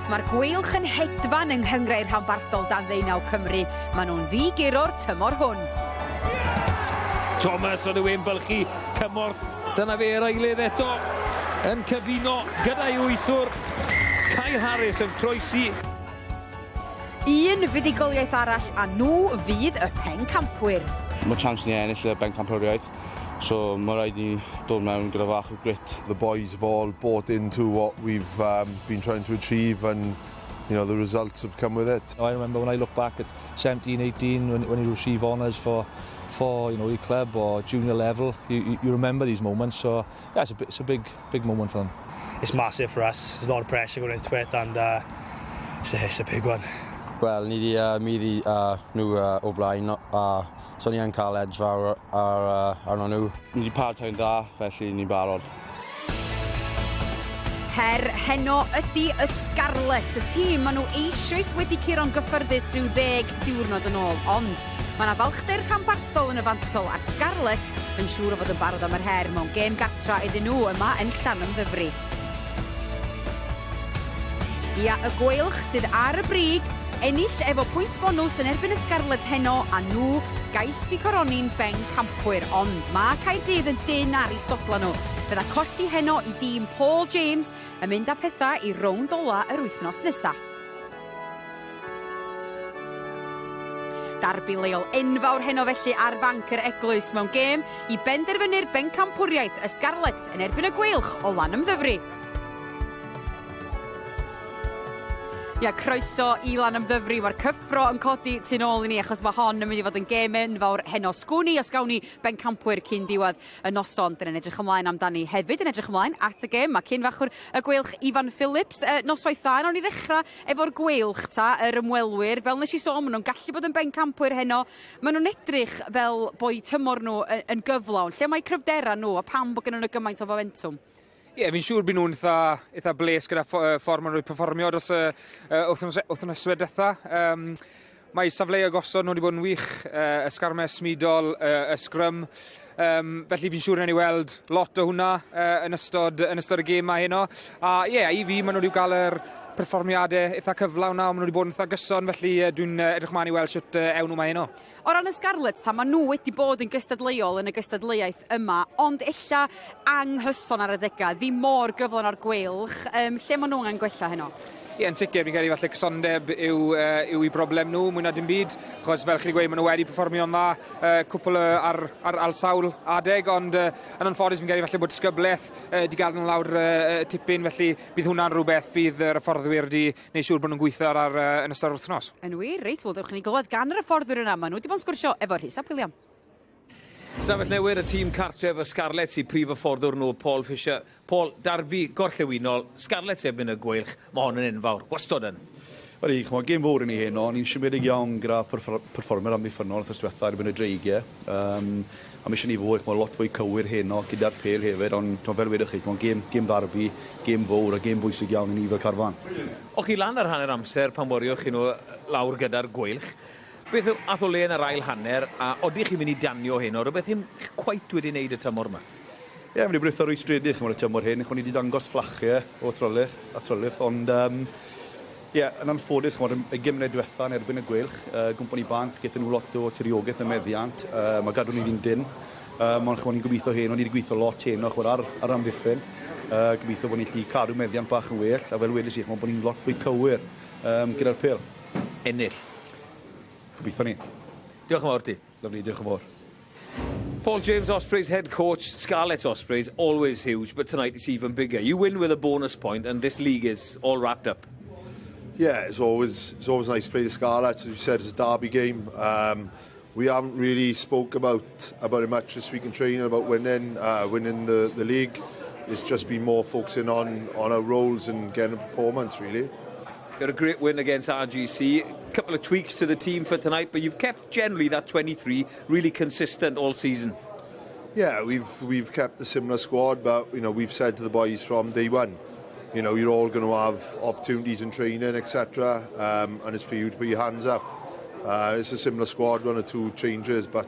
Mae'r Gweilch yn hedfan yng Nghynghrair Rhanbarthol dan ddeunaw Cymru. Maen nhw'n ddi-guro'r tymor hwn. Thomas oedd yw e'n bylchu cymorth. Dyna fe yr eilydd eto yn cyfuno gyda'i wythwr. Kai Harris yn croesi. Un fuddugoliaeth arall a nhw fydd y pencampwyr. Mae chance ni ennill y bencampwriaeth, so mae rhaid ni dod mewn gyda fach o grit. The boys have all bought into what we've been trying to achieve and the results have come with it. I remember when I look back at 17, 18, when you receive honours for your club or junior level, you remember these moments. So yeah, it's a big, big moment for them. It's massive for us. There's a lot of pressure going into it, and it's a big one. Wel, ni wedi maeddu nhw o blaen, a so ni yn cael edge fawr arno nhw. Ni wedi paratai'n dda, felly ni'n barod. Her heno ydy y Scarlets, y tîm maen nhw eisoes wedi curo'n gyffyrddus rhyw 10 diwrnod yn ôl, ond mae yna falchder rhanbarthol yn y fantol a'r Scarlets yn siŵr o fod yn barod am yr her mewn gêm gatra iddyn nhw yma yn Llanymddyfri. Ia, y Gweilch sydd ar y brig, ennill efo pwynt bonws yn erbyn y Scarlets heno a nhw gaiff eu coroni'n bencampwyr, ond mae Caerdydd yn dynn ar eu sodla nhw. Fydda colli heno i dîm Paul James yn mynd â pethau i rownd ola yr wythnos nesa. Darbi leol enfawr heno felly ar fanc yr Eglwys mewn gêm i benderfynu'r bencampwriaeth y Scarlets yn erbyn y Gweilch o Lanymddyfri. Ia, croeso i Lanymddyfri. Mae'r cyffro yn codi tu nôl i ni achos mae hon yn mynd i fod yn gêm enfawr heno. Sgwn i os gawn ni bencampwyr cyn diwedd y noson. Dyna'n edrych ymlaen amdani hefyd, yn edrych ymlaen at y gêm. Mae cyn fachwr y Gweilch Ifan Phillips. Noswaith dda, nawn ni ddechrau efo'r Gweilch ta, yr ymwelwyr. Fel nes i sôn, maen nhw'n gallu bod yn bencampwyr heno. Maen nhw'n edrych fel boi tymor nhw yn gyflawn. Lle mae cryfderau nhw a pam bod gen nhw gymaint o fomentwm? Ie, fi'n siŵr bod nhw'n eitha bles gyda ffordd maen nhw wedi perfformio dros y wythnosau diwetha. Mae safleoedd gosod nhw wedi bod yn wych, y sgarmau smidol, y sgrym. Felly fi'n siŵr wnawn ni weld lot o hwnna yn ystod y gêm 'ma heno. A ie, i fi, maen nhw wedi cael yr perfformiadau eitha cyflawn na, maen nhw wedi bod yn eitha gyson, felly dwi'n edrych mlaen i weld sut ewn nhw 'ma heno. O ran y Scarlets, ta, maen nhw wedi bod yn gystadleuol yn y gystadleuaeth yma, ond ella anghyson ar adegau, ddim mor gyflawn â'r Gweilch. Lle maen nhw angen gwella heno? Ie, yn sicr, fi'n credu falle cysondeb yw eu broblem nhw, mwy na dim byd, achos fel chi wedi gweud, maen nhw wedi perfformio'n dda cwpl ar sawl adeg, ond yn anffodus fi'n credu falle bod disgyblaeth wedi gael nhw lawr tipyn, felly bydd hwnna'n rhywbeth bydd yr hyfforddwyr wedi gwneud siŵr bod nhw'n gweithio ar yn ystod yr wythnos. Yn wir, reit, wel dewch i ni glywed gan yr hyfforddwyr yna, maen nhw wedi bod yn sgwrsio efo Rhys ap William. Stafell Newydd, y tîm cartref y Scarlets i prif hyfforddwr nhw, Paul Fisher. Paul, darbi gorllewinol, Scarlets erbyn y Gweilch, mae hon yn enfawr, wastod yn. Ydy, ch'mod, gêm fawr i ni heno, ni'n siomedig iawn gyda perfformiad amddiffynnol wythnos diwetha erbyn y Dreigiau. A mae eisiau ni fod, ch'mod, lot fwy cywir heno gyda'r pêl hefyd, ond ch'mod, fel wedwch chi, ch'mod, gêm ddarbi, gêm fawr a gêm bwysig iawn i ni fel carfan. O'ch chi lan ar hanner amser pan warioch chi nhw lawr gyda'r Gweilch. Beth ath o le yn yr ail hanner, a odych chi'n mynd i danio heno, rhywbeth ddim cweit wedi wneud y tymor yma? Ie, mae wedi bod eitha rwystredig, ch'mod, y tymor hyn, ch'mod, ni wedi dangos fflachiau o athrylith, ond ie, yn anffodus, ch'mod, y gymned diwetha yn erbyn y Gweilch, gwmpo ni bant, gaethon nhw lot o tiriogaeth y meddiant, mae gadw ni ddi'n dynn, ond ch'mod, ni'n gobeithio heno, ni wedi gweithio lot heno, ch'mod, ar amddiffyn, gobeithio bod ni'n gallu cadw meddiant bach yn well, a fel wedes i, ch'mod, bod ni'n lot fwy cywir gyda'r pêl. Ennill. Gobeithio ni. Diolch yn fawr ti. Lovely, diolch yn fawr. Paul James, Ospreys head coach, Scarlets Ospreys, always huge, but tonight it's even bigger. You win with a bonus point and this league is all wrapped up. Yeah, it's always nice to play the Scarlets. As you said, it's a derby game. We haven't really spoke about it much this week in training, about winning the league. It's just been more focusing on our roles and getting a performance, really. Got a great win against RGC. A couple of tweaks to the team for tonight, but you've kept generally that 23 really consistent all season. Yeah, we've kept a similar squad, but we've said to the boys from day one, you're all going to have opportunities in training, etc., and it's for you to put your hands up. It's a similar squad, one or two changes, but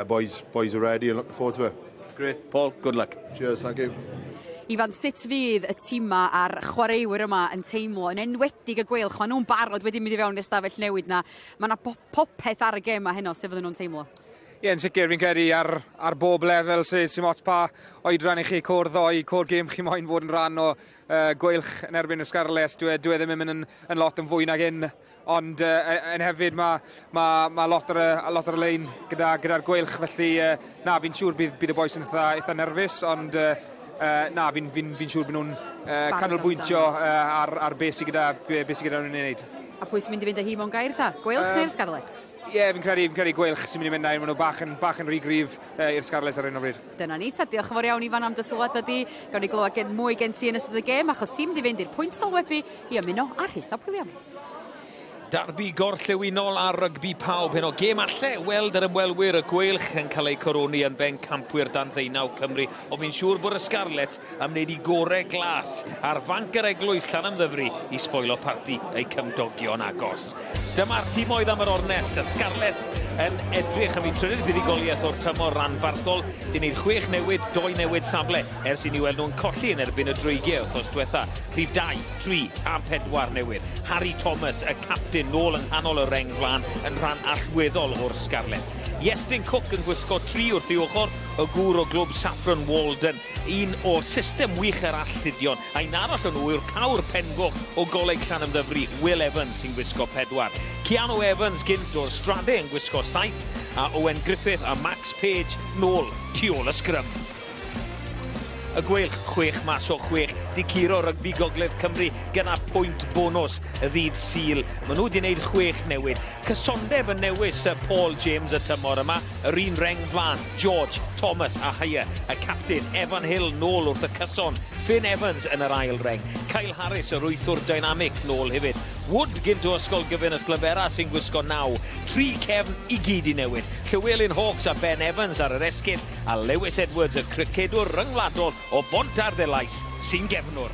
boys are ready and looking forward to it. Great, Paul. Good luck. Cheers, thank you. Ifan, sut fydd y tîma a'r chwaraewyr yma yn teimlo, yn enwedig y Gweilch? Maen nhw'n barod wedi mynd i fewn i'r stafell newid na. Mae yna popeth ar y gêm yma heno, sut fydden nhw'n teimlo? Ie, yn sicr, fi'n credu ar bob lefel sy'n sy ots pa oedran i chi, côr ddoi, côr gêm chi moyn fod yn rhan o Gweilch yn erbyn y Scarlets. Dwi e ddim yn mynd yn lot yn fwy nag un, ond yn hefyd mae lot ar y lein gyda'r Gweilch, felly na, fi'n siŵr bydd y bois yn eitha nerfus, ond na, fi'n siŵr bod nhw'n canolbwyntio ar beth sydd gyda nhw'n ei wneud. A pwy sy'n mynd i fynd â hi mewn gair ta? Gweilch neu'r Scarlets? Ie, fi'n credu Gweilch sy'n mynd i fynd â hi. Maen nhw bach yn rhy gryf i'r Scarlets ar hyn o bryd. Dyna ni ta. Diolch yn fawr iawn, Ifan, am dy sylwadau di. Gawn ni glywed mwy gen ti yn ystod y gêm, achos ti'n mynd i fynd i'r pwynt sylwebu i ymuno â Rhys ap William. Darbi gorllewinol ar rygbi pawb heno. Gêm alle weld yr ymwelwyr y Gweilch yn cael eu coroni yn bencampwyr dan ddeunaw Cymru. Ond fi'n siŵr bod y Scarlets am wneud i gorau glas ar fanc yr eglwys Llanymddyfri i sboilo parti eu cymdogion agos. Dyma'r timoedd am yr ornest. Y Scarlets yn edrych am eu trydydd buddugoliaeth o'r tymor ranbarthol. Di wneud 6 newid, 2 newid safle ers i ni weld nhw'n colli yn erbyn y Dreigiau wythnos diwetha. Rhif 2, 3 a 4 newydd. Harry Thomas, y captain, nôl yng nghanol y reng flaen yn rhan allweddol o'r Scarlets. Iestyn Cook yn gwisgo 3 wrth ei ochr, y gŵr o glwb Saffron Walden, un o'r system wych yr alltudion. A un arall o'n nhw yw'r cawr pengoch o Goleg Llanymddyfri, Will Evans, sy'n gwisgo 4. Keanu Evans gynt o'r Strade yn gwisgo 7, a Owen Griffith a Max Page nôl tu ôl y sgrym. Y Gweilch 6 mas o 6, di curo rygbi Gogledd Cymru gyda pwynt bonws y ddydd Sul. Maen nhw wedi gwneud 6 newid. Cysondeb yn newis Paul James y tymor yma. Yr un reng flaen, George, Thomas a Hyer. Y captain Evan Hill nôl wrth y cyson. Finn Evans yn yr ail reng. Kyle Harris, yr wythwr dynamic, nôl hefyd. Wood gynt o Ysgol Gyfun Ystalyfera sy'n gwisgo 9. 3 cefn i gyd i newid. Llywelyn Hawkes a Ben Evans ar yr esgyll, a Lewis Edwards, y cricedwr ryngwladol o Bontarddulais, sy'n gefnwr.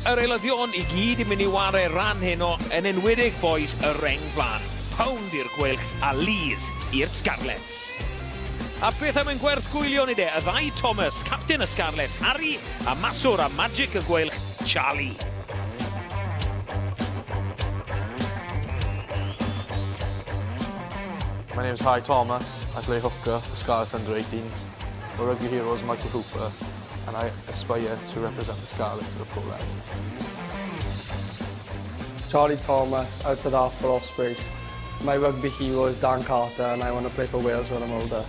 Yr eilyddion i gyd yn mynd i ware ran heno, yn enwedig boys y reng flaen. Pound i'r Gweilch a Lees i'r Scarlets. A beth am yn gwerth gwylio ni de? Y ddau Thomas, captain y Scarlets, Harry a maswr a Magic y Gweilch, Charlie. My name is Harry Thomas. I play hooker for Scarlets under 18s. My rugby hero is Michael Hooper, and I aspire to represent the Scarlets at the pro level. Charlie Thomas, outside half for Ospreys. My rugby hero is Dan Carter, and I want to play for Wales when I'm older.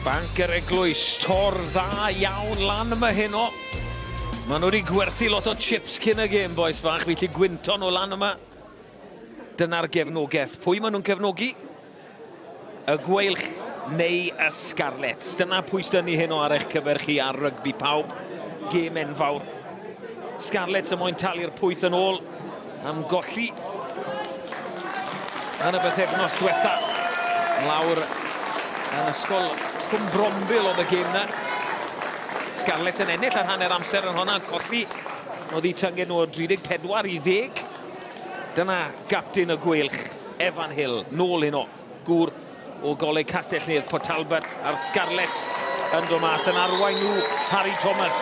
Banc yr Eglwys, tor dda iawn lan yma heno. Maen nhw wedi gwerthu lot o chips cyn y gêm, boys fach, felly gwynto nhw lan yma. Dyna'r gefnogaeth. Pwy maen nhw'n cefnogi? Y Gweilch neu y Scarlets. Dyna pwy sydd ni heno ar eich cyfer chi ar rygbi pawb. Gêm enfawr. Scarlets y moyn talu'r pwyth yn ôl am golli yn y bythefnos diwetha. Lawr yn ysgol Cwmbrombil oedd y gêm na. Scarlets yn ennill ar hanner amser yn honna, colli. Oedd i tyngu nhw o 34 i 10. Dyna gapten y Gweilch, Evan Hill, nôl heno, gŵr o Goleg Castell-nedd Port Talbot a'r Scarlets yn dod mas yn arwain nhw Harry Thomas,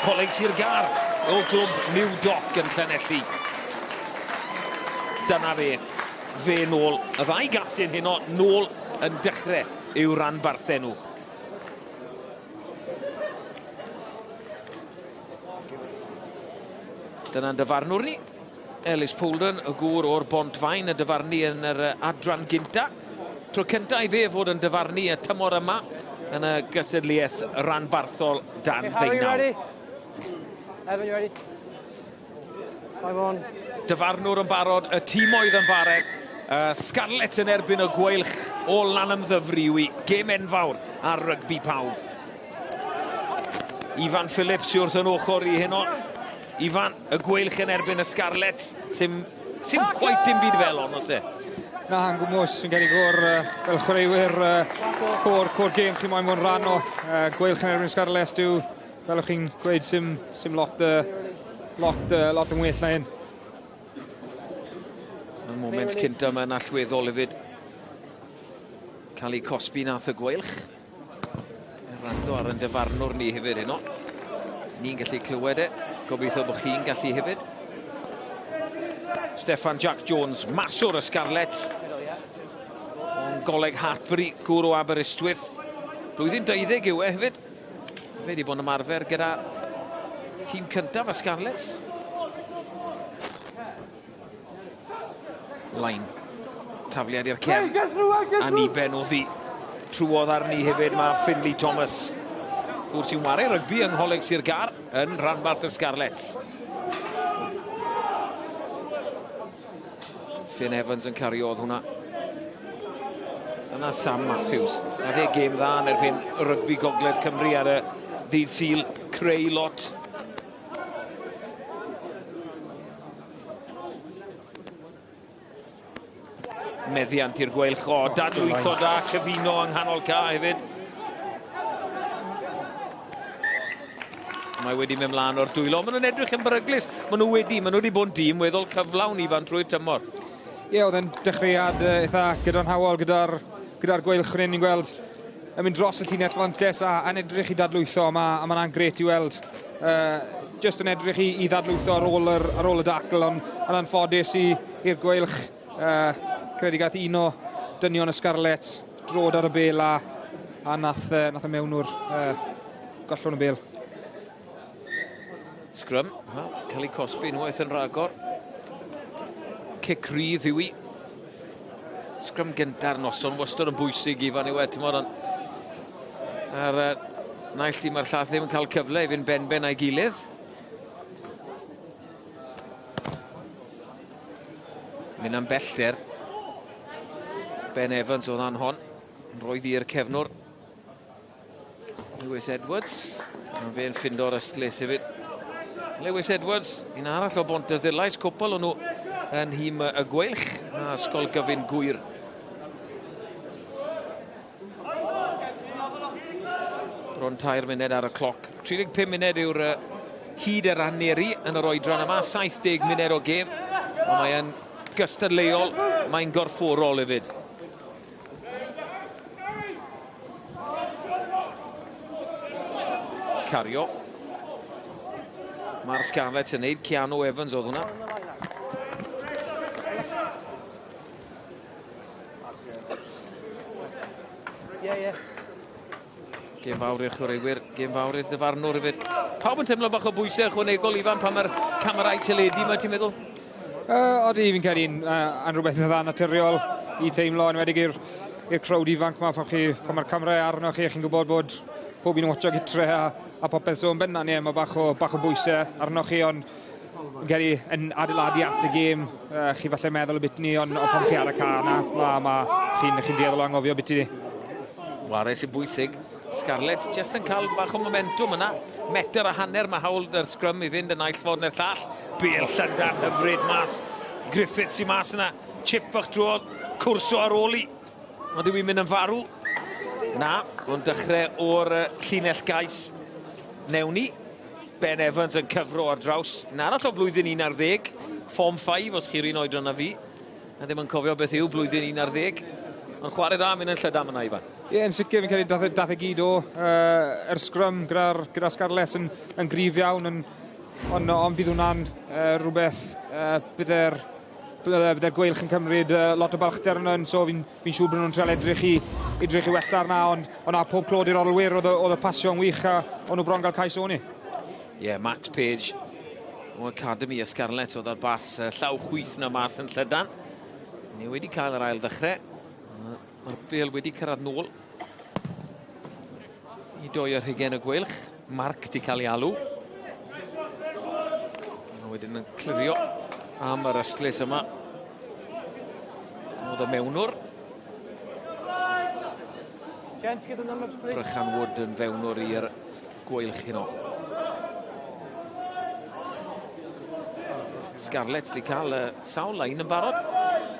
Coleg Sir Gâr o glwb New Dock yn Llanelli. Dyna fe nôl. Y ddau gapten heno nôl yn dechrau i'w ranbarthau nhw. Dyna'n dyfarnwr ni. Ellis Polden, y gŵr o'r Bontfaen, y dyfarnu yn yr adran gynta. Tro cynta i fe fod yn dyfarnu y tymor yma yn y gystadleuaeth ranbarthol dan Okay, Harry, you ddeunaw. ready? Evan, you ready? Time on. Dyfarnwr yn barod, y timoedd yn barod. Scarlets yn erbyn y Gweilch o Lanymddyfri yw hi. Gêm enfawr ar rygbi pawb. Ifan Phillips sy'n wrth yn ochr i heno. Ifan, y Gweilch yn erbyn y Scarlets. Sim quite dim byd fel on, oes e? Na, yn gwmws, yn cael ei gor fel chwaraewyr cor gêm chi moyn fod yn rhan o. Gweilch yn erbyn Scarlets, dyw, fel o'ch chi'n gweud, sim lot yn well na hyn. Y moment cynta yma'n allweddol hefyd. Cael ei cosbi nath y Gweilch. Rando ar yn dyfarnwr ni hefyd heno. Ni'n gallu clywed e. Gobeithio bod chi'n gallu hefyd. Steffan Jack Jones, maswr y Scarlets. O'n Goleg Hartbury, gŵr o Aberystwyth. Blwyddyn 20 yw e hefyd. Fe wedi bod yn ymarfer gyda tîm cyntaf y Scarlets. Line. Tafliad i'r cefn. Aniben oddi. Trwodd arni hefyd mae Finley Thomas. Gŵr sy'n wario rygbi yng Ngholeg Sir Gâr yn rhanbarth y Scarlets. Finn Evans yn cario oedd hwnna. Dyna Sam Matthews. A fe gêm dda yn erbyn rygbi Gogledd Cymru ar y ddydd Sul. Creu lot. Meddiant i'r Gweilch. O, dadlwytho da, cyfuno yng nghanol ca hefyd. Mae wedi mynd mlaen o'r dwylo. Maen nhw'n edrych yn beryglus. Maen nhw wedi bod yn dîm weddol cyflawn Ifan trwy'r tymor. Ie, oedd e'n dechreuad eitha gyda'n gyda'r gyda Gweilch fan hyn, ni'n gweld yn mynd dros y llinell fantes a yn edrych i dadlwytho, a mae'n grêt i weld. Just yn edrych i ddadlwytho ar ôl y dacl, ond yn anffodus i'r Gweilch. Credu gath un o dynion y Scarlets drod ar y bêl a nath y mewnwr gollwng y bêl. Scrum, cael ei cosbi unwaith yn rhagor. Cic rydd yw i. Scrum gynta'r noson, wastad yn bwysig Ifan yw e, ti'n ond a'r naill dîm a'r llall ddim yn cael cyfle i fynd ben-ben a'i gilydd. Mynd am bellter. Ben Evans oedd anhon. Roedd i'r cefnwr. Lewis Edwards. Mae fe'n ffindo'r ystlys hefyd. Lewis Edwards, un arall o Bontarddulais, cwpl o'n nhw yn nhîm y Gweilch a Ysgol Gyfun Gŵyr. Bron 3 munud ar y cloc. 35 munud yw'r hyd yr aneri yn yr oedran yma, 70 munud o gêm. Ond mae'n gystadleuol, mae'n gorfforol hefyd. Cario. Mae'r Scarlets yn neud, Keanu Evans oedd hwnna. Gêm fawr i'r chwaraewyr, gêm fawr i'r dyfarnwr hefyd. Pawb yn teimlo bach o bwysau ychwanegol, Ifan, pan mae'r camerâu teledu yma, ti'n meddwl? Odi, fi'n credu'n rhywbeth yn dda naturiol i teimlo, yn enwedig i'r crowd ifanc yma, pan mae'r camerâu arno chi, chi'n gwybod bod pob un yn watcho gytre a popeth, so yn bendant, ie, mae bach o bwysau arno chi, ond fi'n credu yn adeiladu at y gêm, chi falle meddwl y bit ni, ond pan chi ar y car yna, chi'n dueddol o anghofio bit ni. Ware sy'n bwysig. Scarlets jyst yn cael bach o momentum yna. 1.5 metr mae hawl yr scrum i fynd y naill ffordd neu'r llall. Bêl llydan hyfryd mas. Griffiths i mas yna. Chip fach drwodd. Cwrso ar ôl i. Ond yw i'n mynd yn farw? Na, ond dechrau o'r llinell gais. Newn ni. Ben Evans yn cyfro ar draws. Un arall o blwyddyn 11. Form 5 os chi'r un oedran na fi. A ddim yn cofio beth yw blwyddyn 11. Ond chwarae da, mynd yn llydan yna, Ifan. Ie, yn sicr, fi'n credu dath e gyd o yr scrum gyda'r Scarlets yn gryf iawn, ond bydd hwnna'n rhywbeth bydde'r Gweilch yn cymryd lot o balchder yna, so fi'n siŵr bod nhw'n trial edrych i wella arna, ond na pob clod i'r olwyr, oedd y pasio'n wych a o'n nhw bron gael cais o'n i. Ie, Max Page o Academy y Scarlets oedd ar bas llaw chwith na mas yn llydan. Ni wedi cael yr ail ddechrau. Mae'r bêl wedi cyrraedd nôl i doi ar hugain y Gweilch. Marc di cael ei alw. A wedyn yn clirio am yr ystlys yma. Oedd y mewnwr. Brychan Wood yn fewnwr i'r Gweilch heno. Scarlets di cael sawl lein yn barod.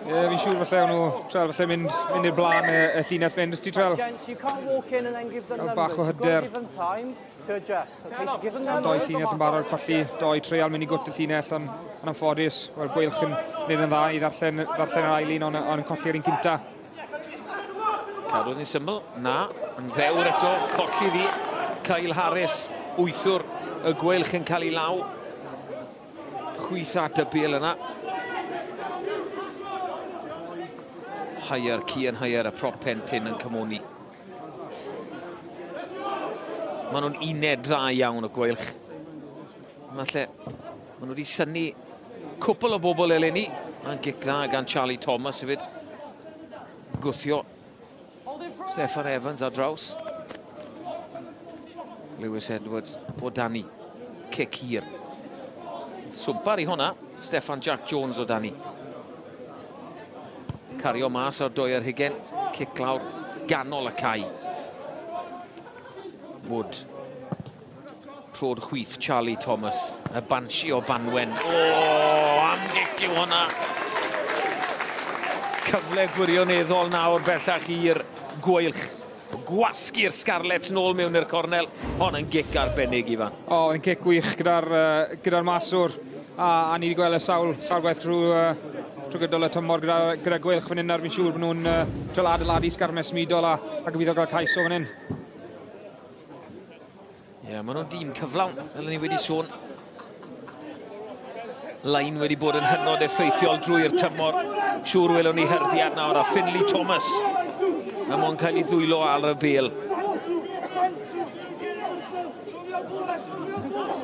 Ie, fi'n siŵr falle o'n nhw trial falle mynd i'r blaen y llinell fynd. Ys ti trial bach o hyder. Doi llinell yn barod, colli doi treial mynd i gwt y llinell, ond yn anffodus, wel, Gweilch yn gwneud yn dda i ddarllen yr ail un, ond yn colli'r un cynta. Cadwodd ni'n syml. Na, yn ddewr eto, colli ddi. Kyle Harris, wythwr y Gweilch yn cael ei law. Chwyth at y bel yna. Hyer, Cian Hyer, y prop pentyn yn cymoni. Maen nhw'n uned dda iawn o Gweilch. Falle, maen nhw wedi synnu cwpl o bobl eleni. Mae'n gic dda gan Charlie Thomas hefyd. Gwthio Steffan Evans ar draws. Lewis Edwards o Dani. Cic hir. Swmpar i hwnna. Steffan Jack Jones o Dani. Cario mas o'r 22. Cic lawr ganol y cae. Wood. Trod chwith Charlie Thomas. Y Banshee o Banwen. O, am gic yw hwnna. Cyfle gwirioneddol nawr bellach i'r Gweilch. Gwasgu'r Scarlets nôl mewn i'r cornel. Hon yn gic arbennig, Ifan. O, yn cic gwych gyda'r gyda maswr. A ni wedi gweld y sawl gwaith trwy gydol y tymor gyda Gweilch fan hyn nawr. Fi'n siŵr bod nhw'n trial adeiladu sgarmes symudol a gobeithio gael cais o fan hyn. Ie, yeah, maen nhw'n dîm cyflawn, fel ni wedi sôn. Lain wedi bod yn hynod effeithiol drwy'r tymor. Siŵr welwn ni hyrddiad nawr a Finley Thomas. A mo'n cael ei ddwylo ar y bel.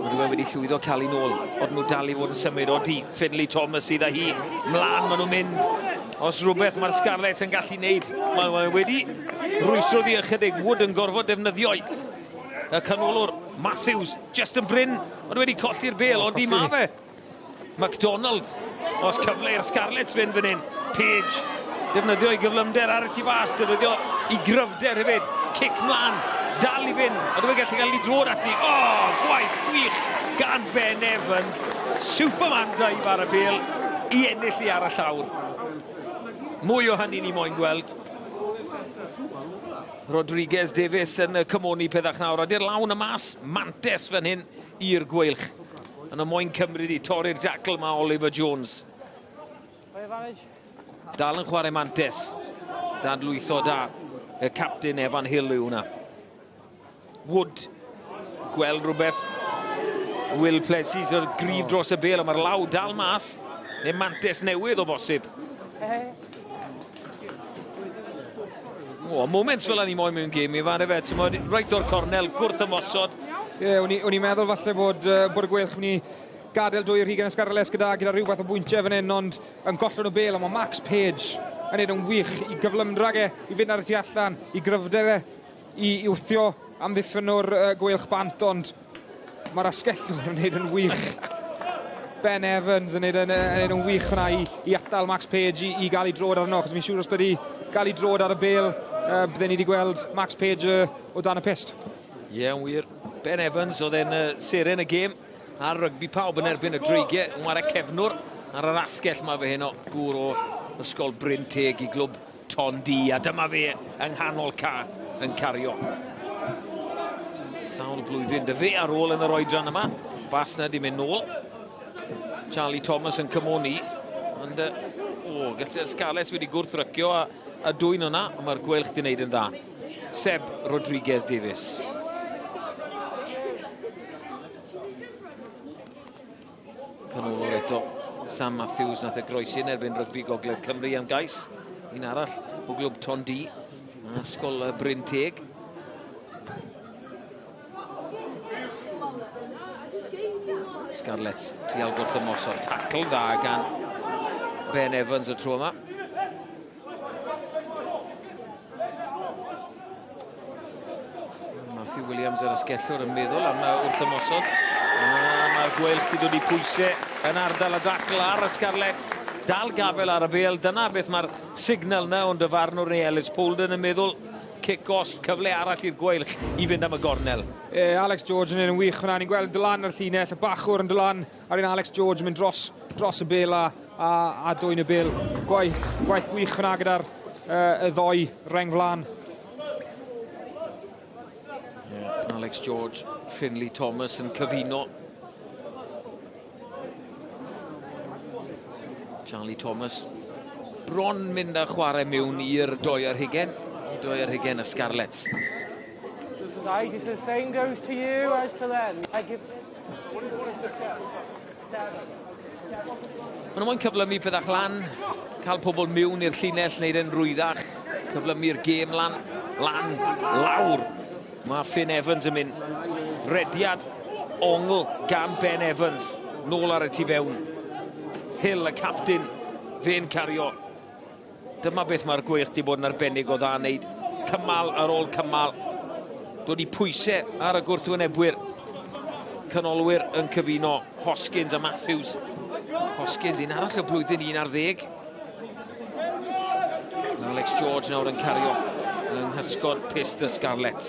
Mae rhywun wedi llwyddo cael ei nôl, ond nhw dal i fod yn symud. Odi, Finley Thomas sydd â hi. Mlaen maen nhw'n mynd. Os rhywbeth mae'r Scarlets yn gallu wneud. Mae wedi rwystro ddi ychydig. Wood yn gorfod defnyddio y canolwr Matthews, just yn brin, ond wedi colli'r bel, ond di ma fe. MacDonald, os cyfle i'r Scarlets fynd fan hyn. Page, defnyddio ei gyflymder ar y tu fas, defnyddio ei gryfder hefyd. Cic mlaen, dal i fynd, ond dwi'n gallu cael ei drod ati. O, gwaith gwych gan Ben Evans. Superman dive ar y bel i ennill i ar y llawr. Mwy o hynny ni moyn gweld. Rodriguez Davies yn y cymoni peddach nawr. A di'r lawn y mas, mantes fan hyn i'r Gweilch. Yn y moyn cymryd i torri'r dacl mae Oliver Jones. Dal yn chwarae mantes. Dadlwytho da y captain Evan Hill yw hwnna. Wood, gweld rhywbeth. Will Plessis o'r grif dros y bel, a mae'r law dal mas. Neu mantes newydd o bosib. O, moments fel ni moyn mewn gêm i fan efe, ti'n modd, reit o'r cornel, gwrth ymosod. Ie, yeah, o'n i'n meddwl falle bod y Gweilch mynd i gadael 22 y Scarlets gyda rhywbeth o bwyntiau fan hyn, ond yn gollon o bel, a mae Max Page yn neud yn wych i gyflymdra ge, i fynd ar y tu allan, i gryfder e, i wthio amddiffynwr Gweilch bant, ond mae'r asgellwr yn neud yn wych. Ben Evans yn neud yn wych hwnna i atal Max Page i gael ei drod arno, achos fi'n siŵr os byddi gael ei drod ar y bel, bydden ni wedi gweld Max Page o dan y pyst. Ie, yeah, yn wir. Ben Evans oedd e'n seren y gêm ar rygbi pawb yn erbyn y Dreigiau, yn chwarae cefnwr ar yr asgell mae fe heno, gŵr o Ysgol Bryn Teg i glwb Ton-du, a dyma fe yng nghanol ca yn cario. Sawl blwyddyn dy fe ar ôl yn yr oedran yma. Bas na di mynd nôl. Charlie Thomas yn cymoni, ond gallu Scarlets wedi gwrthrycio a dwyn hwnna, ond mae'r Gweilch di wneud yn dda. Seb Rodriguez Davies. Canolwr eto, Sam Matthews nath e groesi yn erbyn rygbi Gogledd Cymru am gais. Un arall o glwb Ton-du, Ysgol Bryn Teg. Scarlets trial gwrth ymosod, tacl dda gan Ben Evans y tro yma. Matthew Williams yr asgellwr yn meddwl am wrth ymosod. Mae'r Gweilch wedi dod i pwysau yn ardal y dacl ar y Scarlets. Dal gafel ar y bel, dyna beth mae'r signal na ond y farnwr neu Ellis Polden yn meddwl. Cic gosb, cyfle arall i'r Gweilch i fynd am y gornel. Alex George yn un wych hwnna, ni'n gweld Dylan ar llinell, y bachwr yn Dylan, a'r un Alex George yn mynd dros y bel a dwyn y bel. Gwaith gwych hwnna gyda'r y ddoi reng flan. Yeah, Alex George, Finley Thomas yn cyfuno. Charlie Thomas bron mynd â chwarae mewn i'r 22. 2 ar 20 y Scarlets. Guys, it's the same goes to you as to them. I give. Seven. Maen nhw moyn cyflymu pethach lan, cael pobl mewn i'r llinell, wneud e'n rwyddach, cyflymu'r gêm lan, lan, lawr. Mae Finn Evans yn mynd. Rediad ongl gan Ben Evans, nôl ar y tu fewn. Hill, y captain, fe'n cario. Dyma beth mae'r Gweilch di bod yn arbennig o dda wneud. Cymal ar ôl cymal. Dod i pwysau ar y gwrthwynebwyr. Canolwyr yn cyfuno Hoskins a Matthews. Hoskins, un arall o blwyddyn 11. Alex George nawr yn cario yng nghysgod pyst y Scarlets.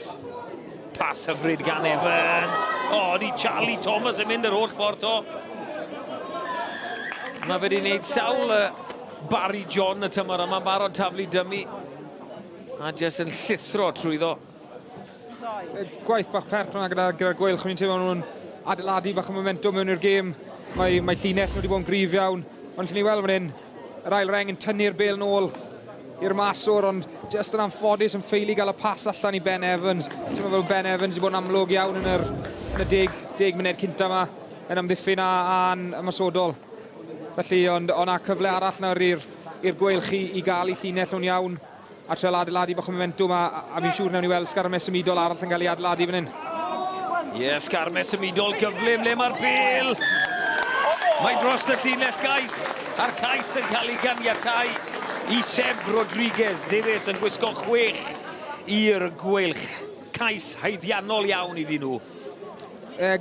Pas hyfryd gan Evans. O, oh, di Charlie Thomas yn mynd yr holl ffordd to. Mae fe wedi gwneud sawl Barry John y tymor yma, barod taflu dymi. A jyst yn llithro trwyddo. Gwaith bach pert hwnna gyda Gweilch. O'n i'n teimlo nhw'n adeiladu bach o momentum mewn i'r gêm. Mae llinell nhw wedi bod yn gryf iawn. Ond lle ni weld fan hyn, yr ail reng yn tynnu'r bel nôl i'r maswr, ond jyst yn anffodus yn ffaelu gael y pas allan i Ben Evans. Teimlo fel Ben Evans wedi bod yn amlwg iawn yn y 10 munud cynta yma yn amddiffyn a'n ymosodol. Felly, ond o'na cyfle arall nawr i'r Gweilch i gael ei llinell nhw'n iawn a trial adeiladu bach o momentum a fi'n siŵr newn ni weld sgarmes symudol arall yn cael ei adeiladu fan hyn. Ie, yeah, sgarmes symudol gyflym le mae'r bel. Mae dros y llinell gais, a'r cais yn cael ei ganiatau i Seb Rodriguez. Davies yn gwisgo 6 i'r Gweilch. Cais haeddiannol iawn iddyn nhw.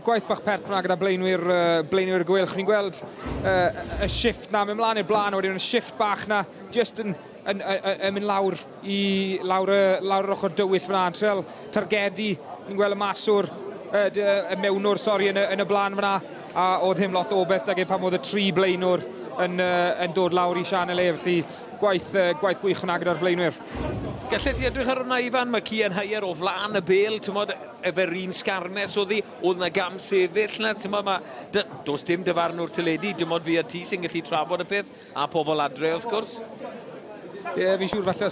Gwaith bach pert hwnna gyda blaenwyr Gweilch. Ni'n gweld y shift na, mynd mlaen i'r blaen, wedyn y shift bach na, just yn mynd lawr yr ochr dywyll fyna, yn trial targedu, ni'n gweld y maswr, y mewnwr, sori, yn y blaen fyna, a oedd ddim lot o beth ag e pan oedd y tri blaenwr yn dod lawr i sianel e, felly gwaith gwych hwnna gyda'r blaenwyr. Gallet ti edrych ar hwnna, Ifan, mae Cian Hyer o flaen y bel, ti'n modd, efo'r un sgarmes oedd hi, oedd na gam sefyll na, ti'n modd, does dim dyfarnwr teledu, dim ond fi a ti sy'n gallu trafod y peth, a pobl adre, wrth gwrs. Ie, yeah, fi'n siŵr falle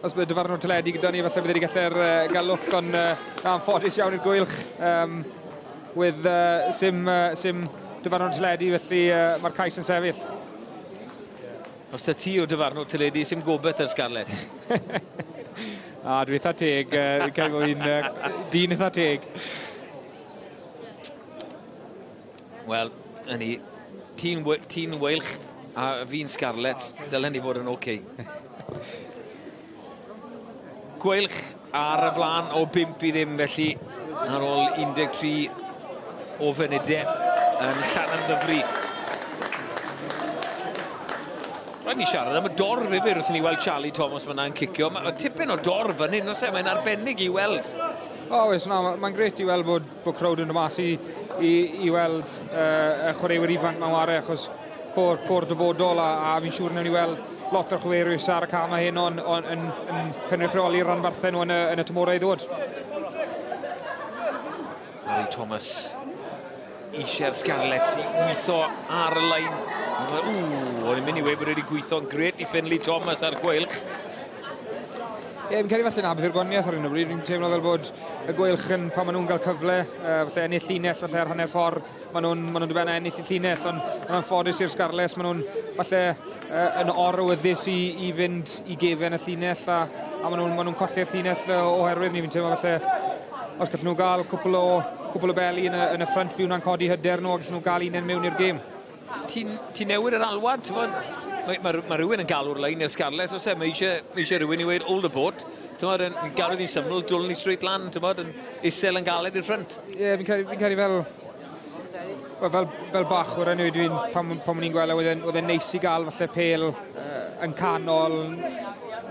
os bydde dyfarnwr teledu gyda ni, falle bydde wedi gallu'r gael look, ond anffodus iawn i'r Gweilch. With sim dyfarnwr teledu, felly mae'r cais yn sefyll. Os da ti o dyfarnwr teledu, sim gobeith yr Scarlets. A dwi eitha teg, cael fod fi'n dyn eitha teg. Wel, ni, ti'n Weilch a fi'n Scarlets, dylen ni fod yn oce. Okay. Gweilch ar y blaen o 5-0 felly ar ôl 13 o funudau yn Llanymddyfri. Rhaid ni siarad am y dorf hefyd wrth i ni weld Charlie Thomas fyna yn cicio. Mae tipyn o dorf fan hyn, oes e? Mae'n arbennig i weld. O, oes, na, mae'n grêt i weld bod crowd yn dod mas i weld y chwaraewyr ifanc mewn ware, achos po'r dyfodol, a fi'n siŵr newn ni weld lot o'r chwaraewyr ar y cam hyn on yn cynrychioli'r ranbarthau nhw yn y tymorau i ddod. Harry Thomas eisiau'r Scarlets i weithio ar y lein. Ww, o'n i'n mynd i weud bod wedi gweithio'n grêt i Finley Thomas a'r Gweilch. Ie, fi'n credu falle na beth yw'r gwahaniaeth ar hyn o bryd. Fi'n teimlo fel bod y Gweilch yn, pan maen nhw'n cael cyfle, falle ennill llinell, falle ar hanner ffordd, maen nhw'n dibynnu ennill y llinell, ond yn anffodus i'r Scarlets, maen nhw'n falle yn or-awyddus i fynd i gefen y llinell, a maen nhw'n colli'r llinell oherwydd ni. Fi'n teimlo falle os gallen nhw gael cwpl o beli yn y ffrynt, bydd hwnna'n codi hyder nhw, a gallen nhw gael un mewn i'r gêm. Ti'n ti newid yr alwad, ti'n bod? Mae rhywun yn galw'r lein i'r Scarlets, oes e? Mae eisiau rhywun i weud hold the boat. Ti'n bod, yn galw ddi'n syml, dwlen ni straight lan, ti'n bod, yn isel yn galed i'r ffrynt. Ie, yeah, fi'n credu fel bachwr anyway, dwi'n, pan o'n i'n gweld oedd e'n neis i gael falle pel yn canol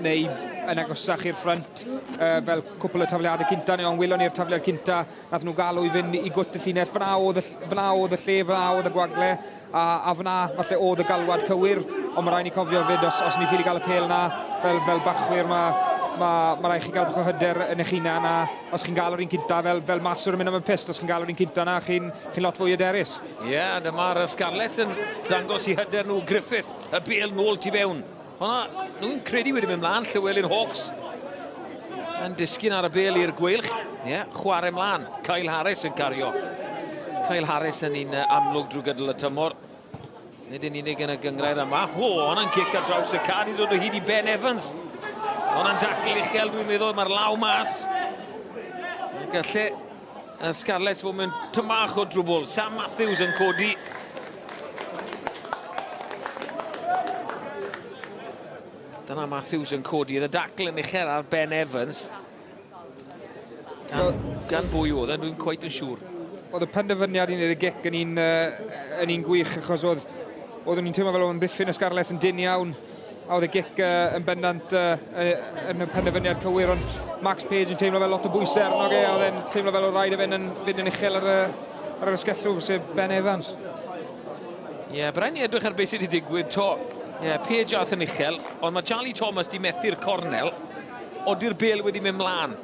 neu yn agosach i'r ffrynt, fel cwpl o tafliadau cynta, neu ond welon ni'r tafliad cynta, nath nhw galw i fynd i gwt y llinell, fyna oedd y lle, fyna oedd y gwagle, a fyna falle oedd y galwad cywir, ond mae rhaid ni cofio fyd, os ni ffili gael y pel na, fel bachwyr, mae rhaid chi gael bach o hyder yn eich hunan, a os chi'n gael yr un cynta, fel maswr yn mynd am y pyst, os chi'n gael yr un cynta na, chi lot fwy hyderus. Ie, yeah, dyma'r Scarlets yn dangos i hyder nhw. Griffith, y bel nôl tu fewn. Hwna, nhw'n credu wedi mynd mlaen, Llywelyn Hawks yn disgyn ar y bel i'r Gweilch. Ie, yeah, chwarae mlaen. Kyle Harris yn cario. Kyle Harris yn un amlwg drwy gydol y tymor. Nid yn unig yn y gynghrair yma. O, hwnna'n cic ar draws y car i ddod o hyd i Ben Evans. Hwnna'n dacl uchel, dwi'n meddwl, mae'r law mas. Galle y Scarlets fod mewn tymach o drwbl. Sam Matthews yn codi. Dyna Matthews yn codi. Oedd y dacl yn uchel ar Ben Evans. Gan bwy oedd e, dwi'n quite yn siŵr. Oedd y penderfyniad i wneud y gic yn un gwych, achos oeddwn ni'n teimlo fel oedd yn ddiffyn y Scarlets yn dyn iawn, a oedd y gic yn bendant yn y penderfyniad cywir, ond Max Page yn teimlo fel lot o bwysau arno ge, a oedd e'n teimlo fel oedd rhaid i fynd yn uchel ar yr ysgellwr, sef Ben Evans. Ie, yeah, braidd ni edrych ar beth sydd wedi digwydd to. Ie, yeah, Page ath yn uchel, ond mae Charlie Thomas di methu'r cornel, ody'r bel wedi mynd mlaen.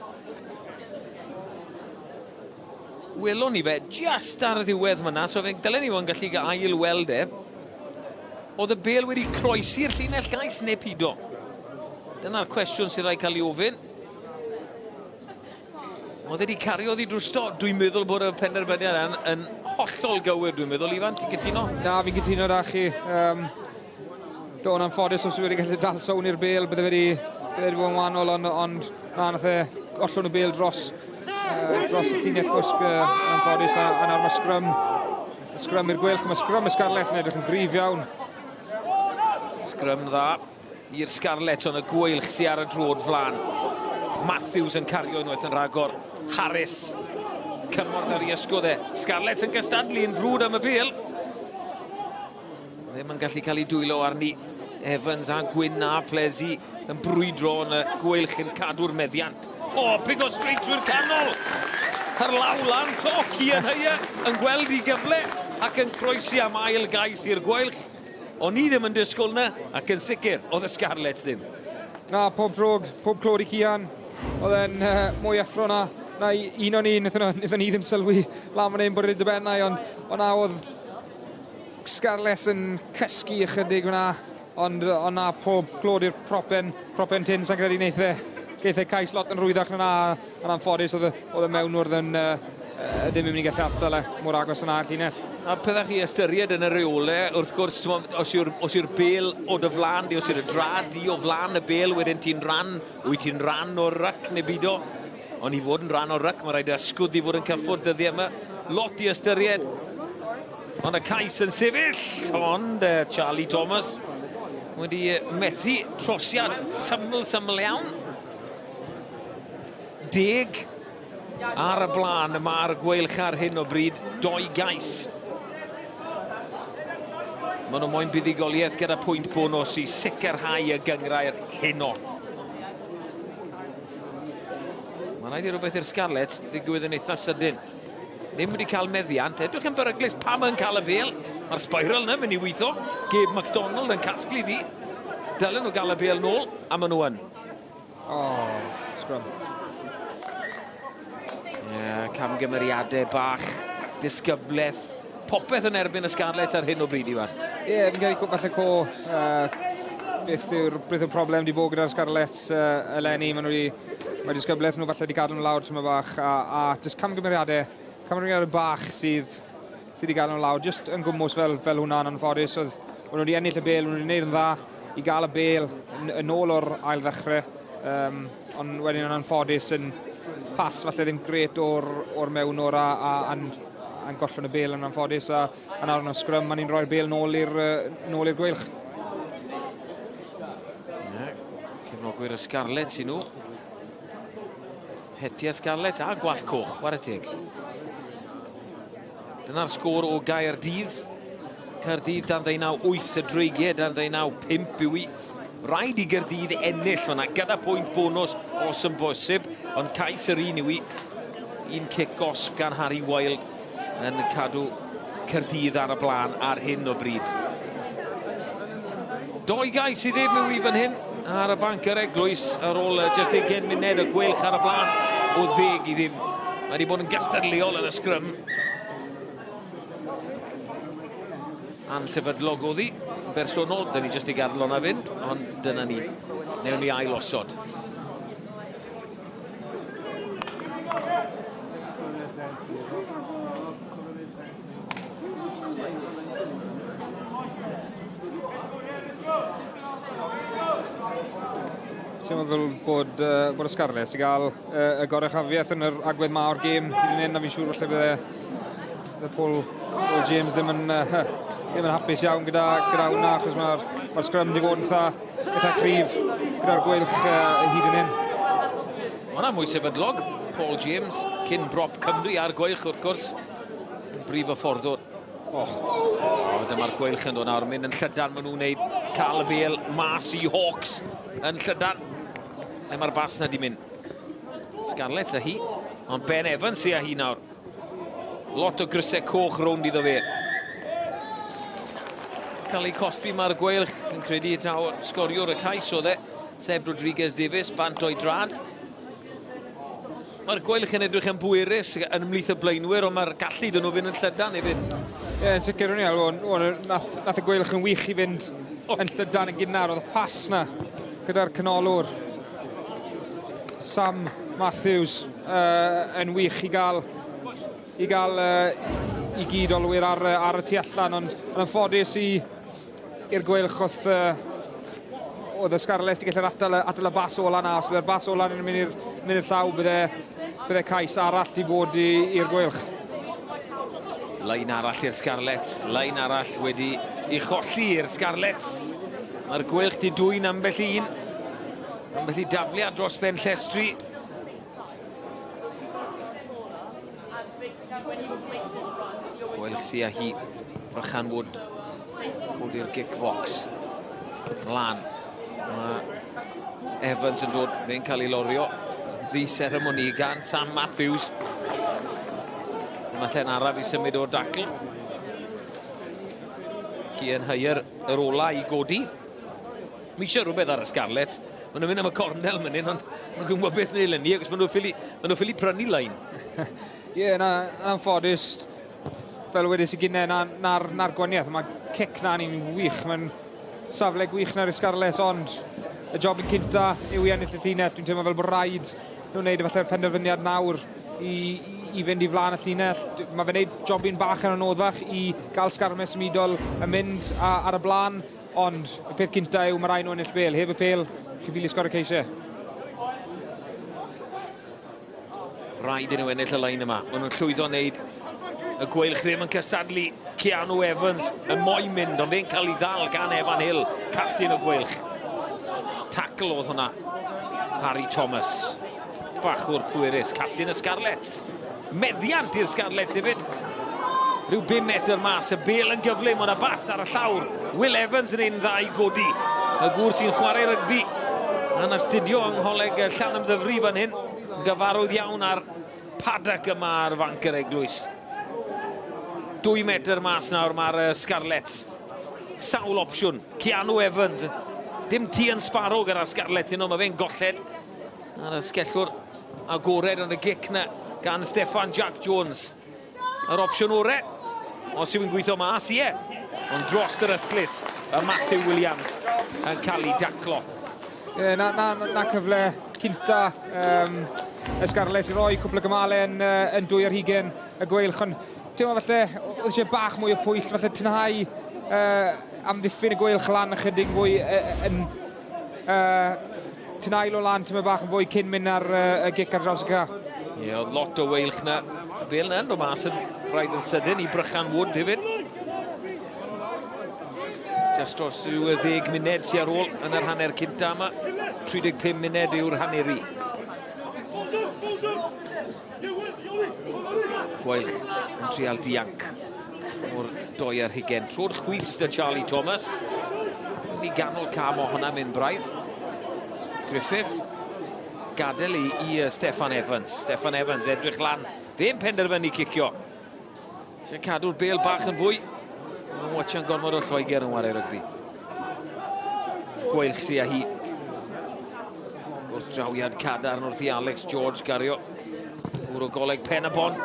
Welon ni fe just ar y ddiwedd myna, so dylen ni fod yn gallu ail weld e. Oedd y bel wedi croesi'r llinell gais neu pido? Dyna'r cwestiwn sydd rhaid cael ei ofyn. Oedd wedi cario ddi drwsto. Dwi'n meddwl bod y penderfyniad yn hollol gywir, dwi'n meddwl. Ifan, ti'n cytuno? Na, fi'n cytuno da chi. Do, yn anffodus, os wedi gallu dal sown i'r bel, bydde wedi bod yn wahanol, ond na, nath e gollwng y bel dros y llinell gwsg yn anffodus, a nawr mae sgrym i'r Gweilch. Mae sgrym y Scarlets yn edrych yn gryf iawn. Sgrym dda i'r Scarlets, ond y Gweilch sydd ar y drod flan. Matthews yn cario unwaith yn rhagor. Harris, cymorth ar ei ysgwydd e. Scarlets yn cystadlu yn frwd am y bel. Ddim yn gallu cael ei dwylo arni. Evans a Gwyn a Plesi yn brwydro, yn y Gweilch yn cadw'r meddiant. O, pigo straight drwy'r canol. Ar law lan to, Cian Heyer yn gweld ei gyfle ac yn croesi am ail gais i'r Gweilch. O'n i ddim yn disgwyl na, ac yn sicr, oedd y Scarlets ddim. Na, pob drwg, pob clod i Cian. Oedd e'n mwy effro na un o'n un, wnaethon ni ddim sylwi lan fan hyn bod e'n dibennau, ond na oedd Scarlets yn cysgu ychydig hwnna, ond na pob clod i'r propen tyn, sa'n credu geith e cais lot yn rhwyddach na, yn anffodus oedd y mewnwr yn ddim yn mynd i gallu atal e mor agos yna ar llinell. A pethau chi ystyried yn y reolau, wrth gwrs, os yw'r bel o dy flan di, os yw'r drad di o flan y bel, wedyn ti'n rhan, wyt ti'n rhan o'r ryc neu bido. Ond i fod yn rhan o'r ryc, mae rhaid ysgwyd i fod yn cyffwrdd dyddiau yma. Lot i ystyried. Ond y cais yn sefyll, ond Charlie Thomas wedi methu trosiad syml iawn. 10 ar y blaen mae'r Gweilch ar hyn o bryd, 2 gais. Maen nhw moyn buddugoliaeth gyda pwynt bonus i sicrhau y gynghrair heno. Mae'n rhaid i rhywbeth i'r Scarlets ddigwydd yn eitha sydyn. Ddim wedi cael meddiant, edrych yn beryglus pam yn cael y bel. Mae'r spiral yna mynd i weithio. Gabe MacDonald yn casglu ddi. Dylen nhw gael y bel nôl, a maen nhw yn. Oh, scrum. Yeah, camgymeriadau bach, disgyblaeth, popeth yn erbyn y Scarlets ar hyn o bryd, Iwan. Ie, yeah, fi'n credu falle co beth yw'r problem di bod gyda'r Scarlets eleni. Maen nhw wedi, mae disgyblaeth nhw falle wedi gadw nhw lawr tyma bach, a jyst camgymeriadau bach sydd wedi gadw nhw lawr, jyst yn gwmws fel hwnna yn anffodus. Oedd nhw wedi ennill y bel, nhw wedi gwneud yn dda i gael y bel yn ôl o'r ail ddechrau, ond wedyn yn anffodus yn pas falle ddim gret o'r mewnwr a'n gollwng y bel yn anffodus, a nawr yn y sgrym, a ni'n rhoi'r bel nôl i'r Gweilch. Cefnogwyr y Scarlets i nhw. Hetiau Scarlets a gwallt coch, chwarae teg. Dyna'r sgôr o Gaerdydd. Caerdydd dan 19-8, y Dreigiau dan 19-5 yw i. Rhaid i Gaerdydd ennill hwnna gyda pwynt bonus os yn bosib, ond cais yr un yw i. Un cic gosb gan Harry Wilde yn cadw Caerdydd ar y blaen ar hyn o bryd. 2 gais i ddim yw i fan hyn ar y banc yr Eglwys ar ôl jyst 20 munud y Gweilch ar y blaen o 10-0. Mae wedi bod yn gystadleuol yn y sgrym. Ansefydlog oedd hi. Yn bersonol, dyn ni jyst i gadael hwnna fynd, ond dyna ni. Newn ni ail osod. Ti'n meddwl bod, bod y Scarlets i gael y goruchafiaeth yn yr agwedd ma o'r gêm hyd yn hyn, a fi'n siŵr falle bydde, bydde Paul, Paul James ddim yn, ddim yn hapus iawn gyda, gyda hwnna, achos mae'r ma sgrym wedi bod yn eitha, eitha cryf gyda'r gweilch hyd yn hyn. Hwna mwy sefydlog, Paul James, cyn brop Cymru a'r gweilch wrth gwrs, yn brif hyfforddwr. Oh. Oh, dyma'r gweilch yn dod nawr, mynd yn llydan, maen nhw'n wneud cael y bel mas i Hawks yn llydan. Le mae'r bas na di mynd. Scarlett a hi, ond Ben Evans sy â hi nawr. Lot o grysau coch rownd iddo fe. Cael ei cosbi mae'r gweilch yn credu taw sgoriwr y cais oedd e. Seb Rodriguez Davies, bant o'i drad. Mae'r gweilch yn edrych yn bwerus yn ymhlith y blaenwyr, ond mae'r gallu iddyn nhw fynd yn llydan hefyd. Ie, yeah, yn sicr o'n i, nath, nath y gweilch yn wych i fynd yn llydan yn gynnar. Oedd y pas na gyda'r canolwr Sam Matthews yn wych i gael i gael i gyd olwyr ar, ar y tu allan, ond yn anffodus i i'r gweilch oedd oedd y Scarlets wedi gallu'r atal, atal y bas ola na. Os bydde'r bas ola yn mynd i'r mynd i'r llaw, bydde, bydde cais arall di bod i'r gweilch. Lein arall i'r Scarlets, lein arall wedi i cholli i'r Scarlets. Mae'r gweilch di dwyn ambell un. Ambell i dafliad dros ben llestri. Gweilch sy â hi, Brychan Wood, codi'r gic box. Lan. Mae Evans yn dod, fe'n cael ei lorio. Ddi seremoni gan Sam Matthews. Dyma lle'n araf i symud o'r dacl. Cian Hyer yr ola i godi. Mi eisiau rhywbeth ar y Scarlets. Maen nhw'n mynd am y cornel mynd hyn, ond maen nhw'n gwybod beth neu eleni, ac maen nhw'n ffili, maen nhw ffili prynu lein. Ie, yeah, na, anffodus, fel wedes i gynnau, na'r na, na, na gwaniaeth. Mae cic na'n un wych, mae'n safle gwych na'r Scarlets, ond y job yn cynta yw i ennill y llinell. Dwi'n teimlo fel bod rhaid nhw'n wneud efallai'r penderfyniad nawr i, i fynd i flaen y llinell. Mae fe'n gwneud jobyn bach yn anoddach i gael sgarmes symudol yn mynd ar y blaen, ond y peth cynta yw mae rhaid nhw ennill bel. Heb y pel, chi ffili sgorio ceisiau. Rhaid i nhw ennill y lein yma. Maen nhw'n llwyddo wneud y gweilch ddim yn cystadlu. Keanu Evans yn moyn mynd, ond fe'n cael ei ddal gan Evan Hill, captain y gweilch. Tackle oedd hwnna. Harry Thomas. Bachwr pwerus, captain y Scarlets. Meddiant i'r Scarlets hefyd. Rhyw 5 metr mas, y bel yn gyflym, ond y bas ar y llawr. Will Evans yn un dda i godi. Y gŵr sy'n chwarae rygbi yn astudio yng Ngholeg Llanymddyfri fan hyn. Gyfarwydd iawn ar paddock yma ar fanc yr eglwys. 2 metr mas nawr mae'r Scarlets. Sawl opsiwn. Keanu Evans. Dim Tian Sparrow gyda Scarlets hyn, ond mae fe'n golled. Ar y sgellwr agored ond y gic na gan Steffan Jack Jones. Yr opsiwn ore, os yw'n gweithio mas, ie. Ond dros yr ystlys, y Matthew Williams yn cael ei daclo. Ie, na, na, na cyfle cynta y Scarlets i roi cwpl o gymalau yn, yn 22 y gweilch, ond teimlo falle, oedd eisiau bach mwy o pwyll, falle tynhau amddiffyn y gweilch lan ychydig fwy yn tynhau o lan tyma bach yn fwy cyn mynd ar y gic ar draws y ca. Ie, oedd lot o weilch na. Y bel na yn dod mas yn rhaid yn sydyn i Brychan Wood hefyd. Just dros rhyw 10 munud sy ar ôl yn yr hanner cynta yma. 35 munud yw'r haneri. Gweilch yn trial dianc o'r 22. Trwy'r chwith dy Charlie Thomas. I ganol cam o hwnna mynd braidd. Griffith gadael i, i Steffan Evans. Steffan Evans edrych lan. Fe'n penderfynu cicio. Eisiau cadw'r bel bach yn fwy. Mae'n watchan gormod o Lloegr yn wario rygbi. Gweilch sy â hi. Wrth drawiad cadarn wrth i Alex George gario. Gŵr o goleg Pen y Bont.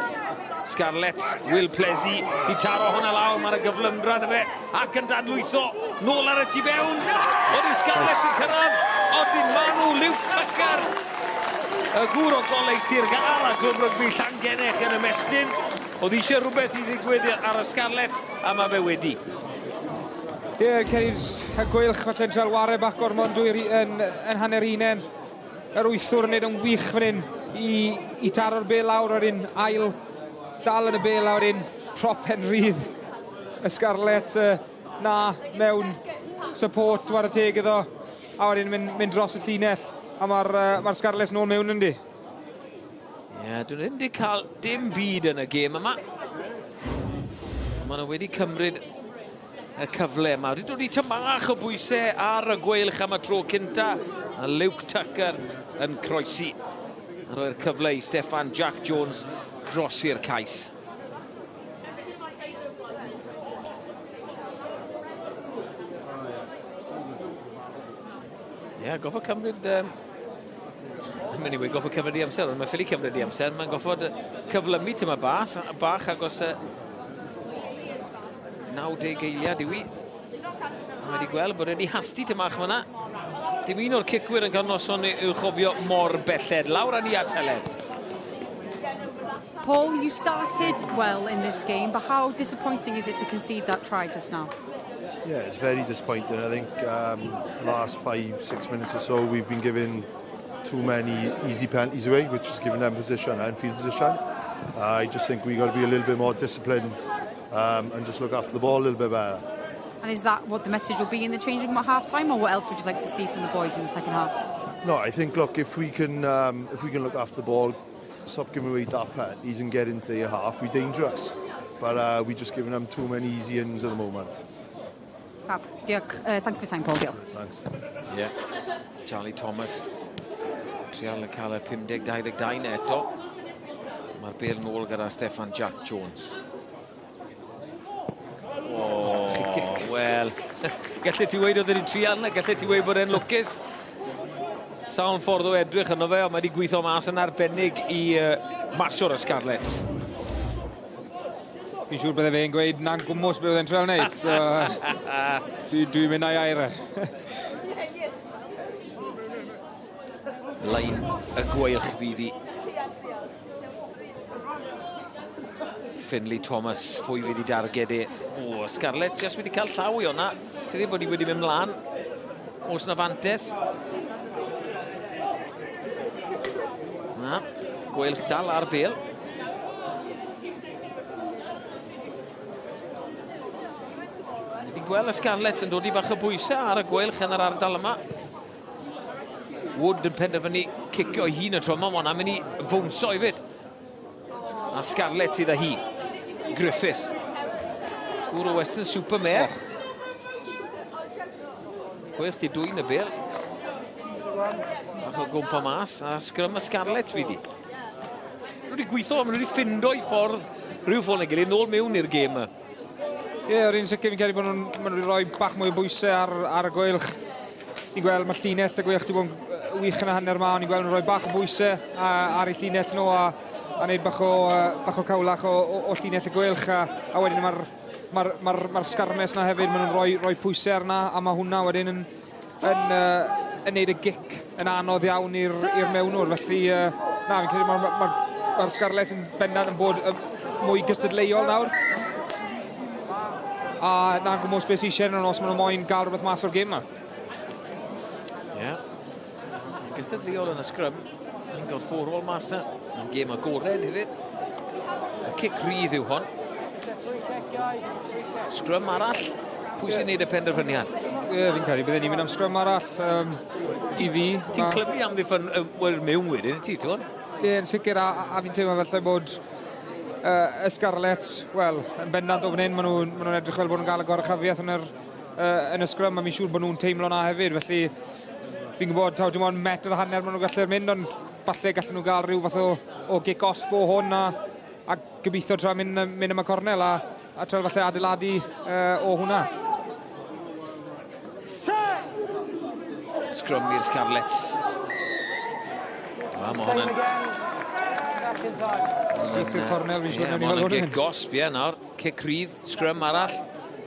Scarlets, Will Plesy, di taro hwnna lawr, mae'r gyflymdra na fe, ac yn dadlwytho. Nôl ar y tu fewn. Oeddi Scarlets yn cyrraedd. Oeddi Manu Luke Tucker. Y gŵr o Goleg Sir Gâr a Clwb Rygbi Llangennech yn ymestyn. Oedd eisiau rhywbeth i ddigwydd ar y Scarlets, a mae fe wedi. Ie, yeah, Ceir y Gweilch falle'n trial ware bach gormod dwy yn hanner unen. Yr wythwr yn neud yn wych fan hyn i taro'r bel lawr o'r un ail dal yn y bel lawr un prop pen rhydd. Y Scarlets na mewn support war y teg iddo a wedyn mynd dros y llinell a mae'r ma Scarlets nôl mewn yndi. Ie, yeah, dyn nhw ddim wedi cael dim byd yn y gêm yma. Maen nhw wedi cymryd y cyfle yma. Wedi dod i tymach o bwysau ar y Gweilch am y tro cynta. A Luke Tucker yn croesi. A roi'r cyfle i Steffan Jack Jones drosi'r cais. Ie, yeah, goffod cymryd... Anyway, goffod cymryd i amser, ond mae ffili cymryd i amser. Mae'n goffod cyflymu tyma bach agos 90 eiliad yw i. Mae wedi gweld bod wedi hasti tymach fyna. Dim un o'r cicwyr yn cael noson i'w chofio mor belled. Lawr â ni at Heledd. Paul, you started well in this game, but how disappointing is it to concede that try just now? Yeah, it's very disappointing. I think the last 5-6 minutes or so, we've been given too many easy penalties away, which has given them position and field position. I just think we've got to be a little bit more disciplined and just look after the ball a little bit better. And is that what the message will be in the changing room at half-time, or what else would you like to see from the boys in the second half? No, I think, look, if we can look after the ball, stop giving away daft penalties and get into the half, we're dangerous. But we're just giving them too many easy ins at the moment. Fab. Diolch. Thanks for your time, Paul. Diolch. Thanks. Yeah. Charlie Thomas. Trial yn cael y 50-22 eto. Mae'r bel nôl gyda Steffan Jack Jones. Oh, wel. Gallet ti weud oedd e'n trial na, gallet ti weud bod e'n lwcus. Sawl ffordd o edrych yno fe, ond mae wedi gweithio mas yn arbennig i masio'r y Scarlets. Fi'n siŵr bydde fe'n gweud na'n gwmws beth oedd e'n trial wneud, so dwi'n mynd â'i air e. Lein y Gweilch fydd i. Finlay Thomas, pwy fydd i darged e? O, Scarlets jyst wedi cael llaw i hwnna. Credu bod hi wedi mynd mlaen. Oes na fantes? Na, Gweilch dal ar bel. Wedi gweld y Scarlets yn dod i bach o bwysau ar y Gweilch yn yr ardal yma. Wood yn penderfynu cicio ei hun y tro yma, mae hwnna'n mynd i fownsio hefyd. A Scarlett sydd â hi. Griffith. Gŵr o Western Supermare. Gweilch di dwyn y bel. Bach o gwmpa mas, a sgrym y Scarlets fydd hi. Nhw wedi gweithio, maen nhw wedi ffindo i ffordd rhyw ffordd neu gilydd nôl mewn i'r gêm yma. Ie, yr un sicr fi'n credu bod nhw'n wedi rhoi bach mwy o bwysau ar y Gweilch. Ni'n gweld mae llinell y Gweilch wedi bod yn wych yn y hanner yma, ond ni'n gweld nhw'n rhoi bach o bwysau ar eu llinell nhw a wneud bach o cawlach o llinell y Gweilch. A wedyn mae'r sgarmes na hefyd, maen nhw'n rhoi pwysau arna, a mae hwnna wedyn yn neud y gic yn anodd iawn i'r mewnwr. Felly, na, fi'n credu mae'r Scarlets yn bendant yn bod mwy gystadleuol nawr. A na'n gwmws beth sy'n eisiau nhw os maen nhw moyn gael rhywbeth mas o'r gêm yma. Ie. Gystadleuol yn y sgrym. Yn gorfforol mas na. Yn gêm agored hefyd. Y cic rydd yw hon. Sgrym arall. Pwy sy'n neud y penderfyniad? Ie, fi'n credu bydden ni'n mynd am sgrym arall i fi. Ti'n clymu amddiffyn mewn wedyn, ti, ti'n gwybod? Ie, yn sicr, a fi'n teimlo felly bod y Scarlets, wel, yn bendant o fan hyn, maen nhw'n edrych fel bod nhw'n gael y goruchafiaeth yn y sgrym, a mi'n siŵr bod nhw'n teimlo na hefyd, felly fi'n gwybod, taw, dim ond metr a hanner maen nhw'n gallu mynd, ond falle gallen nhw gael rhyw fath o gic osb o hwn a gobeithio tra mynd am y cornel a tra falle adeiladu o hwnna. Sgrym i'r Scarlets. Mae hwnna'n... Syth i'r cornel, fi'n siŵr. Mae hwnna'n gic gosb, ie, nawr. Cic rhydd, sgrym arall.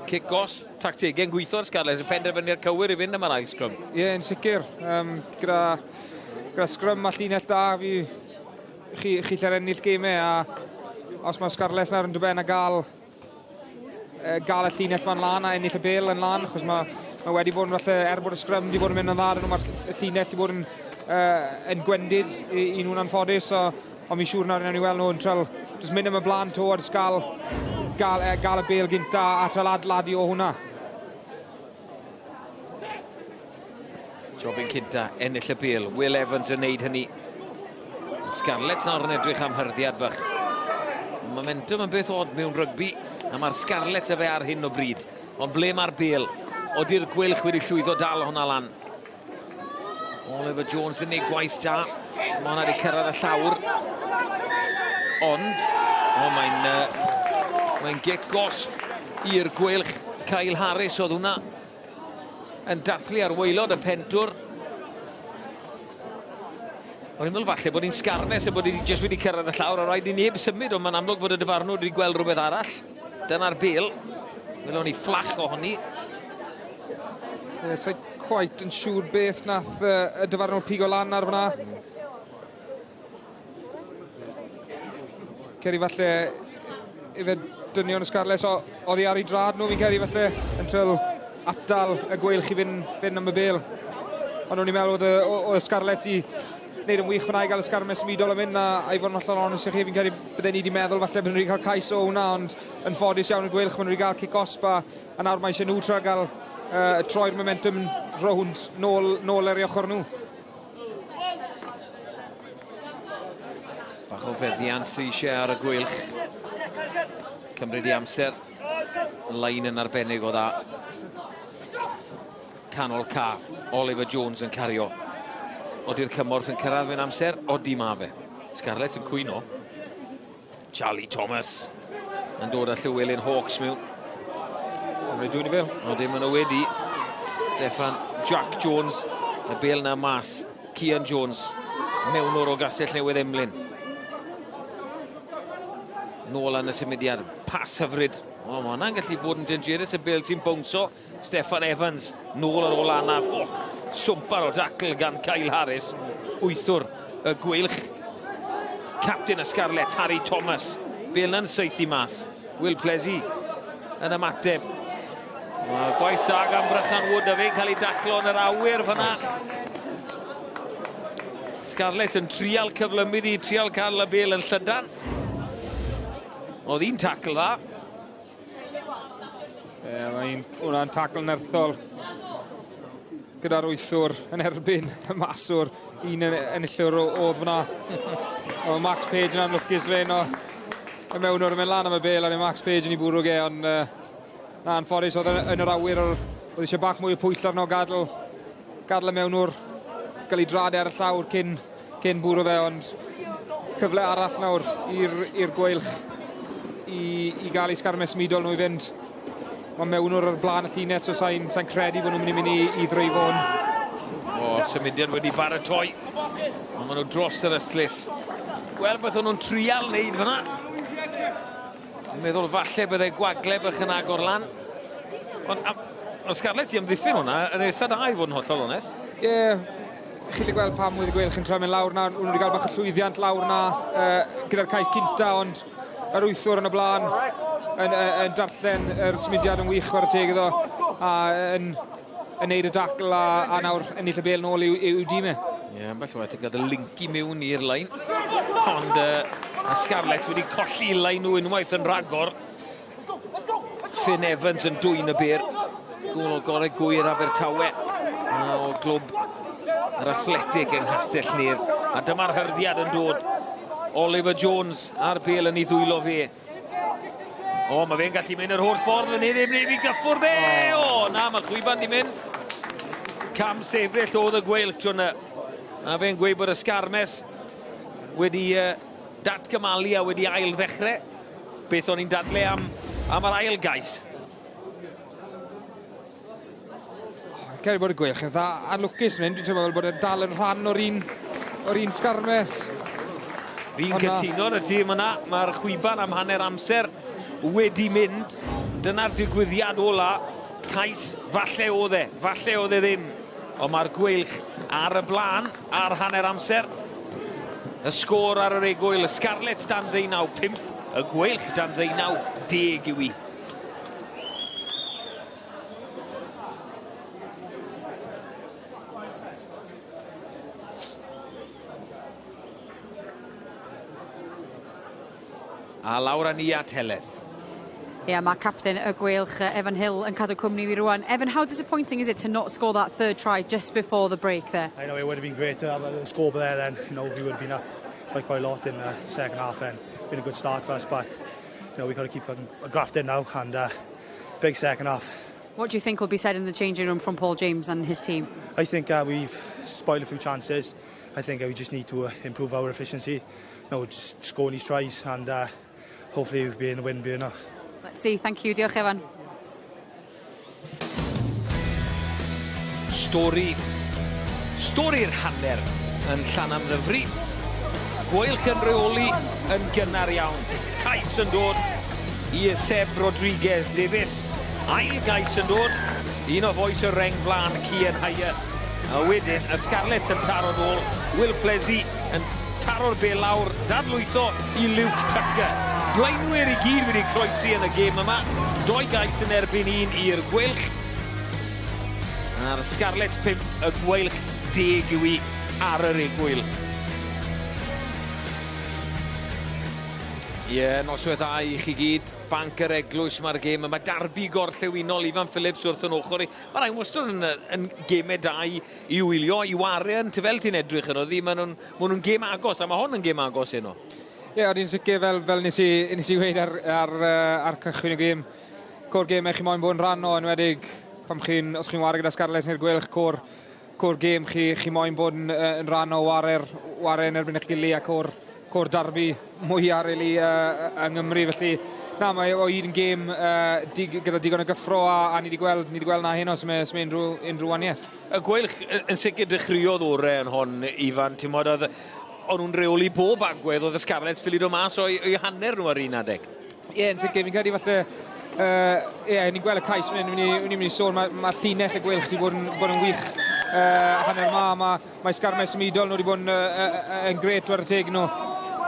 Cic gosb, tactegau'n gweithio ar Scarlets, y penderfyniad cywir i fynd am yr ail sgrym. Ie, yeah, yn sicr. Gyda sgrym a llinell da, chi lle'r ennill gemau, a os mae Scarlets nawr yn dod ben a gael y llinell ma'n lan a ennill y bêl yn lan, achos mae wedi bod yn falle, er bod y sgrym wedi bod yn mynd yn dda, mae'r llinell wedi bod yn gwendid i nhw'n anffodus, so, ond mi'n siŵr nawr nawn ni weld nhw yn trial jyst mynd am y blaen to a jyst gael y bêl gynta a trial adeiladu o hwnna. Jobyn cynta, ennill y bêl. Will Evans yn neud hynny. Scarlets nawr yn edrych am hyrddiad bach. Momentum yn beth od mewn rygbi, a mae'r Scarlets efo ar hyn o bryd. Ond ble mae'r bêl? Ody'r Gweilch wedi llwyddo dal hwnna lan? Oliver Jones yn neud gwaith da. Mae hwnna wedi cyrraedd y llawr. Ond, mae'n gic gosb i'r Gweilch. Kyle Harris oedd hwnna yn dathlu ar waelod y pentwr. O'n i'n meddwl falle bod hi'n sgarmes a bod hi jyst wedi cyrraedd y llawr, a rhaid i neb symud, ond mae'n amlwg bod y dyfarnwr wedi gweld rhywbeth arall. Dyna'r bêl. Welwn ni fflach ohoni. Sa i quite yn siŵr beth nath y dyfarnwr pigo lan ar fyna. Ceri falle ife dynion y Scarlets oedd hi ar ei drad nhw, fi'n ceri falle, yn trial atal y Gweilch i fynd am y bêl. Ond o'n i'n meddwl oedd y Scarlets i wneud yn wych fyna i gael y sgarmes symudol yn mynd, a i fod yn hollol onest i chi, fi'n credu bydden ni wedi meddwl falle bydden nhw wedi cael cais o hwnna, ond yn ffodus iawn y Gweilch, maen nhw wedi cael cic osb, a nawr mae eisiau nhw trio gael troi'r momentum rownd nôl ar ei ochr nhw. Bach o feddiant sydd eisiau ar y Gweilch. Cymryd i amser. Lein yn arbennig o dda. Canol ca. Oliver Jones yn cario. Ody'r cymorth yn cyrraedd mewn amser? Odi ma fe. Scarlets yn cwyno. Charlie Thomas yn dod â Llywelyn Hawkes mewn. Ond i fel. Odi maen nhw wedi. Steffan Jack Jones. Y bêl na mas. Cian Jones. Mewnwr o Gastell Newydd Emlyn. Nôl yn y symudiad. Pas hyfryd. O, mae hwnna'n gallu bod yn dangerous. Y bêl sy'n bownso. Steffan Evans. Nôl ar ôl anaf. O, swmpar o dacl gan Kyle Harris. Wythwr y Gweilch. Captain y Scarlets, Harry Thomas. Bêl na'n saethu mas. Will Plesy yn ymateb. Mae gwaith da gan Brychan Wood a fe'n cael ei daclo yn yr awyr fyna. Scarlets yn trial cyflymu di, trial cael y bêl yn llydan. Oedd un tacl dda. Ie, mae'n hwnna'n tacl nerthol gyda'r wythwr yn erbyn y maswr. Un enillwr oedd fyna. O, Max Page yn anlwcus fe o y mewnwr yn mynd lan am y bêl, a Max Page yn ei bwrw ge, ond na, anffodus oedd yn yr awyr, oedd eisiau bach mwy o pwyll arno gadael y mewnwr gael ei drad ar y llawr cyn bwrw fe, ond cyfle arall nawr i'r Gweilch i gael ei sgarmes symudol nhw i fynd. Mae mewnwr ar blaen y llinell, so sa'n credu bod nhw'n mynd i mynd i ddreifo hwn. O, symudiad wedi baratoi. Ond maen nhw dros yr ystlys. Gweld beth o'n nhw'n trial wneud fyna. Yn meddwl falle byddai gwagle bych yn agor lan. Ond Scarlets i amddiffyn hwnna yn eitha da i fod yn hollol onest. Ie, chi wedi gweld pam wedi Gweilch yn trio mynd lawr na. Nhw wedi cael bach o llwyddiant lawr na gyda'r cais cynta, ond yr wythwr yn y blaen yn darllen yr symudiad yn wych chwarae teg iddo, a yn neud y dacl a nawr ennill y bêl nôl i'w dîm e. Ie, ambell waith yn gadael linki mewn i'r lein. Ond y Scarlets wedi colli lein nhw unwaith yn rhagor. Finn Evans yn dwyn y bêl. Gôl o Goleg Gŵyr Abertawe. O glwb yr Athletic yng Nghastell Nedd. A dyma'r hyrddiad yn dod. Oliver Jones a'r bêl yn ei ddwylo fe. O, mae fe'n gallu mynd yr holl ffordd fan hyn, ddim i gyffwrdd e! O, na, mae chwiban di mynd. Cam sefyll oedd y Gweilch tro yna. A fe'n gweud bod y sgarmes wedi datgymalu a wedi ail ddechrau. Beth o'n i'n dadle am yr ail gais. Credu bod y Gweilch yn dda anlwcus yn hyn. Dwi'n teimlo fel bod e'n dal yn rhan o'r un sgarmes. Fi'n cytuno ar y tîm yna. Mae'r chwiban am hanner amser wedi mynd. dyna'r digwyddiad ola. Cais, falle oedd e, falle oedd e ddim. Ond mae'r Gweilch ar y blaen, ar hanner amser. Y sgôr ar yr egwyl, y Scarlets dan 19-5, y Gweilch dan 19-10 yw i. A lawr â ni at Heledd. Ie, yeah, mae captain y Gweilch, Evan Hill, yn cadw cwmni fi rwan. Evan, how disappointing is it to not score that third try just before the break there? I know it would have been great to have a little score there then. You know, we would have been up by quite a lot in the second half and been a good start for us, but you know, we've got to keep grafting now and big second half. What do you think will be said in the changing room from Paul James and his team? I think we've spoiled a few chances. I think we just need to improve our efficiency. You know, just scoring these tries and hopefully we'll be in the win by now. Let's see. Thank you. Diolch, Evan. Stori'r hanner yn Llanymddyfri. Gweilch yn rheoli yn gynnar iawn. Cais yn dod i Seb Rodriguez Davies. Ail gais yn dod. Un o fois y reng flaen, Cian Hyer. A wedyn, y Scarlets yn taro nôl. Will Plesy yn taro'r bel lawr, dadlwytho i Luke Tucker. Blaenwyr i gyd wedi croesi yn y gêm yma. 2 gais yn erbyn 1 i'r Gweilch. A'r Scarlets 5, y Gweilch 10 yw i ar yr egwyl. Ie, noswaith dda i chi gyd. Banc yr Eglwys mae'r gêm yma. Darbi gorllewinol, Ifan Phillips wrth yn ochr i. Mae rhaid wastad yn gemau da i wylio, i wario yn fel ti'n edrych yno. Maen nhw'n gêm agos, a mae hon yn gêm agos heno. Ie, yeah, o'n sicr fel nes i weud ar cychwyn y gêm. Cwr gemau chi moyn bod yn rhan o, enwedig pam chi'n, os chi'n wario gyda Scarlets neu'r Gweilch, cwr gêm chi moyn bod yn rhan o wario yn erbyn eich gilydd a cwr darbi mwyaf rili yng Nghymru. Felly, na, mae o un gêm gyda digon o gyffro a ni wedi gweld na heno, sy'n unrhyw waniaeth. Y Gweilch yn sicr dechreuodd orau yn hon, Ifan, ti'n modd, o'n nhw'n rheoli bob agwedd, oedd y Scarlets ffili dod mas o'i hanner nhw ar un adeg. Ie, yn sicr, fi'n credu falle, ie, ni'n gweld y cais fan hyn, ni'n mynd i sôn, mae llinell y Gweilch wedi bod yn wych hanner ma, mae sgarmes symudol nhw wedi bod yn gret war y teg nhw.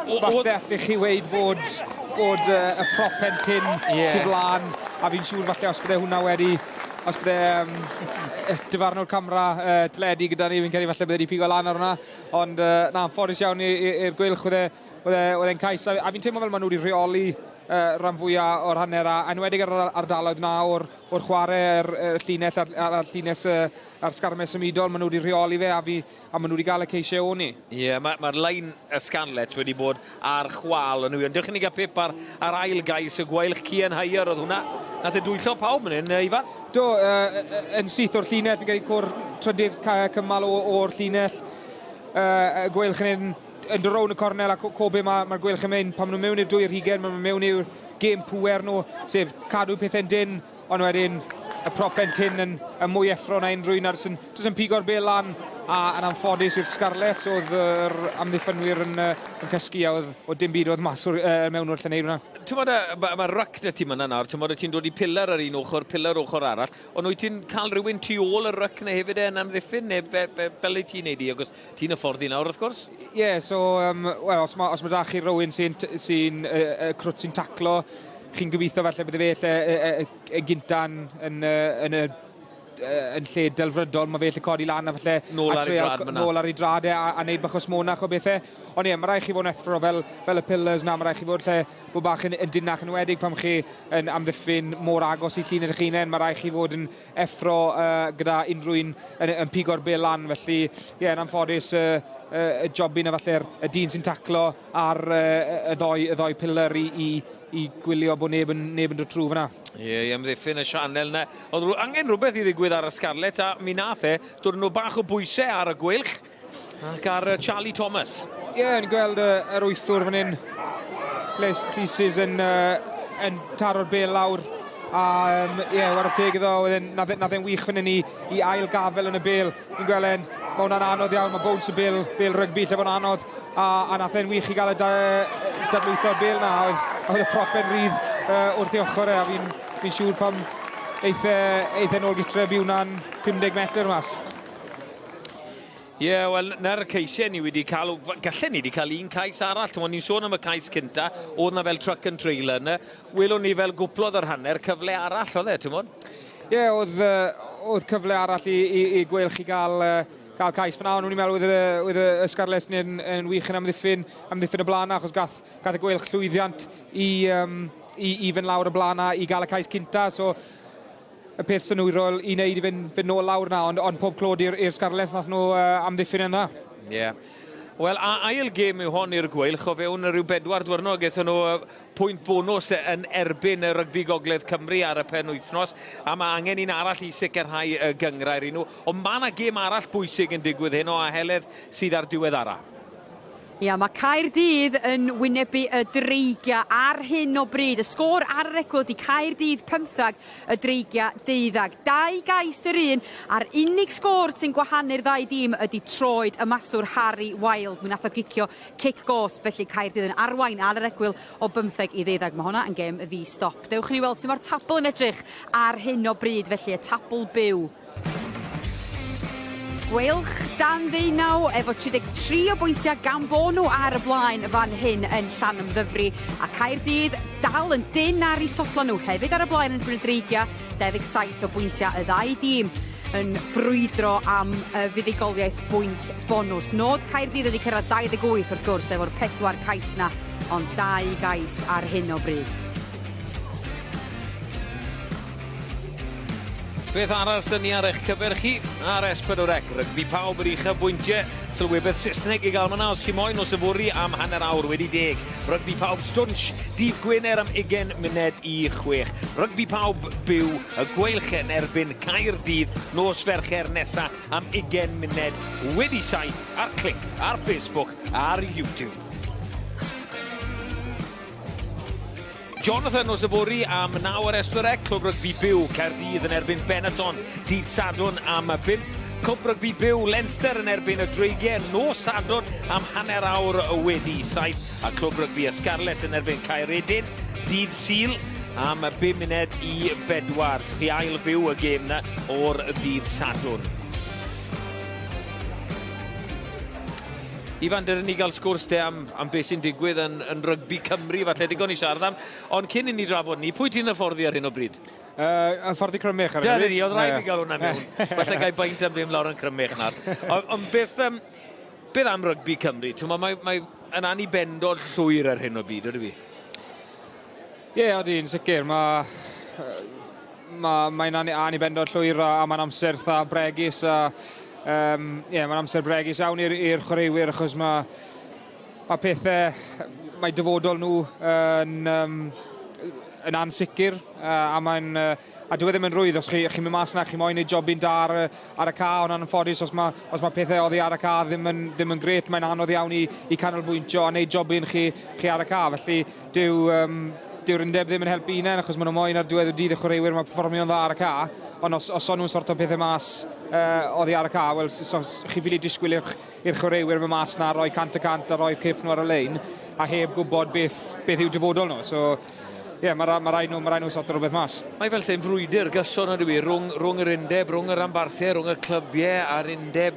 Falle allech chi weud bod y prop pen tyn tu flaen, a fi'n siŵr falle os bydde hwnna wedi, os bydde dyfarnwr camera teledu gyda ni, fi'n credu falle bydde wedi pigo lan ar hwnna, ond na, ffodus iawn i'r Gweilch, oedd e'n cais, a fi'n teimlo fel maen nhw wedi rheoli rhan fwyaf o'r hanner, a enwedig ar yr ardaloedd na o'r chwarae, yr llinell a'r llinell a'r sgarmes symudol, maen nhw wedi rheoli fe a maen nhw wedi gael y ceisiau o ni. Ie, yeah, mae'r lein y Scarlets wedi bod ar chwal yn nhw. Ond diolch i ni gael pip ar ail gais y Gweilch, Cian Hyer oedd hwnna. Nath e dwyllo pawb yn hyn, Ifan? Do, yn syth o'r llinell, fi'n cael cwr trydydd cymal o'r llinell. Y Gweilch yn dod rownd y cornel a cobe mae'r Gweilch yn mynd. Pan maen nhw mewn i'r 2 ar 20, maen nhw mewn i'r gêm pŵer nhw, sef cadw pethau'n dyn, ond wedyn y prop pen tyn yn mwy effro na unrhyw un, jyst yn pigo'r bel lan, a yn anffodus i'r Scarlets oedd yr amddiffynwyr yn cysgu a oedd dim byd oedd mas o'r mewn o'r lle neud hwnna. Ti'n bod, mae ryc 'da ti myna nawr, ti'n bod, ti'n dod i pillar ar un ochr, pillar ochr arall, ond wyt ti'n cael rhywun tu ôl y ryc neu hefyd yn amddiffyn, neu fel wyt ti'n neud i, achos ti'n hyfforddi nawr, wrth gwrs? Ie, yeah, so, well, os mae da chi rhywun sy'n crwt sy'n taclo, chi'n gobeithio falle bydde fe lle y gynta'n yn lle delfrydol, mae fe lle codi lan a falle nôl ar ei drad e a neud bach o smonach o bethau. Ond ie, mae rhaid chi fod yn effro fel y pillars na, mae rhaid chi fod lle bod bach yn dynach yn enwedig pam chi yn amddiffyn mor agos i llun eich hunain, mae rhaid chi fod yn effro gyda unrhyw un yn pigo'r bel lan. Felly, ie, yn anffodus y jobyn a falle'r y dyn sy'n taclo ar y ddoi pillar i gwylio bod neb yn dod trwy fyna. Ie, i amddiffyn y sianel na. Oedd angen rhywbeth i ddigwydd ar y Scarlets, a mi nath e dod nhw bach o bwysau ar y Gweilch ac ar Charlie Thomas. Ie, ni'n gweld yr wythwr fan hyn, Les Creases yn taro'r bel lawr. A ie, war y teg iddo, nath e'n wych fan hyn i ail gafel yn y bel. Ni'n gweld e'n, mae hwnna'n anodd iawn, mae bounce y bel rygbi lle fo'n anodd. A nath e'n wych i gael y dadlwytho'r bel na, oedd y propen rydd wrth ei ochr e, a fi'n Fi'n siŵr pam eith e nôl gytre by hwnna'n 50 metr mas. Ie, yeah, wel, na'r ceisiau ni wedi cael, gallen ni wedi cael un cais arall. Ti'n ni'n sôn am y cais cynta, oedd na fel truck and trailer yna. Welwn ni fel gwplodd yr hanner, cyfle arall oedd e, ti'n mwyn? Ie, yeah, oedd cyfle arall i Gweilch i gael cais fyna, ond o'n i'n meddwl oedd y Scarlets yn wych yn amddiffyn y blaen, achos gath y Gweilch llwyddiant i fynd lawr y blaen i gael y cais cynta, so y peth synhwyrol i wneud i fynd nôl lawr na, ond pob clod i'r Scarlets, nath nhw amddiffyn yn dda. Ie. Yeah. Wel, ail gêm yw hon i'r Gweilch, o fewn rhyw 4 diwrnod, gaethon nhw pwynt bonws yn erbyn y Rygbi Gogledd Cymru ar y penwythnos, a mae angen un arall i sicrhau y gynghrair i nhw. Ond mae yna gêm arall bwysig yn digwydd heno, a Heledd sydd ar diweddara. Ia, mae Caerdydd yn wynebu y Dreigiau ar hyn o bryd. Y sgôr ar yr egwyl di Caerdydd 15, y Dreigiau 12. 2 gais yr un, a'r unig sgôr sy'n gwahanu'r ddau dîm ydy troed y maswr Harry Wild. Mi nath o gicio cic gosb, felly Caerdydd yn arwain ar yr egwyl o 15 i 12. Mae hwnna yn gêm ddi-stop. Dewch i ni weld sut mae'r tabl yn edrych ar hyn o bryd, felly y tabl byw. Gweilch dan 19 efo 33 o bwyntiau gan bo nhw ar y blaen fan hyn yn Llanymddyfri, a Caerdydd dal yn dynn ar eu sodla nhw hefyd ar y blaen yn y Dreigiau, 27 o bwyntiau y ddau dîm yn brwydro am y fuddugoliaeth bwynt bonws. Nod Caerdydd ydi cyrraedd 28 wrth gwrs efo'r 4 cais na, ond 2 gais ar hyn o bryd. Beth arall sy'n ni ar eich cyfer chi ar S4C? Rygbi pawb yr uchafbwyntiau, sylwebeth Saesneg i gael myna os chi moyn nos yfory am 10:30. Rygbi pawb stwnsh, dydd Gwener am 5:40. Rygbi pawb byw, y Gweilch yn erbyn Caerdydd nos Fercher nesa am 7:20 ar Clic, ar Facebook, ar YouTube. Jonathan nos yfory am 9 ar S4C, Clwb Rygbi Byw Caerdydd yn erbyn Benetton, dydd Sadwrn am 5. Clwb Rygbi Byw Leinster yn erbyn y Dreigiau nos Sadwrn am 7:30. A Clwb Rygbi y Scarlets yn erbyn Caeredin, dydd Sul am 3:55. Chi ail fyw y gêm na o'r dydd Sadwrn. Ifan, dyn ni gael sgwrs te am beth sy'n digwydd yn rygbi Cymru, falle digon i siarad am. Ond cyn i ni drafod ni, pwy ti'n hyfforddi ar hyn o bryd? Hyfforddi Crymych ar hyn o bryd. Dyna ni, oedd rhaid i gael hwnna mewn. Falle gael beint am ddim lawr yn Crymych nawr. Ond beth am rygbi Cymru? Mae yn anibendod llwyr ar hyn o bryd, ydy fi? Ie, odi, yn sicr. Mae'n anibendod llwyr a mae'n amser eitha bregus a mae'n amser bregus iawn i'r chwaraewyr, achos mae pethau, mae dyfodol nhw yn ansicr, a mae'n a dyw e ddim yn rwydd os chi'n mynd mas na, chi moyn neud jobyn da ar y ca, ond anffodus os mae pethau oddi ar y ca ddim yn gret, mae'n anodd iawn i canolbwyntio a neud jobyn chi ar y ca, felly dyw'r undeb ddim yn helpu hunain, achos maen nhw moyn ar diwedd y dydd y chwaraewyr mae perfformio'n dda ar y ca, ond os o'n nhw'n sorto pethau mas oddi ar y ca, wel, so, chi ffili disgwyl i'r chwaraewyr mynd mas na, roi 100% a roi cyrff nhw ar y lein, a heb gwybod beth yw dyfodol nhw. So, ie, yeah, mae rhaid nhw sorto rhywbeth mas. Mae fel sy'n frwydr gyson ydw i, rhwng yr undeb, rhwng y rhanbarthau, rhwng y clybiau a'r undeb.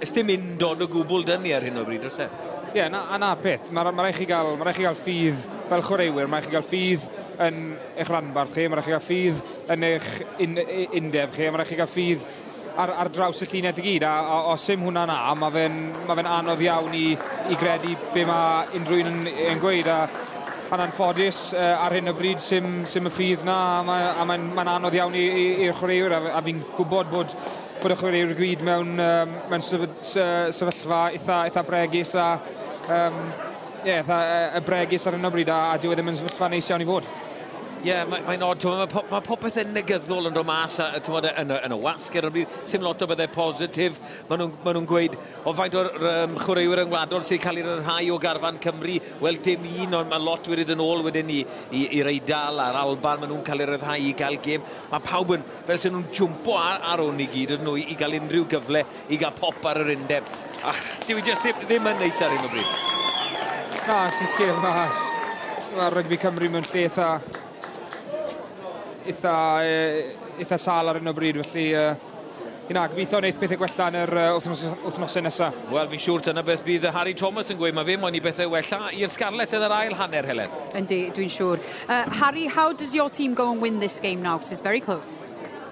Ys dim undod o gwbl dyn ni ar hyn o bryd, oes e? Ie, yeah, a na'r peth. Mae rhaid chi gael ffydd fel chwaraewyr, mae rhaid chi gael ffydd yn eich rhanbarth chi, mae rhaid chi gael ffydd yn eich undeb chi, mae rhaid chi gael ffydd ar draws y llinell i gyd, a os sim hwnna na, mae fe'n anodd iawn i gredu be mae unrhyw un yn gweud, a yn anffodus ar hyn o bryd sim y ffydd na, a mae'n anodd iawn i'r chwaraewyr, a fi'n gwybod bod y chwaraewyr gyd mewn sefyllfa eitha bregus a eitha bregus ar hyn o bryd, a dyw e ddim yn sefyllfa neis iawn i fod. Ie, mae'n odd, mae popeth yn negyddol yn dod mas yn y wasg ar y bryd, sim lot o bethau positif. Maen nhw'n gweud, o faint o'r chwaraewyr yngwladol sy'n cael ei ryddhau o garfan Cymru, wel dim un, ond mae lot wedi dod yn ôl wedyn i'r Eidal a'r Alban, maen nhw'n cael ei ryddhau i gael gêm. Mae pawb yn, fel sy'n nhw'n jwmpo ar hwn i gyd, ydyn nhw i gael unrhyw gyfle i gael pop ar yr undeb. Dyw i jyst ddim yn neis ar hyn o bryd. Na, sicr, mae rygbi Cymru mewn lle eitha eitha sâl ar hyn o bryd, felly na, gobeithio wneud pethau gwella yn yr wythnosau nesaf. Wel, fi'n siŵr dyna beth bydd Harry Thomas yn gweud. Mae fe moyn i bethau wella i'r Scarlets yn yr ail hanner, Helen. Yndi, dwi'n siŵr. Harry, how does your team go and win this game now? Because it's very close.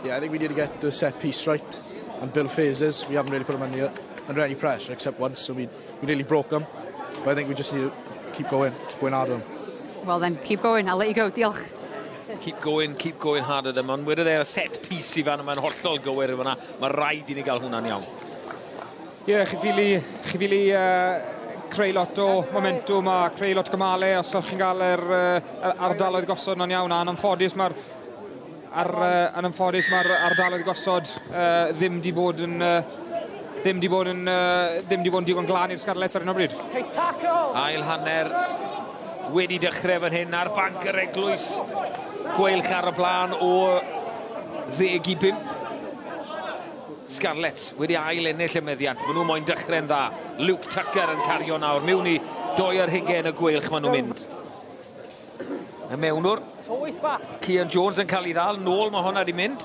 Yeah, I think we need to get the set piece right and build phases. We haven't really put them under any pressure except once, so we nearly broke them. But I think we just need to keep going hard on them. Well then, keep going. I'll let you go. Diolch. Keep going hard at them. Ond wedodd e, set piece i fan yma'n hollol gywir fyna. Mae rhaid i ni gael hwnna'n iawn. Ie, yeah, chi ffili creu lot o momentum a creu lot o gymalau os ydych chi'n gael yr ardaloedd gosod nhw'n iawn. A yn anffodus mae'r ardaloedd gosod ddim di bod yn digon glân i'r Scarlets ar hyn o bryd. Hey, tackle! Ail hanner wedi dechrau fan hyn ar fanc yr Eglwys. Gweilch ar y blaen o 10 i 5. Scarlets wedi ail ennill y meddiant. Maen nhw moyn dechrau'n dda. Luke Tucker yn cario nawr. Mewn i 22 y Gweilch maen nhw'n mynd. Y mewnwr, Cian Jones yn cael ei ddal. Nôl mae hwnna wedi mynd.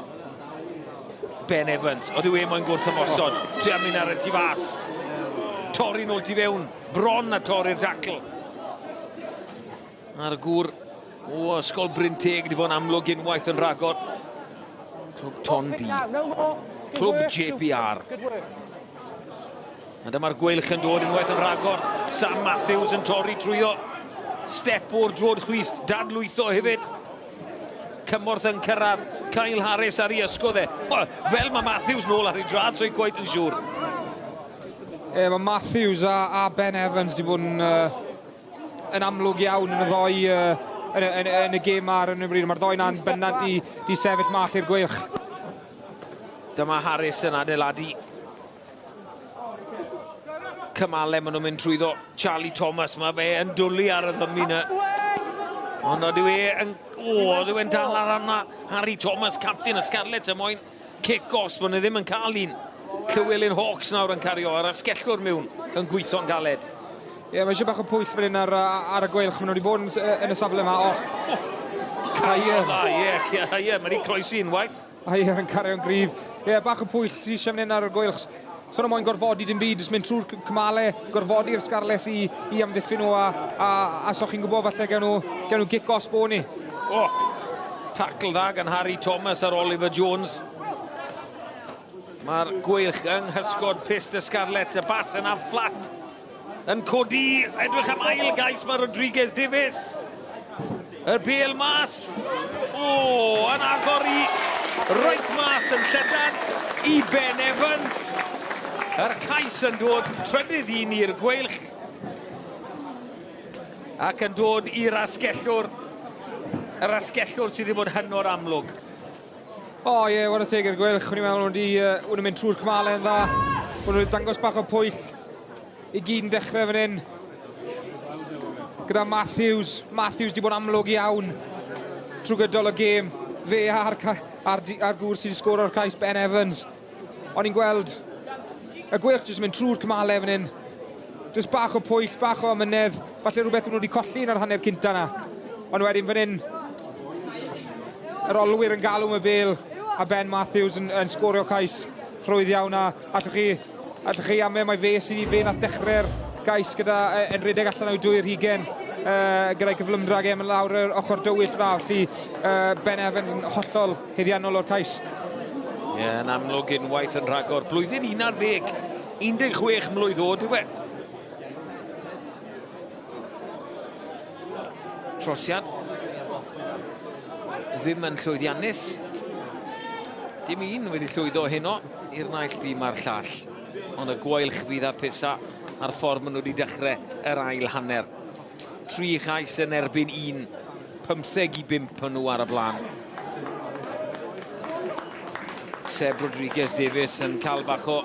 Ben Evans. Oeddi we moyn gwrth ymosod. Tria mynd ar y tu fas. Torri nôl tu fewn. Bron a torri'r dacl. A'r gŵr o Ysgol Brynteg wedi bod yn amlwg unwaith yn rhagor. Clwb Ton-du. Clwb JPR. A dyma'r Gweilch yn dod unwaith yn rhagor. Sam Matthews yn torri trwyddo. Step o'r droed chwith. Dadlwytho hefyd. Cymorth yn cyrraedd. Kyle Harris ar ei ysgwydd e. Fel mae Matthews nôl ar ei drad, so'n quite yn siŵr. E, mae Matthews a Ben Evans wedi bod yn amlwg iawn yn y ddoi yn y gêm ar yn y bryd. Mae'r ddoi na'n bennant di sefyll mas i'r Gweilch. Dyma Harris yn adeiladu. Cymalau maen nhw'n mynd trwyddo. Charlie Thomas, mae fe yn dwlu ar y ddymu yna. Ond yw e yn... O, yw e'n dal ar yna. Harry Thomas, captain y Scarlets, y moyn cic os, maen nhw ddim yn cael un. Llywelyn Hawkes nawr yn cario ar asgellwr mewn yn gweithio'n galed. Ie, yeah, mae eisiau bach o pwyll fan hyn ar y Gweilch. Maen nhw wedi bod yn y safle yma. O, Caio. Ie, ie, mae wedi croesi unwaith. Ayer yn cario'n gryf. Ie, yeah, bach o pwyll sydd eisiau fan hyn ar y Gweilch. So nhw moyn gorfodi dim byd, jyst mynd trwy'r cymale, gorfodi'r Scarlets i amddiffyn nhw a so chi'n gwybod falle gawn nhw gic gosb o ni. O, tacl dda gan Harry Thomas ar Oliver Jones. Mae'r Gweilch yng nghysgod pyst y Scarlets, y bas yna fflat. Yn codi, edrych am ail gais mae Rodriguez Davies. Y bel mas. O, yn agor i reit mas yn llydan i Ben Evans. Yr cais yn dod trydydd un i'r Gweilch. Ac yn dod i'r asgellwr. Yr asgellwr sydd wedi bod hynod amlwg. O ie, yeah, whare teg i'r Gweilch. O'n i'n meddwl nhw wedi mynd trwy'r cymale yn dda. Bod nhw wedi dangos bach o pwyll i gyd yn dechrau fan hyn. Gyda Matthews. Matthews wedi bod amlwg iawn trwy gydol y gêm. Fe a'r gŵr sydd wedi sgoro'r cais, Ben Evans. O'n i'n gweld y Gweilch jyst yn mynd trwy'r cymale fan hyn. Jyst bach o pwyll, bach o amynedd. Falle rhywbeth nhw wedi colli yn yr hanner cynta na. Ond wedyn fan hyn, yr olwyr yn galw am y bel a Ben Matthews yn sgorio cais rhwydd iawn a allwch chi ame mai fe sydd i fe nath dechrau'r gais gyda yn rhedeg allan o'i 22 gyda'i gyflymdra gem yn lawr yr ochr dywyll fa, felly Ben Evans yn hollol haeddiannol o'r cais. Ie, yeah, yn amlwg unwaith yn rhagor. Blwyddyn 11, 16 mlwydd oed yw e. Trosiad. Ddim yn llwyddiannus. Dim un wedi llwyddo heno i'r naill dîm a'r llall. Ond y Gweilch fydd â pisa ar ffordd maen nhw wedi dechrau yr ail hanner. Tri chais yn erbyn un. 15 i 5 nhw ar y blaen. Seb Rodriguez Davies yn cael bach o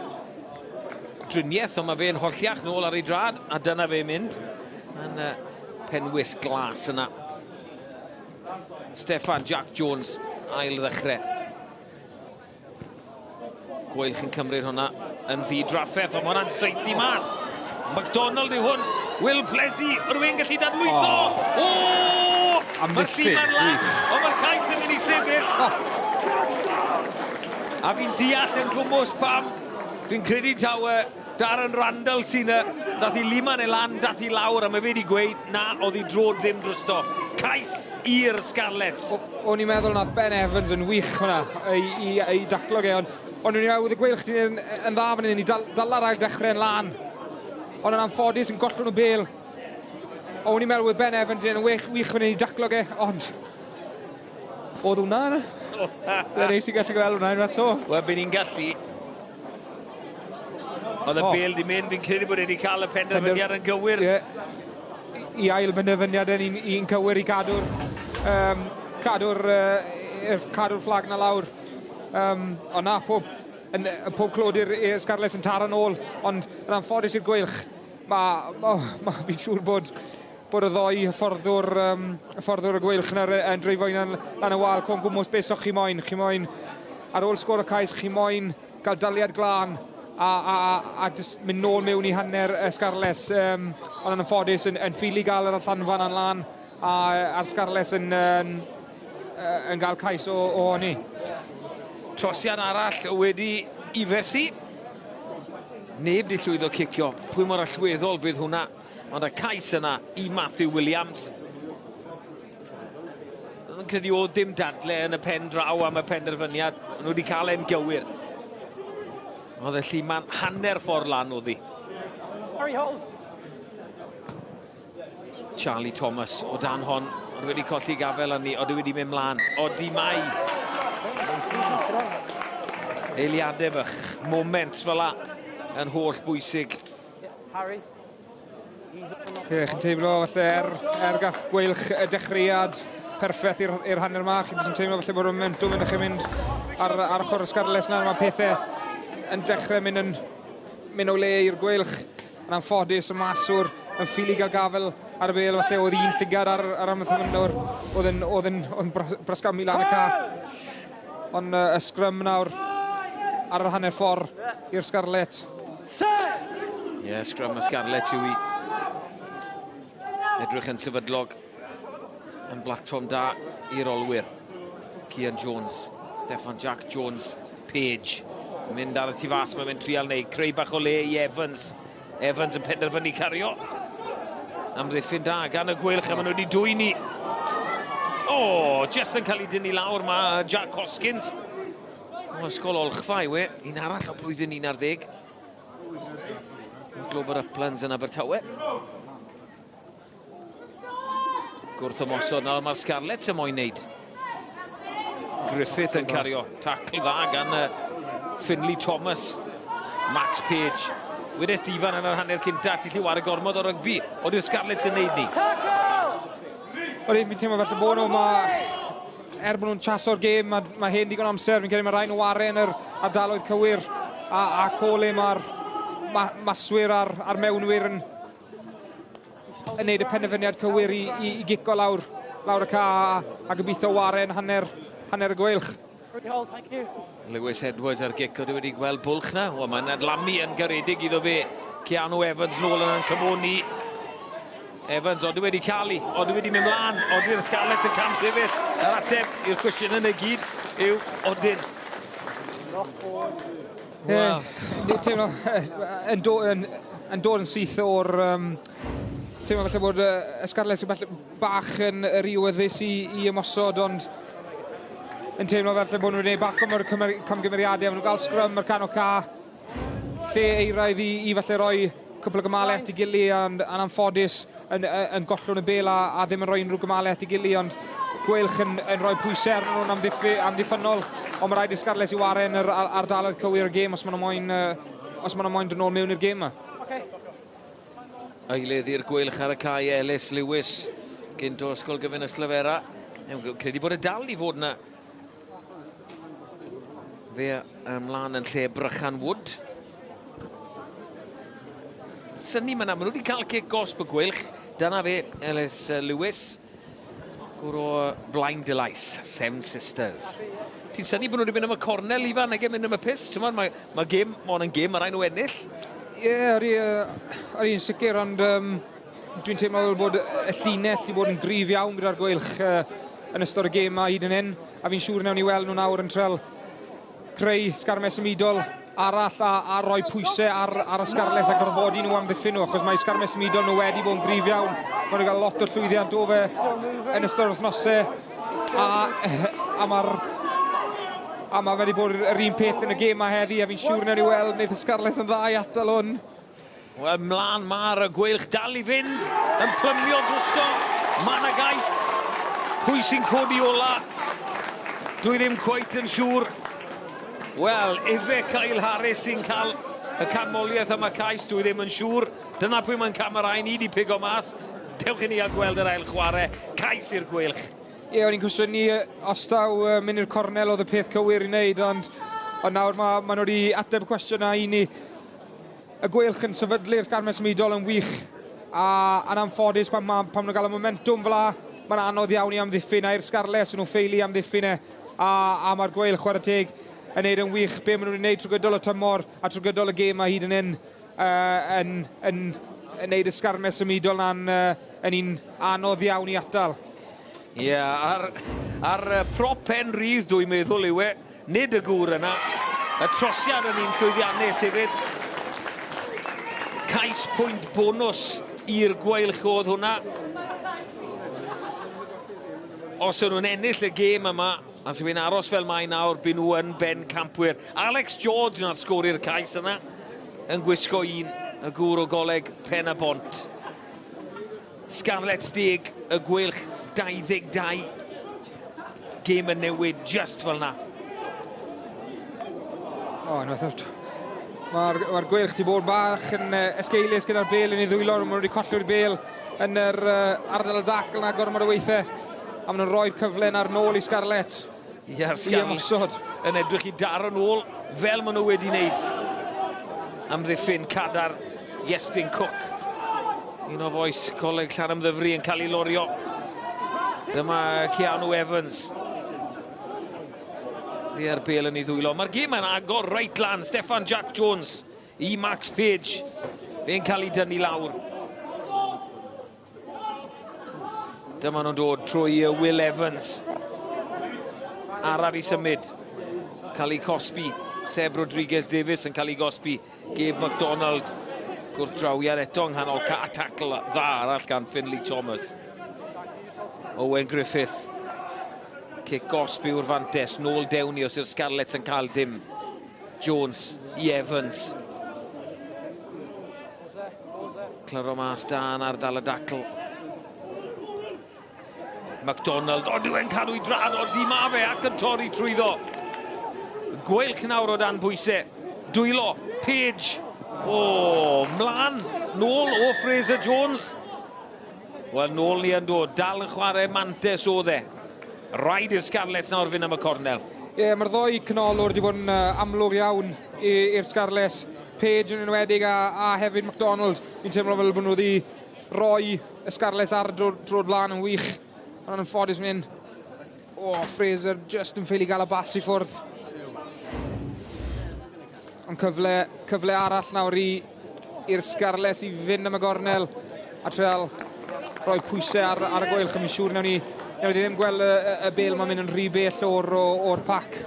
driniaeth, ond mae fe'n holliach nôl ar ei drad, a dyna fe'n mynd. Yn penwisg glas yna. Steffan Jack Jones, ail ddechrau. Gweilch yn cymryd hwnna yn ddi-drafferth, ond mae hwnna'n saethu mas. McDonald yw hwn. Will Plesy, rhywun gallu dadlwytho. Oh! O! Mae'r Amddiffyn, llima'n lan, gwych. ond mae'r cais yn mynd i sefyll. Oh. A fi'n deall yn gwmwys pam. Fi'n credu taw Darren Randall sy'n dath i Liman e lan, dath i lawr, a mae fe wedi gweud na, oedd i drod ddim drosto. Cais i'r Scarlets. O'n i'n meddwl nath Ben Evans yn wych hwnna, i daclo ge, ond o'n i'n meddwl y Gweilch yn dda fan hyn i dala'r ail dechrau yn lan. Ond yn anffodus yn gollwng nhw bêl. O'n i'n meddwl Ben Evans yn wych fan hyn i daclo ge, ond oedd hwnna yna? Dyna neis i gallu gweld hwnna unwaith to. Wel, by ni'n gallu. Oedd y bêl di mynd, fi'n credu bod wedi cael y penderfyniad yn gywir. Ie, i ail benderfyniad yn un cywir i cadw'r fflag na lawr. Ond na, pob clod i'r Scarlets yn taro nôl, ond yn anffodus i'r Gweilch, fi'n siŵr bod y ddoi hyfforddwr y Gweilch yn dreifo un lan y wal, cwm gwmwys, beth soch chi moyn? Chi moyn, ar ôl sgôr y cais, chi moyn gael daliad glân a just mynd nôl mewn i hanner y Scarlets, ond yn anffodus yn ffili gael yr allanfa na'n lan, a'r Scarlets yn gael cais o honni. Trosiad arall wedi i fethu. Neb di llwyddo cicio. Pwy mor allweddol fydd hwnna? Ond y cais yna i Matthew Williams. Yn credu oedd dim dadle yn y pen draw am y penderfyniad. Ond nhw wedi cael e'n gywir. Oedd y Lliman hanner ffordd lan oedd hi. Charlie Thomas o dan hon. Oedd wedi colli gafel arni, oedd wedi mynd mlaen. Odi mai. Eiliadau bych, moment fel la yn holl bwysig. Harry. Ie, chi'n teimlo falle er gall Gweilch y dechreuad perffaith i'r hanner ma, chi'n teimlo falle bod y momentum yn dechrau mynd ar ochr y Scarlets nawr, mae pethau yn dechrau mynd o le i'r Gweilch. Yn anffodus, y maswr yn ffili gael gafel ar y bêl, falle oedd un llygad ar amddiffynnwr, oedd yn brasgamu lan y ca. Ond y sgrym nawr ar yr hanner ffordd i'r Scarlets. Ie, sgrym y Scarlets yw i edrych yn sefydlog yn blatfform da i'r olwyr. Cian Jones, Steffan Jack Jones, Page. Mynd ar y tu fas, mae'n mynd trial neu creu bach o le i Evans. Evans yn penderfynu cario. Amddiffyn da gan y Gweilch, a maen nhw wedi dwyni. O, just yn cael ei dynnu lawr mae Jack Hoskins. O, Ysgol Olchfa yw e, un arall o blwyddyn 11. Glwb yr Uplands yn Abertawe. Gwrth ymosod nawr mae'r Scarlets yn moyn wneud. Griffith yn cario. Tacl dda gan Finley Thomas. Max Page. Wedes Stephen yn yr hanner cynta, ti'n lli ware gormod o rygbi. Oeddi'r Scarlets yn neud ni? Oeddi, fi'n teimlo falle bod nhw, er bod nhw'n chaso'r gêm, mae hen digon amser, fi'n credu mae rhaid nhw ware yn yr ardaloedd cywir a cole mae'r maswyr a'r mewnwyr yn neud y penderfyniad cywir i gico lawr y ca a gobeithio ware yn hanner y Gweilch. Lewis Edwards ar gic, oedd wedi gweld bwlch na. O, mae'n adlamu yn garedig iddo fe. Keanu Evans nôl yn cymoni. Evans, oedd wedi cael ei, oedd wedi mynd mlaen, oedd i'r Scarlets yn cam sefyll. Yr ateb i'r cwestiwn yn y gyd yw Odyn. Wel, teimlo, yn dod yn syth o'r... Teimlo falle bod y Scarlets yn bach yn rywyddus i ymosod, ond yn teimlo falle bod nhw'n gwneud bach o'r camgymeriadau. Maen nhw'n gael sgrym ar can o ca, lle eiraidd i falle roi cwpl o gymalau at ei gili, ond yn anffodus yn gollwng y bêl a ddim yn rhoi unrhyw gymalau at ei gili, ond Gweilch yn rhoi pwysau arnyn nhw'n amddiffynnol, ond mae rhaid i'r Scarlets i ware yn yr ardaloedd cywir y gêm os maen nhw moyn dod nôl mewn i'r gêm yma. Eilydd i'r Gweilch ar y cae, Ellis Lewis, gynt o Ysgol Gyfun Yslafera. Credu bod y dal i fod yna. Fe ymlaen yn lle Brychan Wood. Syni maen nhw wedi cael cic gosb y Gweilch. Dyna fe, Ellis Lewis. Gwr o Blaen Dulais, Seven Sisters. Ti'n syni bod nhw wedi mynd am y cornel, Ifan, nag e mynd am y pyst? Mae gêm, mae hwn yn gêm, mae rhaid nhw ennill. Ie, ar un sicr, ond dwi'n teimlo fel bod y llinell wedi bod yn gryf iawn gyda'r Gweilch yn ystod y gêm yma hyd yn hyn, a fi'n siŵr newn ni weld nhw nawr yn trial creu sgarmes symudol arall a rhoi pwysau ar y Scarlets a gorfodi nhw amddiffyn nhw, achos mae sgarmes symudol nhw wedi bod yn gryf iawn. Maen nhw'n cael lot o llwyddiant o fe yn ystod yr wythnosau, a mae'r a mae wedi bod yr un peth yn y gêm yma heddi, a fi'n siŵr newn ni weld wneud y Scarlets yn dda i atal hwn. Wel, mlaen mae'r Gweilch dal i fynd, yn plymio drosto. Mae 'na gais. Pwy sy'n codi ola? Dwi ddim cweit yn siŵr. Wel, ife Kyle Harris sy'n cael y canmoliaeth am y cais, dwi ddim yn siŵr. Dyna pwy mae'n camerau ni wedi pigo mas. Dewch i ni a gweld yr ail chwarae. Cais i'r Gweilch. Ie, o'n i'n cwestiynu os taw mynd i'r cornel oedd y peth cywir i wneud, ond nawr ma nhw wedi ateb y cwestiwn na i ni. Y Gweilch yn sefydlu'r sgarmes symudol yn wych, a yn anffodus pan nhw'n cael y momentum fel 'a, mae'n anodd iawn i amddiffyn, a i'r Scarlets nhw'n ffeili amddiffyn e, a mae'r Gweilch chwarae teg yn neud yn wych be maen nhw wedi wneud trwy gydol y tymor a trwy gydol y gêm a hyd yn hyn, yn neud y sgarmes symudol na'n yn un anodd iawn i atal. Ie, yeah, ar prop pen rydd dwi'n meddwl yw e, nid y gŵr yna. Y trosiad yn un llwyddiannus hefyd. Cais pwynt bonws i'r Gweilch oedd hwnna. Os ydyn nhw'n ennill y gêm yma, a sy'n fi'n aros fel mae nawr, byd nhw yn ben campwyr. Alex George nath sgori'r cais yna, yn gwisgo un, y gŵr o Goleg Pen y Bont. Scarlets 10, y Gweilch 22. Gêm yn newid just fel na. O, unwaith Mae'r Gweilch wedi bod bach yn esgeulus gyda'r bel yn ei ddwylo. Maen nhw wedi colli'r bel yn yr ardal y dacl na gormod o weithiau. A maen nhw'n rhoi'r cyfle na'r nôl i Scarlets. Ia'r Scarlets yn edrych i daro nôl fel maen nhw wedi wneud. Amddiffyn cadar Iestyn Cook. Un o fois Coleg Llanymddyfri yn cael ei lorio. Dyma Keanu Evans. I'r bel yn ei ddwylo. Mae'r gêm yn agor reit lan. Steffan Jack Jones i Max Page. Fe'n cael ei dynnu lawr. Dyma nhw'n dod trwy Will Evans. Araf i symud. Cael ei cosbi. Seb Rodriguez Davies yn cael ei gosbi. Gabe MacDonald. Gwrthdrawiad eto yng nghanol a tacl dda arall gan Finley Thomas. Owen Griffith. Cic gosb yw'r fantes. Nôl dewn ni os yw'r Scarlets yn cael dim. Jones i Evans. Clyro mas dan ardal y dacl. MacDonald, o dyw e'n cadw i drad, o di ma fe ac yn torri trwyddo. Gweilch nawr o dan bwysau. Dwylo, Page. O, mlan, nôl o Fraser Jones. Wel, nôl ni yn dod, dal yn chwarae mantes oedd e. Rhaid i'r Scarlets nawr fynd am y cornel. Ie, mae'r ddoi canolwr wedi bod yn amlwg iawn i'r Scarlets. Page yn enwedig a hefyd MacDonald. Fi'n teimlo fel bod nhw wedi rhoi y Scarlets ar drod flan yn wych. Ond yn ffodus fan hyn. O, Fraser just yn ffeili gael y bas i ffwrdd. Ond cyfle arall nawr i'r Scarlets i fynd am y gornel a trial rhoi pwysau ar y Gweilch. Fi'n siŵr newn ni ddim gweld y bel mae'n mynd yn rhy bell o'r pac.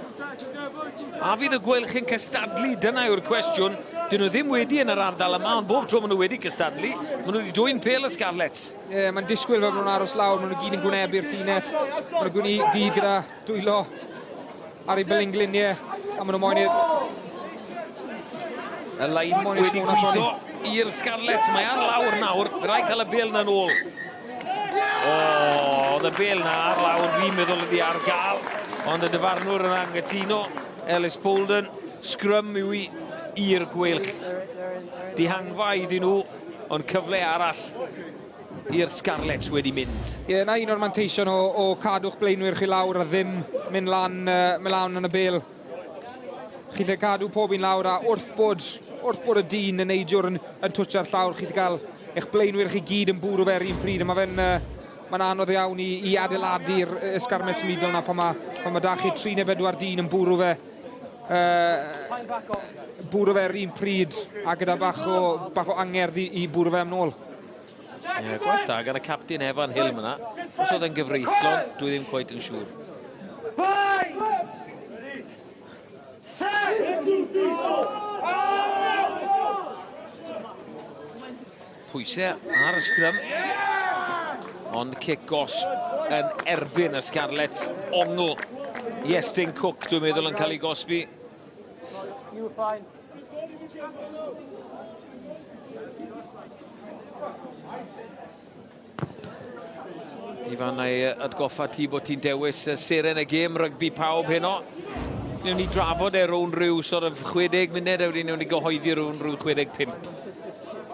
A fydd y Gweilch yn cystadlu? Dyna yw'r cwestiwn. Dyn nhw ddim wedi yn yr ardal yma, ond bob tro maen nhw wedi cystadlu, maen nhw wedi dwyn pêl y Scarlets. Ie, mae'n disgwyl fel maen nhw'n aros lawr, maen nhw gyd yn gwynebu'r llinell, maen nhw gyd gyda dwylo ar eu belingliniau, a maen nhw moyn i'r... Y lein wedi gweithio i'r Scarlets, mae ar lawr nawr, rhaid cael y bêl na nôl. O, oedd y bêl na ar lawr, fi'n meddwl ydi ar gael, ond y dyfarnwr yn anghytuno, Ellis Bolden, sgrym yw i'r Gweilch. Dihangfa iddyn nhw, ond cyfle arall i'r Scarlets wedi mynd. Ie, na un o'r manteision o cadw'ch blaenwyr chi lawr a ddim mynd lan yn y bêl. Chi'n lle cadw pob un lawr a wrth bod y dyn yn neidiwr yn twtsio'r llawr, chi'n cael eich blaenwyr chi gyd yn bwrw fe'r un pryd. A mae'n anodd iawn i adeiladu'r ysgarmes symudol na pan mae da chi 3 neu 4 dyn yn bwrw fe. Bwrw fe'r un pryd a gyda bach o angerdd i bwrw fe am nôl. Ie, gwaith da gan y captain Evan Hill myna. Os oedd e'n gyfreithlon, dwi ddim cweit yn siŵr. Pwysau ar y sgrym. Ond cic gosb yn erbyn y Scarlets. Ongl. Iestyn Cook, dwi'n meddwl, yn cael ei gosbi. You were fine. Ifan, na i atgoffa ti bod ti'n dewis seren y gêm rygbi pawb heno. Newn ni drafod e rownd rhyw sort of 60 munud, a wedyn newn ni gyhoeddi rownd rhyw 65.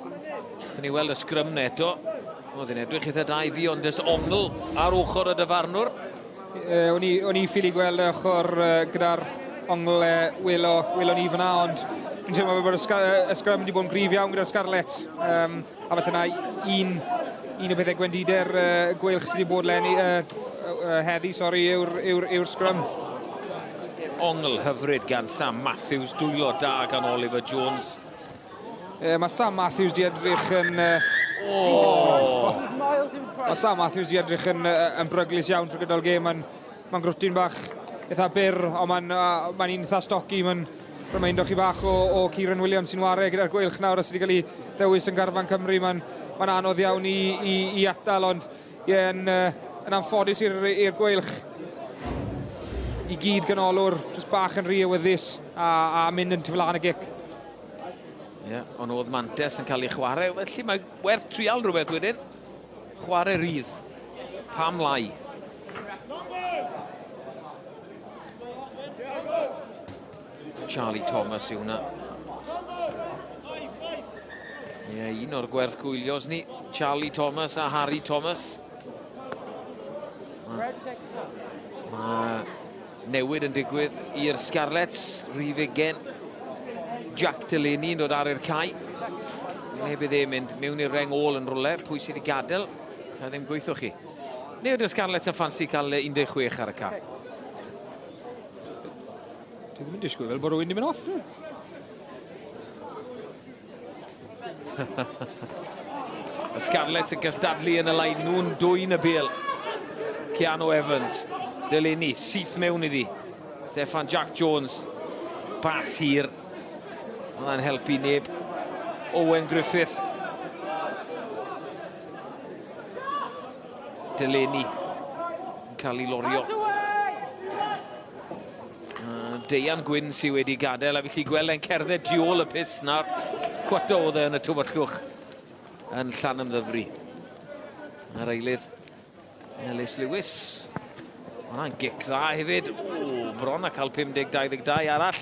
Wnaethon ni weld y sgrym na eto. Oedd e'n edrych eitha da i fi, ond jyst ongl ar ochr y dyfarnwr. O'n i ffili gweld y ochr gyda'r ongl welo, welo ni fyna, ond dwi'n teimlo bod y sgrym wedi bod yn gryf iawn gyda'r Scarlets. A falle na un o bethau gwendidau'r Gweilch sydd wedi bod leni, heddi, sori, yw'r sgrym. Ongl hyfryd gan Sam Matthews, dwylo da gan Oliver Jones. Mae Sam Matthews di edrych yn... Mae Sam Matthews di edrych yn bryglus iawn trwy gydol gêm. Mae'n grwtyn bach eitha byr, ond mae'n un eitha stocky. Mae'n remeindo chi bach o Kieran Williams sy'n ware gyda'r Gweilch nawr, a sydd wedi cael ei ddewis yn garfan Cymru. Mae'n anodd iawn i atal, ond ie, yn anffodus i'r Gweilch. I gyd ganolwr, jyst bach yn rhy awyddus a mynd yn tu flaen y gic. Ie, ond oedd Mantes yn cael ei chwarae, felly mae werth trial rhywbeth wedyn. Chwarae rydd. Pam lai? Charlie Thomas yw hwnna. Ie, un o'r gwerth gwylios ni. Charlie Thomas a Harry Thomas. Mae newid yn digwydd i'r Scarlets. Rhif 20. Jack Delaney yn dod ar i'r cae. Neb i ddim mynd mewn i'r reng ôl yn rwle. Pwy sydd wedi gadael? Alla ddim gweithio chi. Neu ydy'r Scarlets yn ffansi cael 16 ar y cae? Dwi ddim yn disgwyl fel bod rhywun wedi mynd off. Y Scarlets yn cystadlu yn y lein. Nhw'n dwyn y bêl. Keanu Evans. Delaney, syth mewn iddi. Steffan Jack Jones. Bas hir. Hwnna'n helpu neb. Owen Griffith. Delaney yn cael ei lorio. Deian Gwyn sydd wedi gadael, a felly gweld e'n cerdded tu ôl y pys na'r cwato oedd e yn y tywyllwch yn Llanymddyfri. A'r eilydd Ellis Lewis. Hwnna'n gic dda hefyd. O, bron a cael 50-22 arall.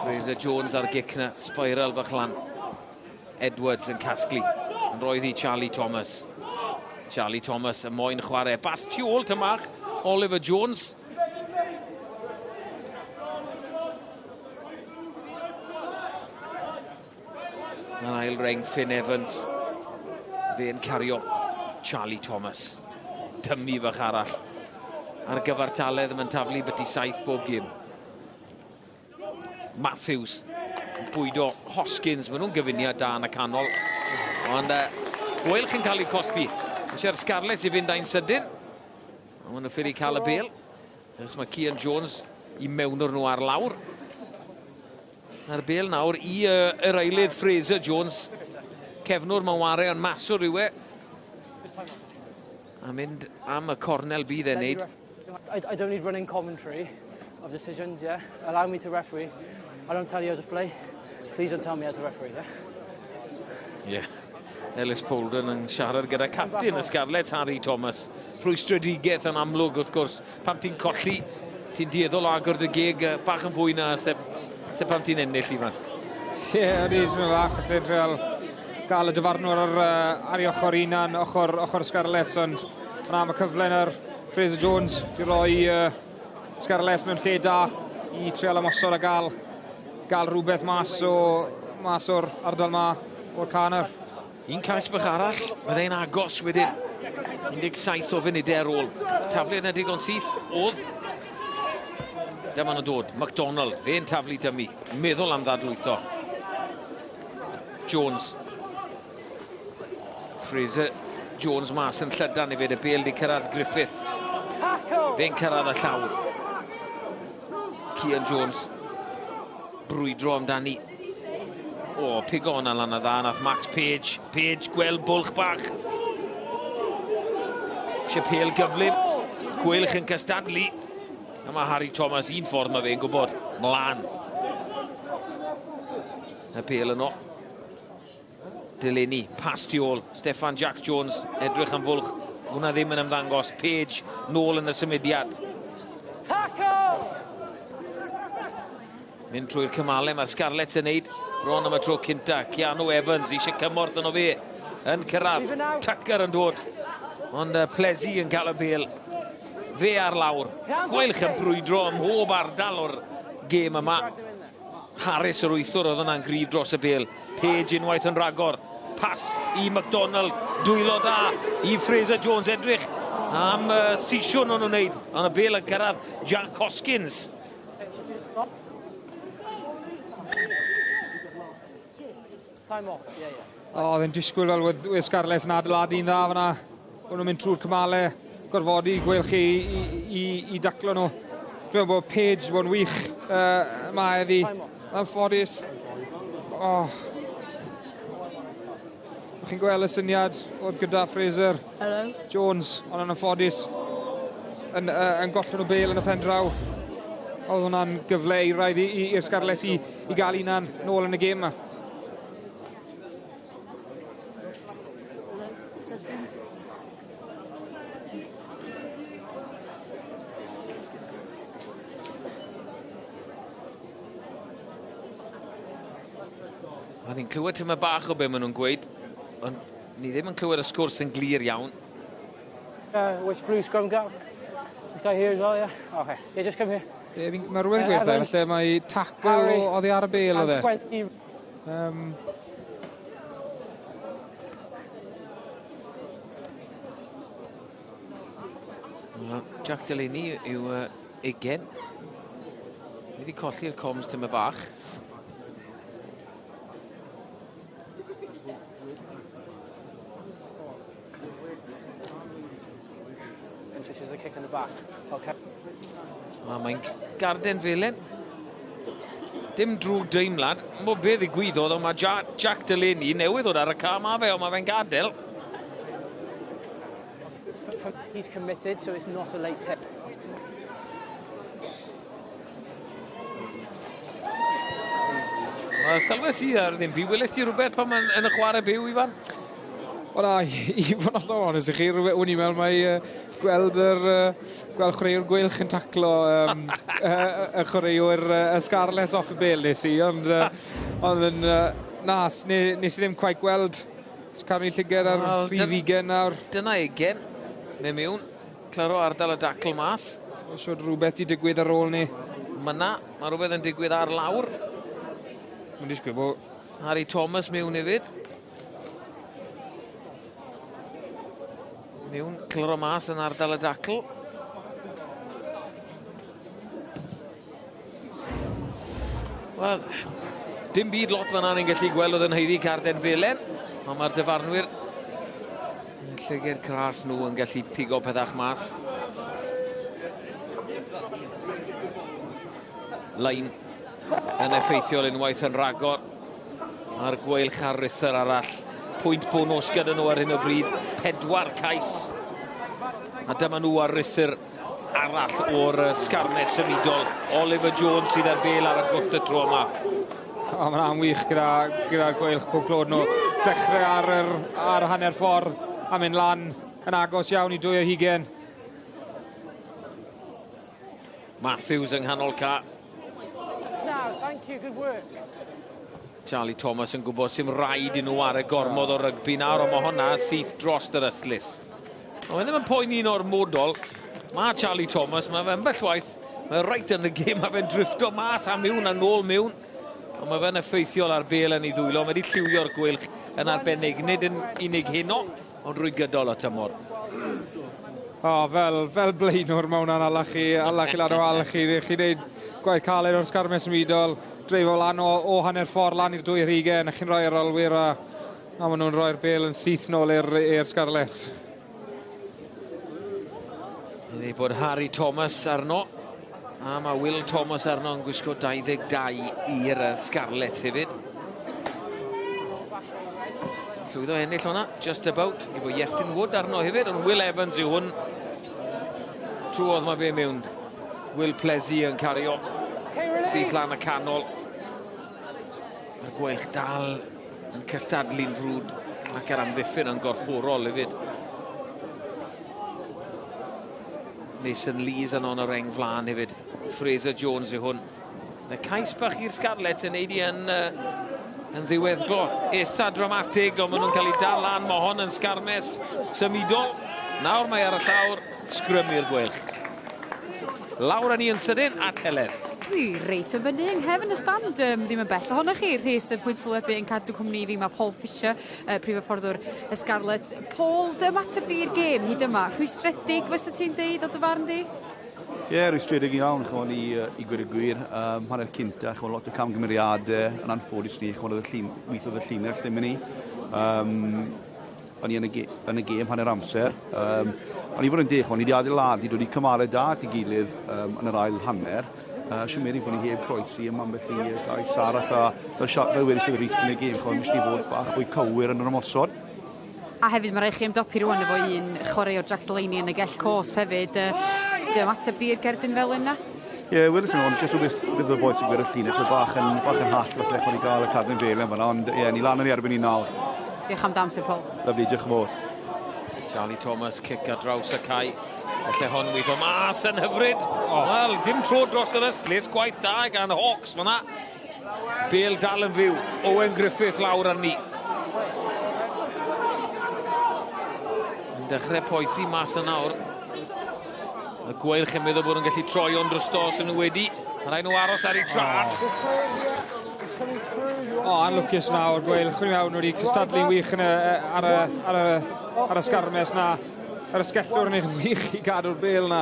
Fraser Jones ar gic na, spiral bach lan. Edwards yn casglu. Yn roedd i Charlie Thomas. Charlie Thomas yn moyn chwarae. Bas tu ôl tymach, Oliver Jones. Yn ail reng Finn Evans. Fe'n cario Charlie Thomas. Dymu fach arall. Ar gyfartaledd yma'n taflu byti 7 bob gêm. Matthews yn bwydo Hoskins. Maen nhw'n gyfuniad da yn y canol. Ond Gweilch yn cael ei cosbi. Eisiau'r Scarlets i fynd ein sydyn. Ond maen nhw'n ffili cael y bêl. Achos mae Cian Jones i mewn o'r nhw ar lawr. A'r bêl nawr i yr eilydd Fraser Jones. Cefnwr mewn ware, ond maswr yw e. A mynd am y cornel bydd e'n neud. I don't need running commentary of decisions, yeah. Allow me to referee. I don't tell you how to play. Please don't tell me how to referee, yeah? Yeah. Ellis Polden yn siarad gyda captain y Scarlets, Harry Thomas. Rhwystredigaeth yn amlwg, wrth gwrs. Pam ti'n colli, ti'n dueddol o agor dy geg bach yn fwy na se pam ti'n ennill, Ifan. Ie, ydy, ti'n meddwl fach, felly trial gael y dyfarnwr ar ei ochr unan, ochr Scarlets, ond na, mae cyfle yn Fraser Jones i roi Scarlets mewn lle da i trial ymosod a gael rhywbeth mas o'r ardal ma, o'r canner. Un cais bach arall, byddai'n agos wedyn. 17 o funudau ar ôl. Taflu yna digon syth, oedd. Dyma nhw'n dod, MacDonald, fe'n taflu dymu, meddwl am ddadlwytho. Jones. Fraser Jones mas yn llydan i fyd, y bêl di cyrraedd Griffith. Fe'n cyrraedd y llawr. Cian Jones brwydro amdani. O, pigo hwnna lan y dda, nath Max Page. Page gweld bwlch bach. Eisiau pêl gyflym. Gweilch yn cystadlu. A mae Harry Thomas un ffordd mae fe'n gwybod. Mlan. Y pêl yno. Delaney, pas tu ôl. Steffan Jack Jones, edrych am fwlch. Hwna ddim yn ymddangos. Page, nôl yn y symudiad. Tackle! Mynd trwy'r cymalau, mae Scarlett yn neud bron am y tro cynta. Keanu Evans eisiau cymorth yno fe. Yn cyrraedd. Tucker yn dod. Ond Plesy yn cael y bêl. Fe ar lawr. Gweilch yn brwydro ym mhob ardal o'r gêm yma. Harris yr wythwr oedd yna'n gryf dros y bêl. Page unwaith yn ragor. Pas i McDonald. Dwylo da i Fraser Jones. Edrych am sisiwn o'n nhw'n wneud. Ond y bêl yn cyrraedd Jack Hoskins. Time off, yeah, yeah. O, oedd e'n disgwyl fel oedd Scarlets yn adeiladu'n dda fyna. O'n nhw'n mynd trwy'r cymalau, gorfodi Gweilch i daclo nhw. Dwi'n meddwl bod Page bod yn wych yma heddi. Anffodus. Oh. Chi'n gweld y syniad oedd gyda Fraser Hello. Jones, ond yn anffodus yn gollon nhw bêl yn y pen draw. Oedd hwnna'n gyfle i rhaid i'r Scarlets i gael unan nôl yn y gêm yma. A ni'n clywed tyma bach o be maen nhw'n gweud, ond ni ddim yn clywed y sgwrs yn glir iawn. Which blue scrum guy? This guy here as well, yeah? Okay, yeah, just come here. Mae rhywbeth yn gweithio, felly mae tackle oddi ar y bêl oedd e. Jack Delaney yw 20. Ni wedi colli'r comms tyma bach. Which is the kick in the back. Okay. Mae'n garden felen. Dim drwg deimlad. Mo be ddigwyddodd, ond mae Jack Delaney newydd ddod ar y cam a fe, ond mae fe'n gadael. He's committed, so it's not a late hit. Wel, sylwes i ar ddim fi. Welest ti rhywbeth pan mae'n yn y chwarae byw, Ifan? O na, i fod yn hollol onest i chi, o'n i'n meddwl mai gweld yr gweld chwaraewr Gweilch yn taclo y chwaraewr y Scarlets off y bêl nes i, ond yn na, nes i ddim cweit gweld Cadw llygad ar rhif 20 nawr. Dyna 20, mae mewn, claro ardal y dacl mas. Os oedd rhywbeth i digwydd ar ôl ni. Mae na, mae rhywbeth yn digwydd ar lawr. Mae'n disgwyl bod Harry Thomas mewn hefyd. Mewn, cliro mas yn ardal y dacl. Wel, dim byd lot fan'na ni'n gallu gweld oedd yn haeddu carden felen, ond mae'r dyfarnwyr yn llygad cras nhw yn gallu pigo pethach mas. Lein yn effeithiol unwaith yn ragor. A'r Gweilch ar ruthr arall. Pwynt bonws gyda nhw ar hyn o bryd. 4 cais. A dyma nhw ar ruthr arall o'r sgarmes symudol. Oliver Jones sydd ar bêl ar y gwt y tro yma. O, mae'n amwych gyda'r Gweilch pob clod nhw. Dechrau ar hanner ffordd a mynd lan yn agos iawn i 2-20. Matthews yng nghanol ca. Now, thank you, good work. Charlie Thomas yn gwybod sy'n rhaid i nhw ar y gormod o rygbi nawr, ond mae hwnna syth dros yr ystlys. Ond mae ddim yn poeni'n ormodol. Mae Charlie Thomas, mae fe'n bell waith, mae reit yn y gêm, mae fe'n drifto mas a mewn a nôl mewn. Ond mae fe'n effeithiol ar bêl yn ei ddwylo. Mae wedi lliwio'r Gweilch yn arbennig, nid yn unig heno, ond drwy gydol y tymor. O, fel blaenwr mae hwnna'n ala chi lan o al chi. Chi'n neud gwaith caled o'r sgarmes symudol, dreifo lan o hanner ffordd lan i'r 2-20, a chi'n rhoi ar olwyr a A maen nhw'n rhoi'r bel yn syth nôl i'r Scarlets. Ni bod Harry Thomas arno. A mae Will Thomas arno yn gwisgo 22 i'r Scarlets hefyd. Llwyddo ennill hwnna, just about. I bod Iestyn Wood arno hefyd, ond Will Evans yw hwn. Trwodd mae fe mewn. Will Plesy yn cario. Syth lan y canol. Mae'r Gweilch dal yn cystadlu'n frwd ac ar amddiffyn yn gorfforol hefyd. Mason Lees yn on y reng flaen hefyd. Fraser Jones yw hwn. Y cais bach i'r Scarlets yn neud i yn ddiweddglo. Eitha dramatig, ond maen nhw'n cael ei dal lan. Mae hon yn sgarmes symudol. Nawr mae ar y llawr, sgrym i'r Gweilch. Lawr â ni yn sydyn at Heledd. Dwi reit yn fyny yng nghefn y stand, ddim yn bell ohonoch chi. Rhys y pwynt sylwebu yn cadw cwmni i fi. Mae Paul Fisher, prif hyfforddwr y Scarlets. Paul, dy ymateb di i'r gêm hyd yma? Rhwystredig fysa ti'n deud o dy farn di? Ie, yeah, rhwystredig iawn, chymod, i gweud y gwir. Hanner cynta, chymod, lot o camgymeriadau yn anffodus ni, chymod, oedd y llun, weithiodd y llinell ddim yn ni. O'n i yn y gêm hanner amser. Ond i fod yn deg, chymod, ni wedi adeiladu, dod i cymalau da at ei gilydd yn yr ail hanner. Siomedig bod ni heb croesi am ambell i gais arall a fel wedys i Rhys yn y gêm, chymod, mis ni fod bach fwy cywir yn yr ymosod. A hefyd mae rhaid chi ymdopi rwan efo un chwaraewr Jack Delaney yn y gell cosb hefyd. Dy ymateb di i'r gerdyn fel yna? Ie, yeah, wedys yn ond, jyst rhywbeth beth o'r boi sy'n gweud y llinell, mae bach yn hall falle chwan i gael y cadwyn felen fan'na, ond ie, yeah, ni lan yn ei erbyn ni nawr. Diolch am dy amser, Paul. Lyfli, diolch yn fawr. Charlie Thomas, cic ar draws y cae. Felly hon weithio mas yn hyfryd. Oh. Wel, dim tro dros yr ystlys, gwaith da gan Hawks fan'na. Bale dal yn fyw, Owen Griffith lawr arni. Yn dechrau poethi mas yn nawr. Y Gweilch yn meddwl bod nhw'n gallu troi ond drosto os nhw wedi. Mae rhaid nhw aros ar eu trad. O, anlwcus nawr, Gweilch. Chwn i mewn, nhw wedi cystadlu'n wych yn y, ar y sgarmes na. Yr ysgellwr yn eich wych i gadw'r bel na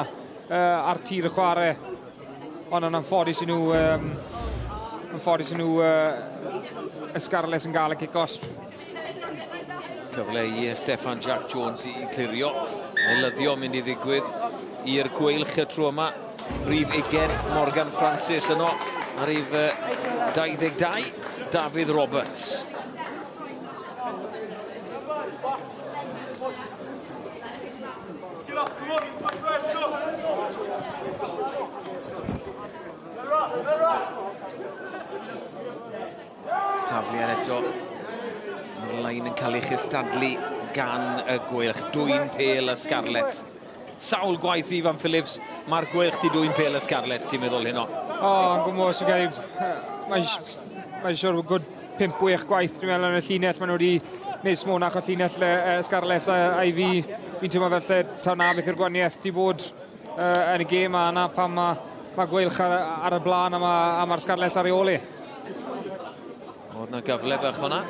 ar tir y chwarae. Ond yn anffodus i nhw, y Scarlets yn gael y cic-osb. Cyfle i Steffan Jack Jones i clirio. Eilyddio mynd i ddigwydd i'r Gweilch y tro yma. Rhif 20, Morgan Francis yno. A rhif 22, Dafydd Roberts. Tafliad eto. Mae'r lein yn cael ei chystadlu gan y Gweilch. Dwyn pêl y Scarlets. Sawl gwaith Ifan Phillips, mae'r Gweilch di dwyn pêl y Scarlets, ti'n meddwl heno? O, yn gwybod sy'n gael... Mae'n siŵr bod good 5-6 gwaith, dwi'n meddwl, yn y llinell. Maen nhw wedi gwneud smonach o llinell Scarlets a i fi, fi'n teimlo fel lle taw na beth yw'r gwahaniaeth di bod yn y gêm a na pam mae Gweilch ar y blaen a mae'r Scarlets ar ei ôl i. Oedd na gyfle bach hwnna.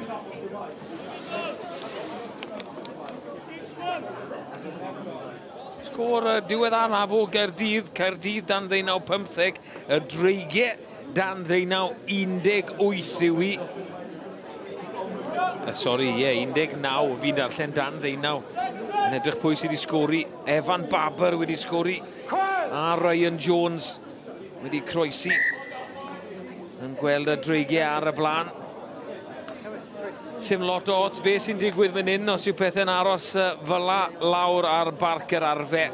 Sgôr diwedd araf o Gaerdydd. Caerdydd dan 19-15. Y Dreigiau dan 19-18 yw hi. Sori, ie, 19. Fi'n darllen dan 19. Yn edrych pwy sydd wedi sgori. Evan Baber wedi sgori. A Ryan Jones wedi croesi. Yn gweld y Dreigiau ar y blaen. Sim lot o ots beth sy'n digwydd fan hyn os yw pethau'n aros fel la lawr ar barc yr arfe.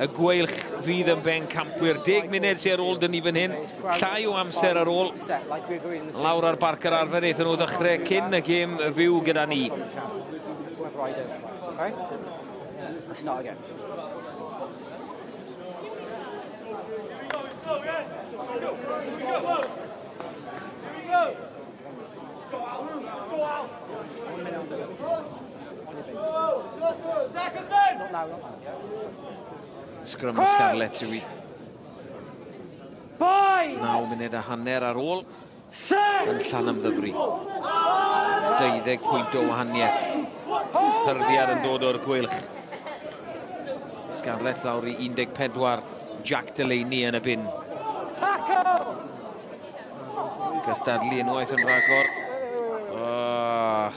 Y Gweilch fydd yn bencampwyr. 10 munud sy'n ar ôl dyn ni fan hyn. Llai o amser ar ôl. Lawr ar barc yr arfe wnaethon nhw ddechrau cyn y gêm fyw gyda ni. Sgrym y Scarlets yw i. 9 munud a hanner ar ôl yn Llanymddyfri. 20 pwynt o wahaniaeth. Hyrddiad yn dod o'r Gweilch. Scarlets lawr i 14. Jack Delaney yn y bin. Cystadlu unwaith yn rhagor. Oh.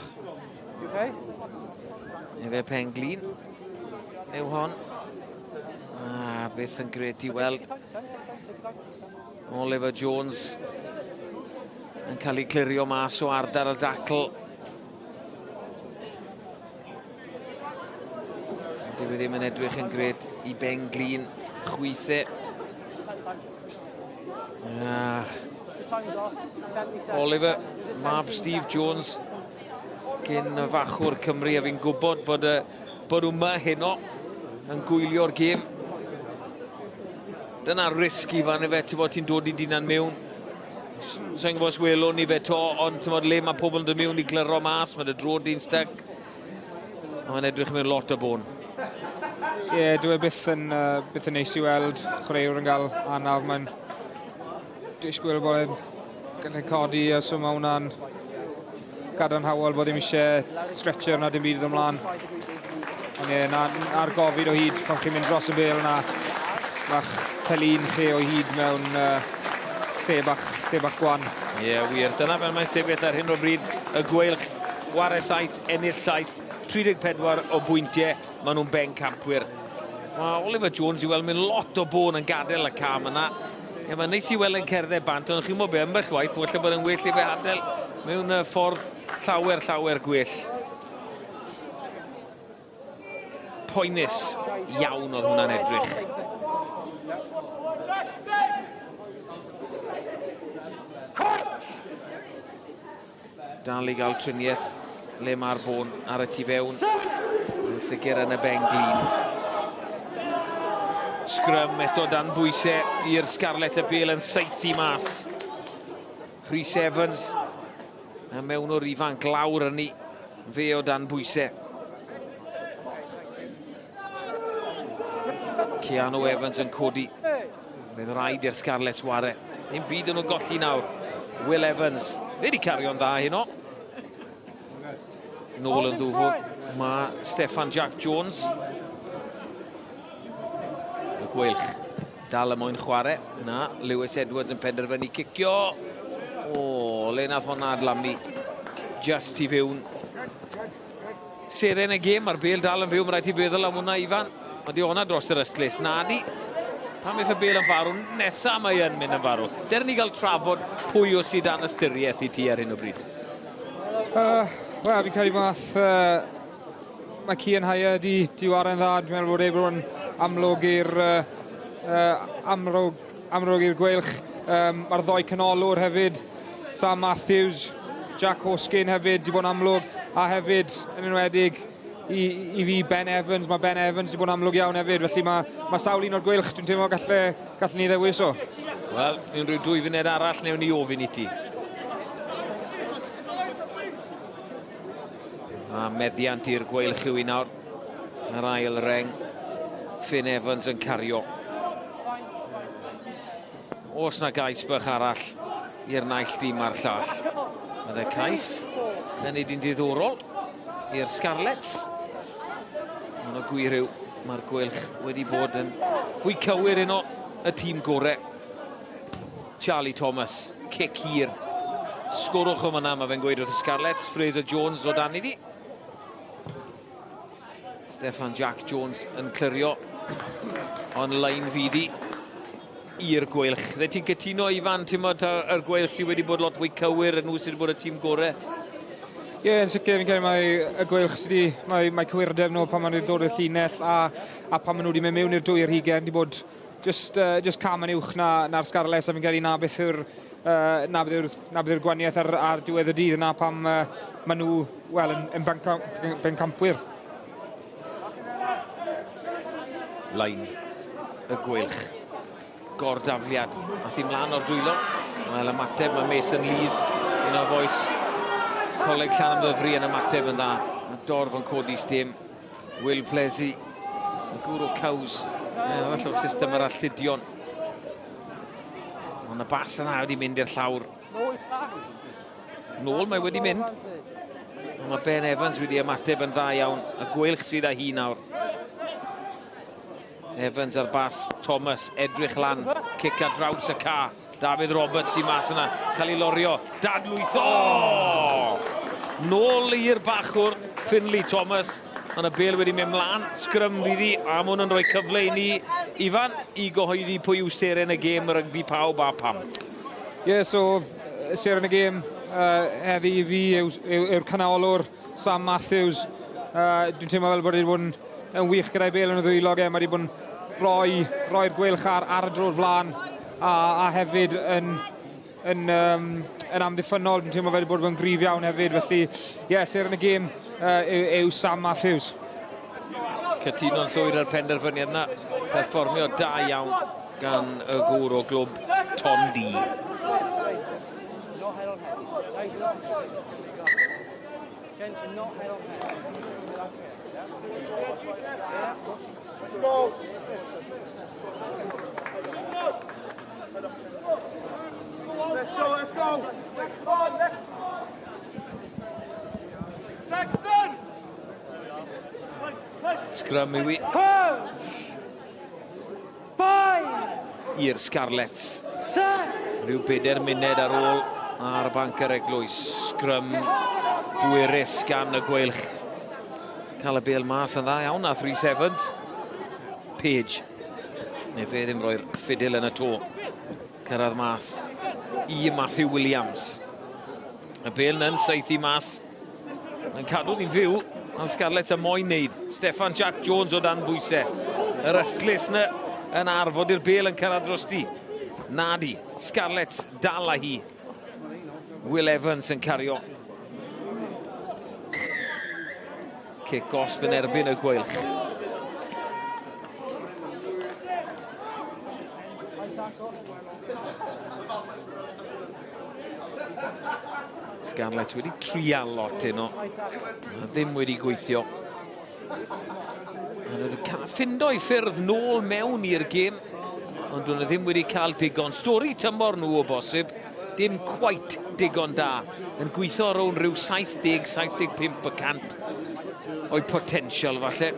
Okay? Efe Penglin yw hon. Beth yn gret i weld. Oliver Jones yn cael ei clirio mas o ardal y dacl. Dyw e ddim yn edrych yn gret i Benglin chwithe. Oliver, mab Steve Jones, cyn fachwr Cymru, a fi'n gwybod bod nhw yma heno yn gwylio'r gêm. Dyna risg i fan efe, ti'n bod ti'n dod i dyna'n mewn. Sa'n gwybod os welwn ni fe to, ond ti'n bod le mae pobl yn dod mewn i glyro mas, mae dy drod di'n styc. Mae'n edrych mewn lot o bôn. Ie, dwi byth yn neis i weld chwaraewr yn cael anaf. Mae'n disgwyl bod e'n gallu codi, a so mae hwnna'n gadarnhaol bod ddim eisiau stretcher na dim byd ymlaen. Ond ie, na'r gofid o hyd pan chi'n mynd dros y bêl na, ma'ch pelin chi o hyd mewn lle bach gwan. Ie, wir. Dyna fel mae'n sefyll ar hyn o bryd. Y Gweilch, ware 7, ennill 7, 34 o bwyntiau, maen nhw'n bencampwyr. Mae Oliver Jones i weld mynd lot o bôn yn gadael y cam yna. Ie, mae'n neis i weld yn cerdded bant, ond chi'n gwybod be, ambell waith, falle bod yn well i fe adael mewn ffordd llawer, llawer gwell. Poenus iawn oedd hwnna'n edrych. Dal i gael triniaeth le mae'r bôn ar y tu fewn. Yn sicr yn y ben-glin. Sgrym eto dan bwysau i'r Scarlets, y bêl yn saethu mas. Rhys Evans a mewn o'r ifanc lawr ynni, fe o dan bwysau. Keanu Evans yn codi. Bydd rhaid i'r Scarlets ware. Dim byd yn nhw'n golli nawr. Will Evans, fe wedi cario'n dda heno. Nôl yn ddwfwn, mae Steffan Jack Jones. Y Gweilch dal y mwyn chwarae. Na, Lewis Edwards yn penderfynu cicio. O, le nath honna adlamu. Just i fewn. Seren y gêm, mae'r bêl dal yn fyw, mae rhaid ti feddwl am hwnna, Ifan. Mae di honna dros yr ystlys. Na di. Pam eith y bêl yn farw, nesa mae yn mynd yn farw. Der ni gael trafod pwy o sydd dan ystyriaeth i ti ar hyn o bryd. Wel, fi'n credu math, mae Cian Haya di ware'n dda. Dwi'n meddwl bod e bod yn amlwg i'r amlwg i'r Gweilch. Mae'r ddoi canolwr hefyd, Sam Matthews, Jack Hoskin hefyd, di bod yn amlwg, a hefyd yn enwedig i fi Ben Evans. Mae Ben Evans di bod yn amlwg iawn hefyd, felly mae sawl un o'r Gweilch dwi'n teimlo gallen ni ddewis o. Wel, unrhyw 2 funud arall newn ni ofyn i ti. A meddiant i'r Gweilch yw i nawr. Yr ail reng, Finn Evans yn cario. Oes na gais bach arall i'r naill dîm a'r llall. Bydd y cais yn neud yn ddiddorol i'r Scarlets. Ond o gwir yw, mae'r Gweilch wedi bod yn fwy cywir yno y tîm gore. Charlie Thomas, cic hir. Sgorwch o fyna, mae fe'n gweud wrth y Scarlets. Fraser Jones o dan iddi. Steffan Jack Jones yn clirio. Ond lein fydd hi i'r Gweilch. Dde ti'n cytuno, Ifan, ti'n bod yr Gweilch sydd wedi bod lot fwy cywir, yn nhw sydd wedi bod y tîm gore? Ie, yn sicr, fi'n credu mae y Gweilch sydd wedi, mae cywirdeb nhw pan maen nhw wedi dod i'r llinell a pan maen nhw wedi mynd mewn i'r 2 ar hugain, wedi bod just cam yn uwch na'r Scarlets, a fi'n credu na beth yw'r na beth yw'r gwahaniaeth ar diwedd y dydd, na pam maen nhw, wel, yn bencampwyr. Lein y Gweilch. Gordafliad. Ath i mlaen o'r dwylo. Wel, ymateb mae Mason Lees, un o fois Coleg Llanymddyfri yn ymateb yn dda. Mae dorf yn codi stêm. Will Plesy, y gŵr o Caws. Arall o'r system yr alltudion. Ond y bas yna wedi mynd i'r llawr. Nôl mae wedi mynd. Ond mae Ben Evans wedi ymateb yn dda iawn. Y Gweilch sydd â hi nawr. Evans ar bas, Thomas, edrych lan, cic ar draws y ca. David Roberts i mas yna, cael ei lorio, dadlwytho! Oh! Nôl i'r bachwr, Finlay Thomas. Ond y bel wedi mynd mlaen, sgrym fydd hi, a ma' hwn yn rhoi cyfle i ni, Ifan, i gyhoeddi pwy yw seren y gêm rygbi pawb a pam. Ie, yeah, so, seren y gêm heddi i fi yw'r yw, yw canolwr Sam Matthews. Dwi'n teimlo fel bod wedi bod yn, yn wych gyda'i bel yn y ddwylo ge. Mae wedi bod yn rhoi, roi'r gweilch ar, ar y dro'r flaen a, a hefyd yn, yn, um, yn amddiffynnol. Dwi'n teimlo fel bod yn gryf iawn hefyd. Felly, ie, yeah, seren y gêm yw, yw Sam Matthews. Cytuno'n llwyr ar penderfyniad yna. Perfformio da iawn gan y gŵr o glwb Ton D. Let's go, let's go. Next one, next. Sector! Scrum yw i. I'r Scarlets. Rhyw 4 munud ar ôl ar y banc yr eglwys. Scrum bwerus gan y Gweilch. Cael y bel mas yn dda iawn a 3 sevens. Page. Neu fe ddim roi'r ffidil yn y to. Cyrraedd mas i Matthew Williams. Y bel yn saethu mas. Yn cadw ni'n fyw. Ond Scarlets a moyn wneud. Steffan Jack Jones o dan bwysau. Yr ystlys yna yn arfod i'r bel yn cyrraedd drosti. Nadi. Scarlets dal â hi. Will Evans yn cario. Cic gosb yn erbyn y Gweilch. Scarlets wedi trial lot heno. Ddim wedi gweithio. Maen nhw wedi ffindo i ffyrdd nôl mewn i'r gêm, ond dyn nhw ddim wedi cael digon. Stori tymor nhw o bosib, dim quite digon da. Yn gweithio rownd rhyw 70-75% o'i potensial falle.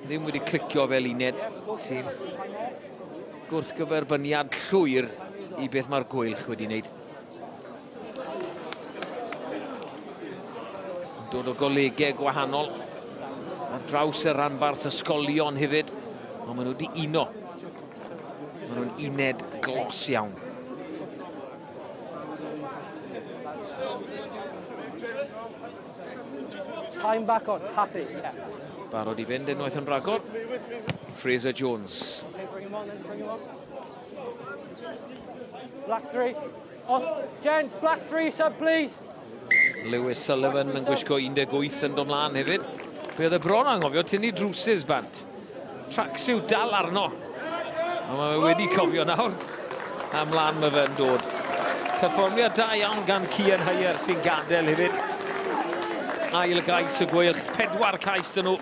Ddim wedi clicio fel uned, sy'n gwrthgyferbyniad llwyr i beth mae'r Gweilch wedi wneud. Dod o golegau gwahanol ar draws y rhanbarth ysgolion hefyd, ond maen nhw wedi uno. Maen nhw'n uned glos iawn. Time back on, happy, yeah. Barod i fynd unwaith yn rhagor. Fraser Jones. Okay, bring him on then, bring him on. Black 3. Oh, gents, black 3 sub, please. Lewis Sullivan yn gwisgo 18 yn dod mlaen hefyd. Be oedd y bron anghofio, tynnu drwsus bant. Tracksuit dal arno. Ond mae wedi cofio nawr. A mlaen mae fe'n dod. Perfformiad da iawn gan Cian Heyer sy'n gadael hefyd. Ail gais y Gweilch, 4 cais dyn nhw.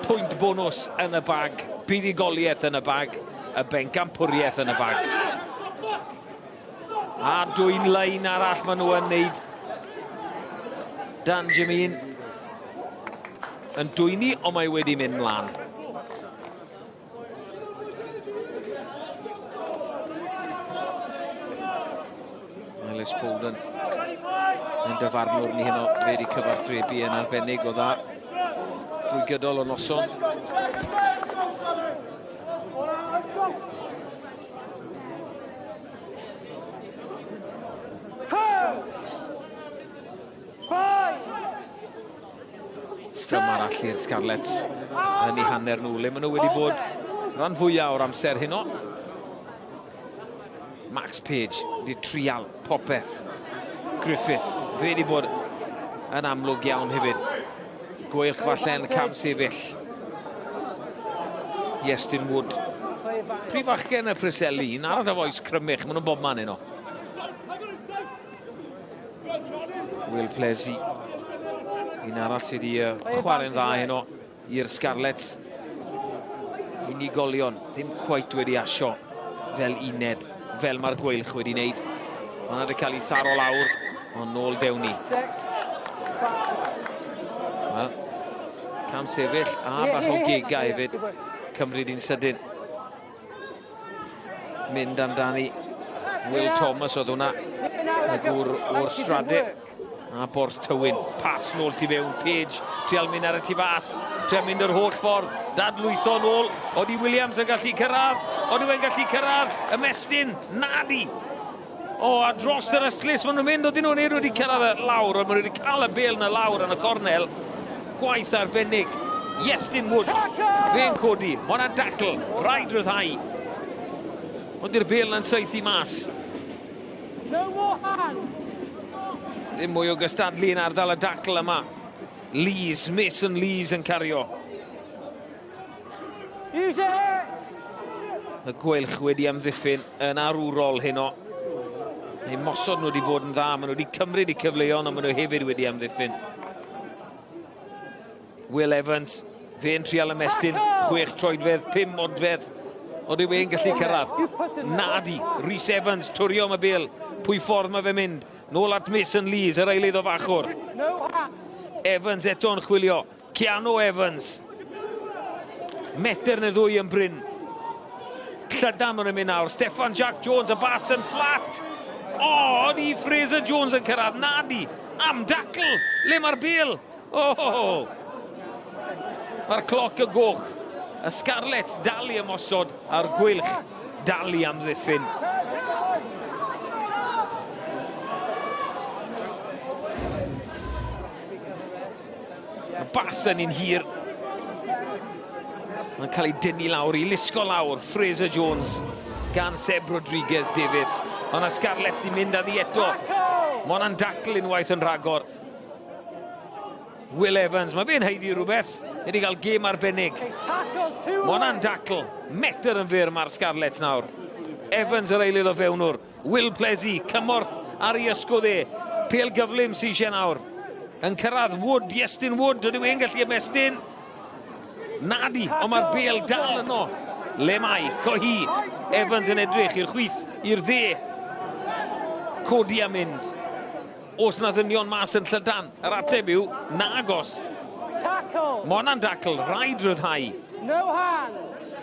Pwynt bonws yn y bag, buddugoliaeth yn y bag, y bencampwriaeth yn y bag. A dwy'n lein arall maen nhw yn neud. Dan Jamin yn dwyni, ond mae wedi mynd mlaen. Ellis Bolden yn dyfarnwr ni heno, fe wedi cyfathrebu yn arbennig o dda drwy gydol o noson. Sgrym arall i'r Scarlets yn eu hanner nhw, le maen nhw wedi bod rhan fwyaf o'r amser heno. Max Page wedi trial popeth. Griffith, fe wedi bod yn amlwg iawn hefyd. Gweilch falle yn cam sefyll. Iestyn Wood. Prif fachgen y Preseli, un arall o foes Crymych, maen nhw'n bob man heno. Will Plesy, un arall sydd wedi chwarae'n dda heno i'r Scarlets. Unigolion, ddim cweit wedi asio fel uned, fel mae'r Gweilch wedi wneud. Mae'n wedi cael ei tharo lawr, ond nôl dewn ni. Wel, cam sefyll a bach o giga hefyd. Cymryd un sydyn. Mynd amdani Will Thomas oedd hwnna, y gŵr o'r Strade. A Borth Tywyn, pas nôl tu fewn, Page, trial mynd ar y tu fas, trial mynd yr holl ffordd, dadlwytho nôl, odi Williams yn gallu cyrraedd, odi e'n gallu cyrraedd, ymestyn, nadi. O, a dros yr ystlys maen nhw'n mynd, odyn nhw'n nid wedi cyrraedd lawr, ond maen nhw wedi cael y bêl na lawr yn y cornel. Gwaith arbennig. Iestyn Wood, fe'n codi, mae hwnna'n dacl, rhaid rhyddhau. Ond i'r bêl na'n saethu mas. No more hands. Dim mwy o gystadlu yn ardal y dacl yma. Lees, Mason Lees yn cario. Use it! Y gweilch wedi amddiffyn yn arwrol heno. Eu mosod nhw wedi bod yn dda, maen nhw wedi cymryd eu cyfleon, ond maen nhw hefyd wedi amddiffyn. Will Evans, fe'n trial ymestyn, 6 troedfedd, 5 modfedd, ond yw e'n gallu cyrraedd? Nadi, Rhys Evans, twrio am y bêl, pwy ffordd mae fe'n mynd? Nôl at Mason Lees, yr eilydd o fachwr. Evans eto'n chwilio, Keanu Evans. Metr neu ddwy yn brin. Llydan maen nhw'n mynd nawr, Steffan Jack Jones, y bas yn fflat. O, oh, Fraser Jones yn cyrraedd, nadi, am dacl, le mae'r bêl? Oh! Mae'r cloc y goch. Y Scarlets dal i ymosod a'r Gweilch dal i amddiffyn. Y bas yn un hir. Mae'n cael ei dynnu lawr, i lusgo lawr, Fraser Jones gan Seb Rodriguez Davies. Ond y Scarlets di mynd â ddi eto. Mae hwnna'n dacl unwaith yn rhagor. Will Evans, mae fe'n haeddu rhywbeth. Wedi cael gêm arbennig. Mae hwnna'n dacl. Metr yn fyr mae'r Scarlets nawr. Evans yr eilydd o fewnwr. Will Plesy, cymorth ar ei ysgwydd e. Pêl gyflym sy'n eisiau nawr. Yn cyrraedd Wood, Iestyn Wood, ydw i'n gallu ymestyn? Nadi, ond mae'r bêl dal yno. Le mae, Cohi. Evans yn edrych i'r chwith, i'r dde. Codi a mynd. Os na ddynion mas yn llydan, yr ateb yw nagos. Tackle. Mae hwnna'n dacl, rhaid rhyddhau. No hands.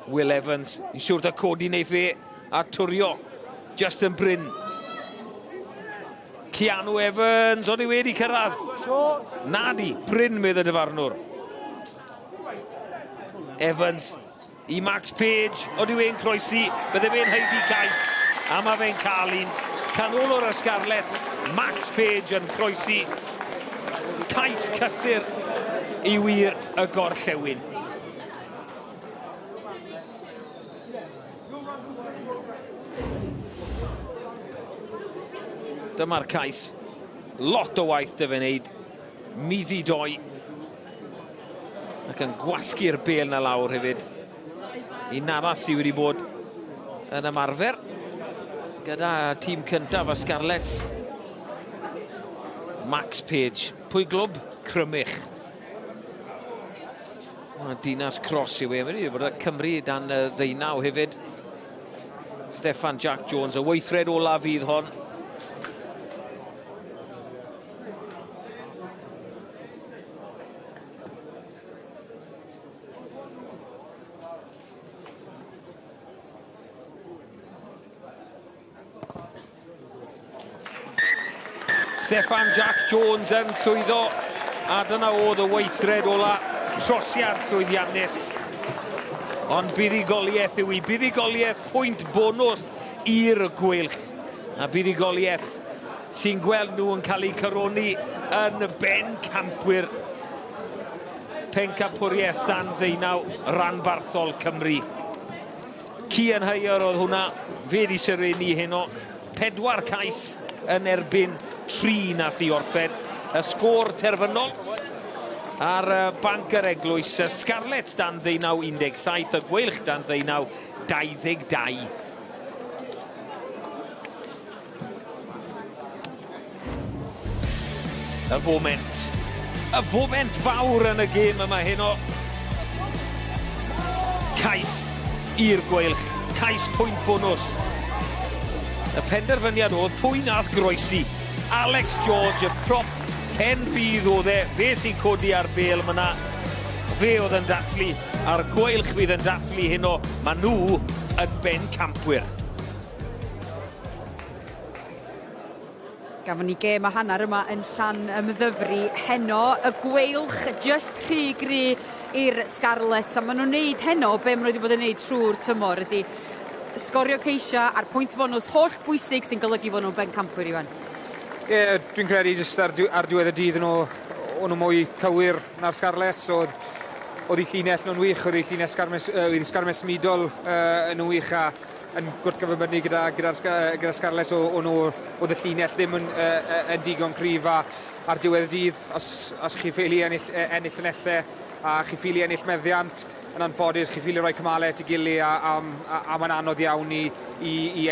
Will Evans, yn siwr da codi neu fe a twrio. Justin Bryn. Keanu Evans, o'n i wedi cyrraedd. Short. Nadi, Bryn medd y dyfarnwr. Evans i Max Page, od yw e'n croesi, bydde fe'n haeddu cais, a mae fe'n cael un. Canolwr y Scarlets, Max Page yn croesi. Cais cysur i wir y gorllewin. Dyma'r cais. Lot o waith dy fe wneud. Middi doi. Ac yn gwasgu'r bêl na lawr hefyd. Un arall sydd wedi bod yn ymarfer gyda tîm cyntaf y Scarlets. Max Page. Pwy glwb? Crymych. Mae Dinas Cross yw e. Mae wedi bod y Cymru dan ddeunaw hefyd. Steffan Jack Jones, y weithred olaf fydd hon. Steffan Jack Jones yn llwyddo, a dyna oedd y weithred ola, trosiad llwyddiannus. Ond buddugoliaeth yw i, buddugoliaeth pwynt bonws i'r Gweilch. A buddugoliaeth sy'n gweld nhw yn cael eu coroni yn bencampwyr pencampwriaeth dan ddeunaw ranbarthol Cymru. Cian Heyer oedd hwnna, fe di serennu heno. 4 cais yn erbyn 3 nath i orffen. Y sgôr terfynol ar banc yr Eglwys, y Scarlets dan ddeunaw 17, y Gweilch dan ddeunaw 22. Y foment. Y foment fawr yn y gêm yma heno. Cais i'r Gweilch. Cais pwynt bonws. Y penderfyniad oedd pwy nath groesi. Alex George, y prop pen bydd oedd e. Fe sy'n codi ar bêl myna. Fe oedd yn dathlu, a'r Gweilch fydd yn dathlu heno. Ma nhw yn bencampwyr. Gafon ni gêm a hanner yma yn Llanymddyfri heno. Y Gweilch just rhy gry i'r Scarlets, a maen nhw'n neud heno be maen nhw wedi bod yn neud trwy'r tymor ydy sgorio ceisia a'r pwynt bonws holl bwysig sy'n golygu fod nhw'n bencampwyr, Iwan. Ie, yeah, dwi'n credu jyst ar diwedd y dydd nhw, o'n nhw mwy cywir na'r Scarlets. Oedd eu llinell nhw'n wych, oedd eu llinell sgarmes smidol yn wych a yn gwrthgyferbynnu gyda Scarlets o nhw, oedd y llinell ddim yn digon cryf a ar diwedd y dydd, os chi ffili ennill llinellau a chi ffili ennill meddiant, yn anffodus, chi ffili rhoi cymalau at ei gilydd a mae'n anodd iawn i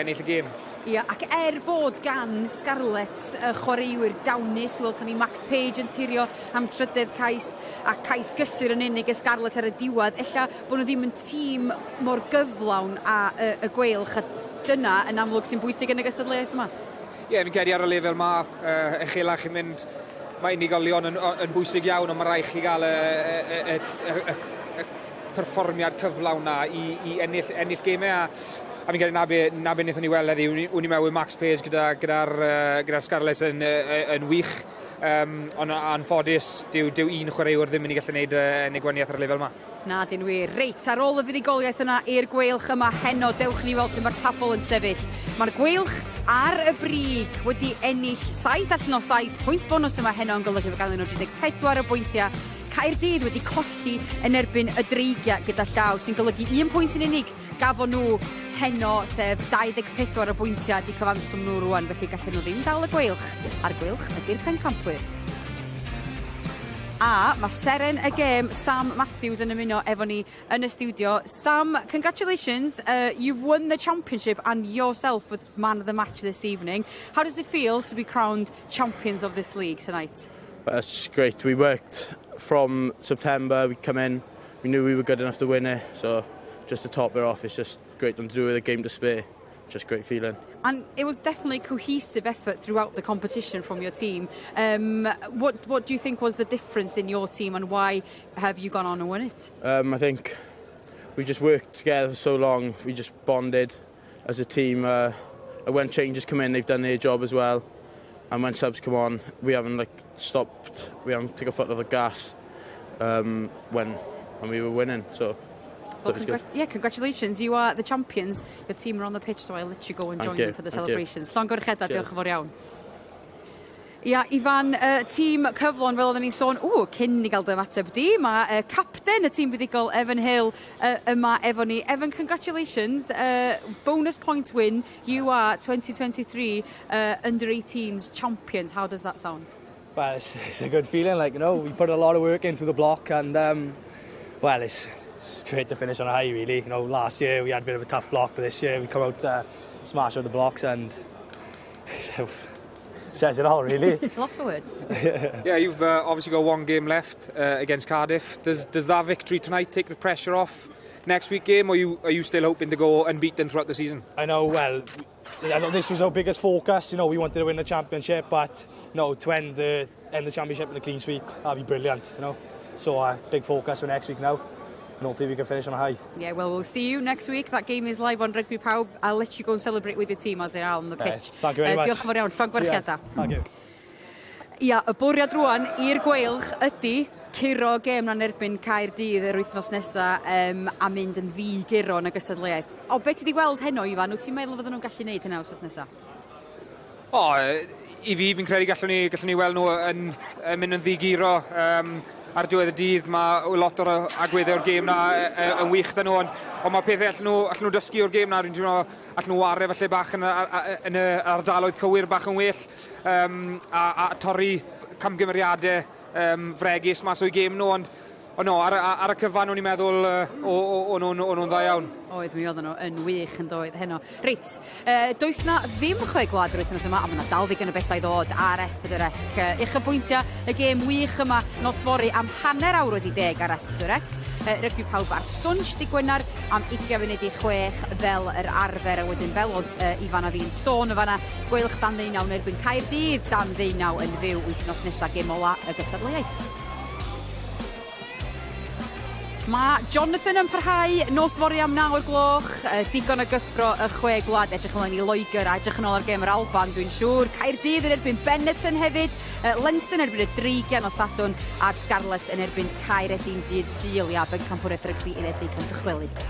ennill y gêm. Ia, ac er bod gan Scarlets y chwaraewyr dawnus, welson ni Max Page yn tirio am trydedd cais a cais gysur yn unig y Scarlets ar y diwedd, ella bod nhw ddim yn tîm mor gyflawn a y Gweilch, a dyna yn amlwg sy'n bwysig yn y gystadleuaeth yma. Ie, yeah, fi'n credu ar y lefel yma, uchelach chi'n mynd, mae unigolion yn bwysig iawn, ond mae rhaid chi gael y perfformiad cyflawn na i ennill gemau. A fi'n credu na be wnaethon ni weld heddi, wni mewn Max Page gyda Scarlets yn wych. Ond anffodus, dyw un chwaraewr ddim yn mynd i gallu gwneud yn gwahaniaeth ar y lefel yma. Na, dyn wir. Reit, ar ôl y fuddugoliaeth yna i'r Gweilch yma heno, dewch ni weld lle mae'r tabl yn sefyll. Mae'r Gweilch ar y brig wedi ennill 7 allan o 7 pwynt bonws yma heno yn golygu fod ganddyn nhw 34 o bwyntiau. Caerdydd wedi colli yn erbyn y Dreigiau gyda llaw, sy'n golygu un pwynt yn unig gafon nhw heno, sef 24 o bwyntiau di cyfanswm nhw rwan, felly gallen nhw ddim dal y Gweilch, a'r Gweilch ydy'r pencampwyr. A mae seren y gêm Sam Matthews yn ymuno efo ni yn y studio. Sam, congratulations. You've won the championship and yourself was man of the match this evening. How does it feel to be crowned champions of this league tonight? That's great. We worked from September. We come in, we knew we were good enough to win it. So just to top it off, it's just great to do with a game to spare. Just great feeling. And it was definitely cohesive effort throughout the competition from your team. What do you think was the difference in your team and why have you gone on and won it? I think we just worked together for so long. We just bonded as a team. When changes come in, they've done their job as well. And when subs come on, we haven't like stopped. We haven't taken a foot off the gas when we were winning. So Well, yeah, congratulations. You are the champions. Your team are on the pitch, so I'll let you go and join them for the celebrations. Llongyfarchiadau, diolch yn fawr iawn. Ia, Ifan, tîm cyflawn fel oedden ni'n sôn, ww, cyn ni gael dy ymateb di, mae capten y tîm buddugol Evan Hill yma efo ni. Evan, congratulations. Bonus point win. You are 2023 under 18s champions. How does that sound? Well, it's a good feeling. Like, we put a lot of work in through the block and, well, it's great to finish on a high, really. Last year we had a bit of a tough block, but this year we come out, smash out the blocks and says it all, really. Lots of words. Yeah, you've obviously got one game left against Cardiff. Does that victory tonight take the pressure off next week game, or are you still hoping to go unbeaten throughout the season? I know, well, I know this was our biggest focus. We wanted to win the championship, but no, to end the championship in a clean sweep, that'd be brilliant. So big focus for next week now, and hopefully we can finish on a high. Yeah, well, we'll see you next week. That game is live on Rygbi Pawb. I'll let you go and celebrate with your team as they are on the pitch. Thank you very much. Diolch yn fawr iawn. Llongyfarchiadau. Thank you. Ia, y bwriad rwan i'r Gweilch ydy curo gêm na'n erbyn Caerdydd yr wythnos nesaf a mynd yn ddi-guro yn y gystadleuaeth. O, beth ti wedi gweld heno, Ifan? Wyt ti'n meddwl fydden nhw'n gallu gwneud hynna wythnos nesaf? O, i fi, fi'n credu gallwn ni weld nhw yn mynd yn ddi-guro. Ar diwedd y dydd mae lot o'r agweddau o'r gêm na yn wych 'da nhw, ond mae pethau allan nhw dysgu o'r gêm na, dwi'n teimlo allan nhw ware falle bach yn y ardaloedd cywir bach yn well, a torri camgymeriadau fregus mas o'i gêm nhw, ond no, ar y cyfan o'n i'n meddwl o'n nhw'n dda iawn. Oedd, mi oedden nhw yn wych yn doedd heno. Reit, does na ddim Chwe Gwlad yr wythnos yma, a mae yna dal ddigon o bethau i ddod ar S4C. Uchafbwyntiau y gêm wych yma nos fory am 10:30 ar S4C. Rygbi Pawb ar Stwnsh dy' Gwener am 5:40 fel yr arfer, a wedyn fel oedd Ifan a fi'n sôn y fanna, Gweilch dan 19 yn erbyn Caerdydd dan 19 yn fyw wythnos nesaf, gêm ola y gystadleuaeth. Mae Jonathan yn parhau nos fory am 9 o'r gloch. Digon o gyffro y chwe gwlad edrych ymlaen i Loegr a edrych yn ôl ar gêm yr Alban, dwi'n siŵr. Caerdydd yn erbyn Benetton hefyd. Leinster yn erbyn y Dreigiau nos Sadwrn a'r Scarlets yn erbyn Caeredin dydd Sul. Ia, Bencampwriaeth Rygbi Unedig yn dychwelyd.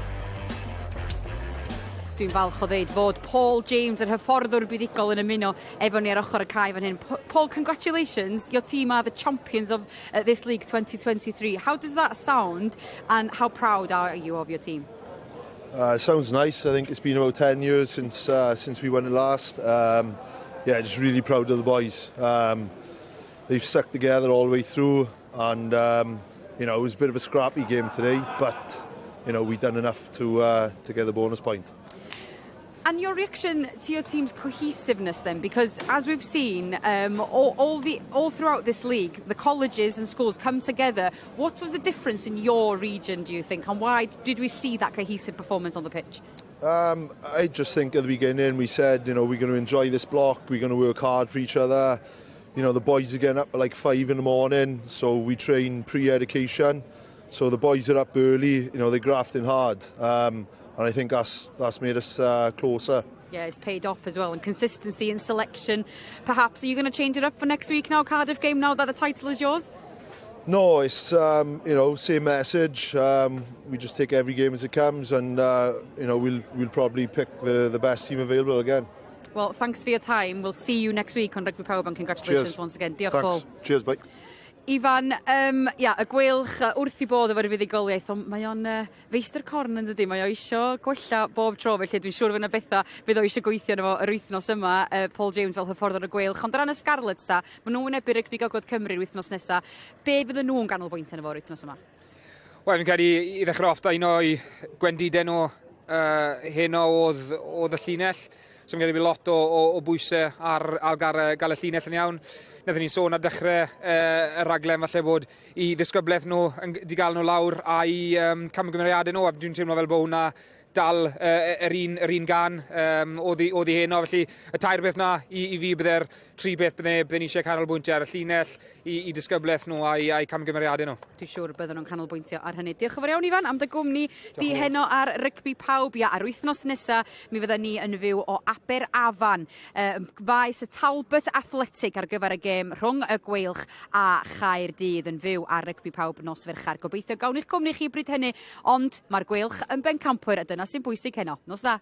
Dwi'n falch o ddeud fod Paul James, yr hyfforddwr buddugol, yn ymuno efo ni ar ochr y cae fan hyn. Paul, congratulations. Your team are the champions of this league 2023. How does that sound and how proud are you of your team? Sounds nice. I think it's been about 10 years since we won it last. Yeah, just really proud of the boys. They've stuck together all the way through and it was a bit of a scrappy game today, but we've done enough to get the bonus point. And your reaction to your team's cohesiveness then, because as we've seen all throughout this league, the colleges and schools come together. What was the difference in your region, do you think, and why did we see that cohesive performance on the pitch? I just think at the beginning we said, we're going to enjoy this block, we're going to work hard for each other. The boys are getting up at like 5 in the morning, so we train pre-education. So the boys are up early, they're grafting hard. And I think that's made us closer. Yeah, it's paid off as well. And consistency in selection, perhaps. Are you going to change it up for next week now, Cardiff game, now that the title is yours? No, it's same message. We just take every game as it comes, and we'll probably pick the best team available again. Well, thanks for your time. We'll see you next week on Rugby Pawb and congratulations Cheers. Once again. Diolch, Thanks. Paul. Cheers, bye. Ifan, ia, y Gweilch wrth i bodd efo'r fuddugoliaeth, ond mae o'n feistr corn yn dydy, mae o isio gwella bob tro, felly dwi'n siŵr fydd yna bethau fydd o eisiau gweithio arno fo yr wythnos yma, Paul James fel hyfforddwr y Gweilch. Ond o ran y Scarlets ta, maen nhw'n wynebu Rygbi Gogledd Cymru yr wythnos nesaf. Be fydden nhw'n ganolbwyntio arno fo yr wythnos yma? Wel, fi'n credu i ddechrau off da un o'i gwendidau nhw heno oedd y llinell. So fi'n credu bydd lot o bwysau ar gael y llinell yn iawn. Wnaethon ni sôn ar dechrau y raglen falle bod i ddisgyblaeth nhw di gael nhw lawr a'i camgymeriadau nhw, a dwi'n teimlo fel bod hwnna dal yr un gan oedd hi heno. Felly y tair beth na i fi bydde'r tri beth bydde ni eisiau canolbwyntio ar y llinell, i disgyblaeth nhw a'i camgymeriadau nhw. Dwi'n siŵr bydden nhw'n canolbwyntio ar hynny. Diolch yn fawr iawn, Ifan, am dy gwmni di heno ar Rygbi Pawb. Ia, ar wythnos nesa mi fydden ni yn fyw o Aberafan, faes y Talbot Athletic ar gyfer y gêm rhwng y Gweilch a Chaerdydd yn fyw ar Rygbi Pawb nos Ferchar. Gobeithio gawn i'ch cwmni chi bryd hynny, ond mae'r Gweilch yn bencampwyr a dyna sy'n bwysig heno. Nos dda.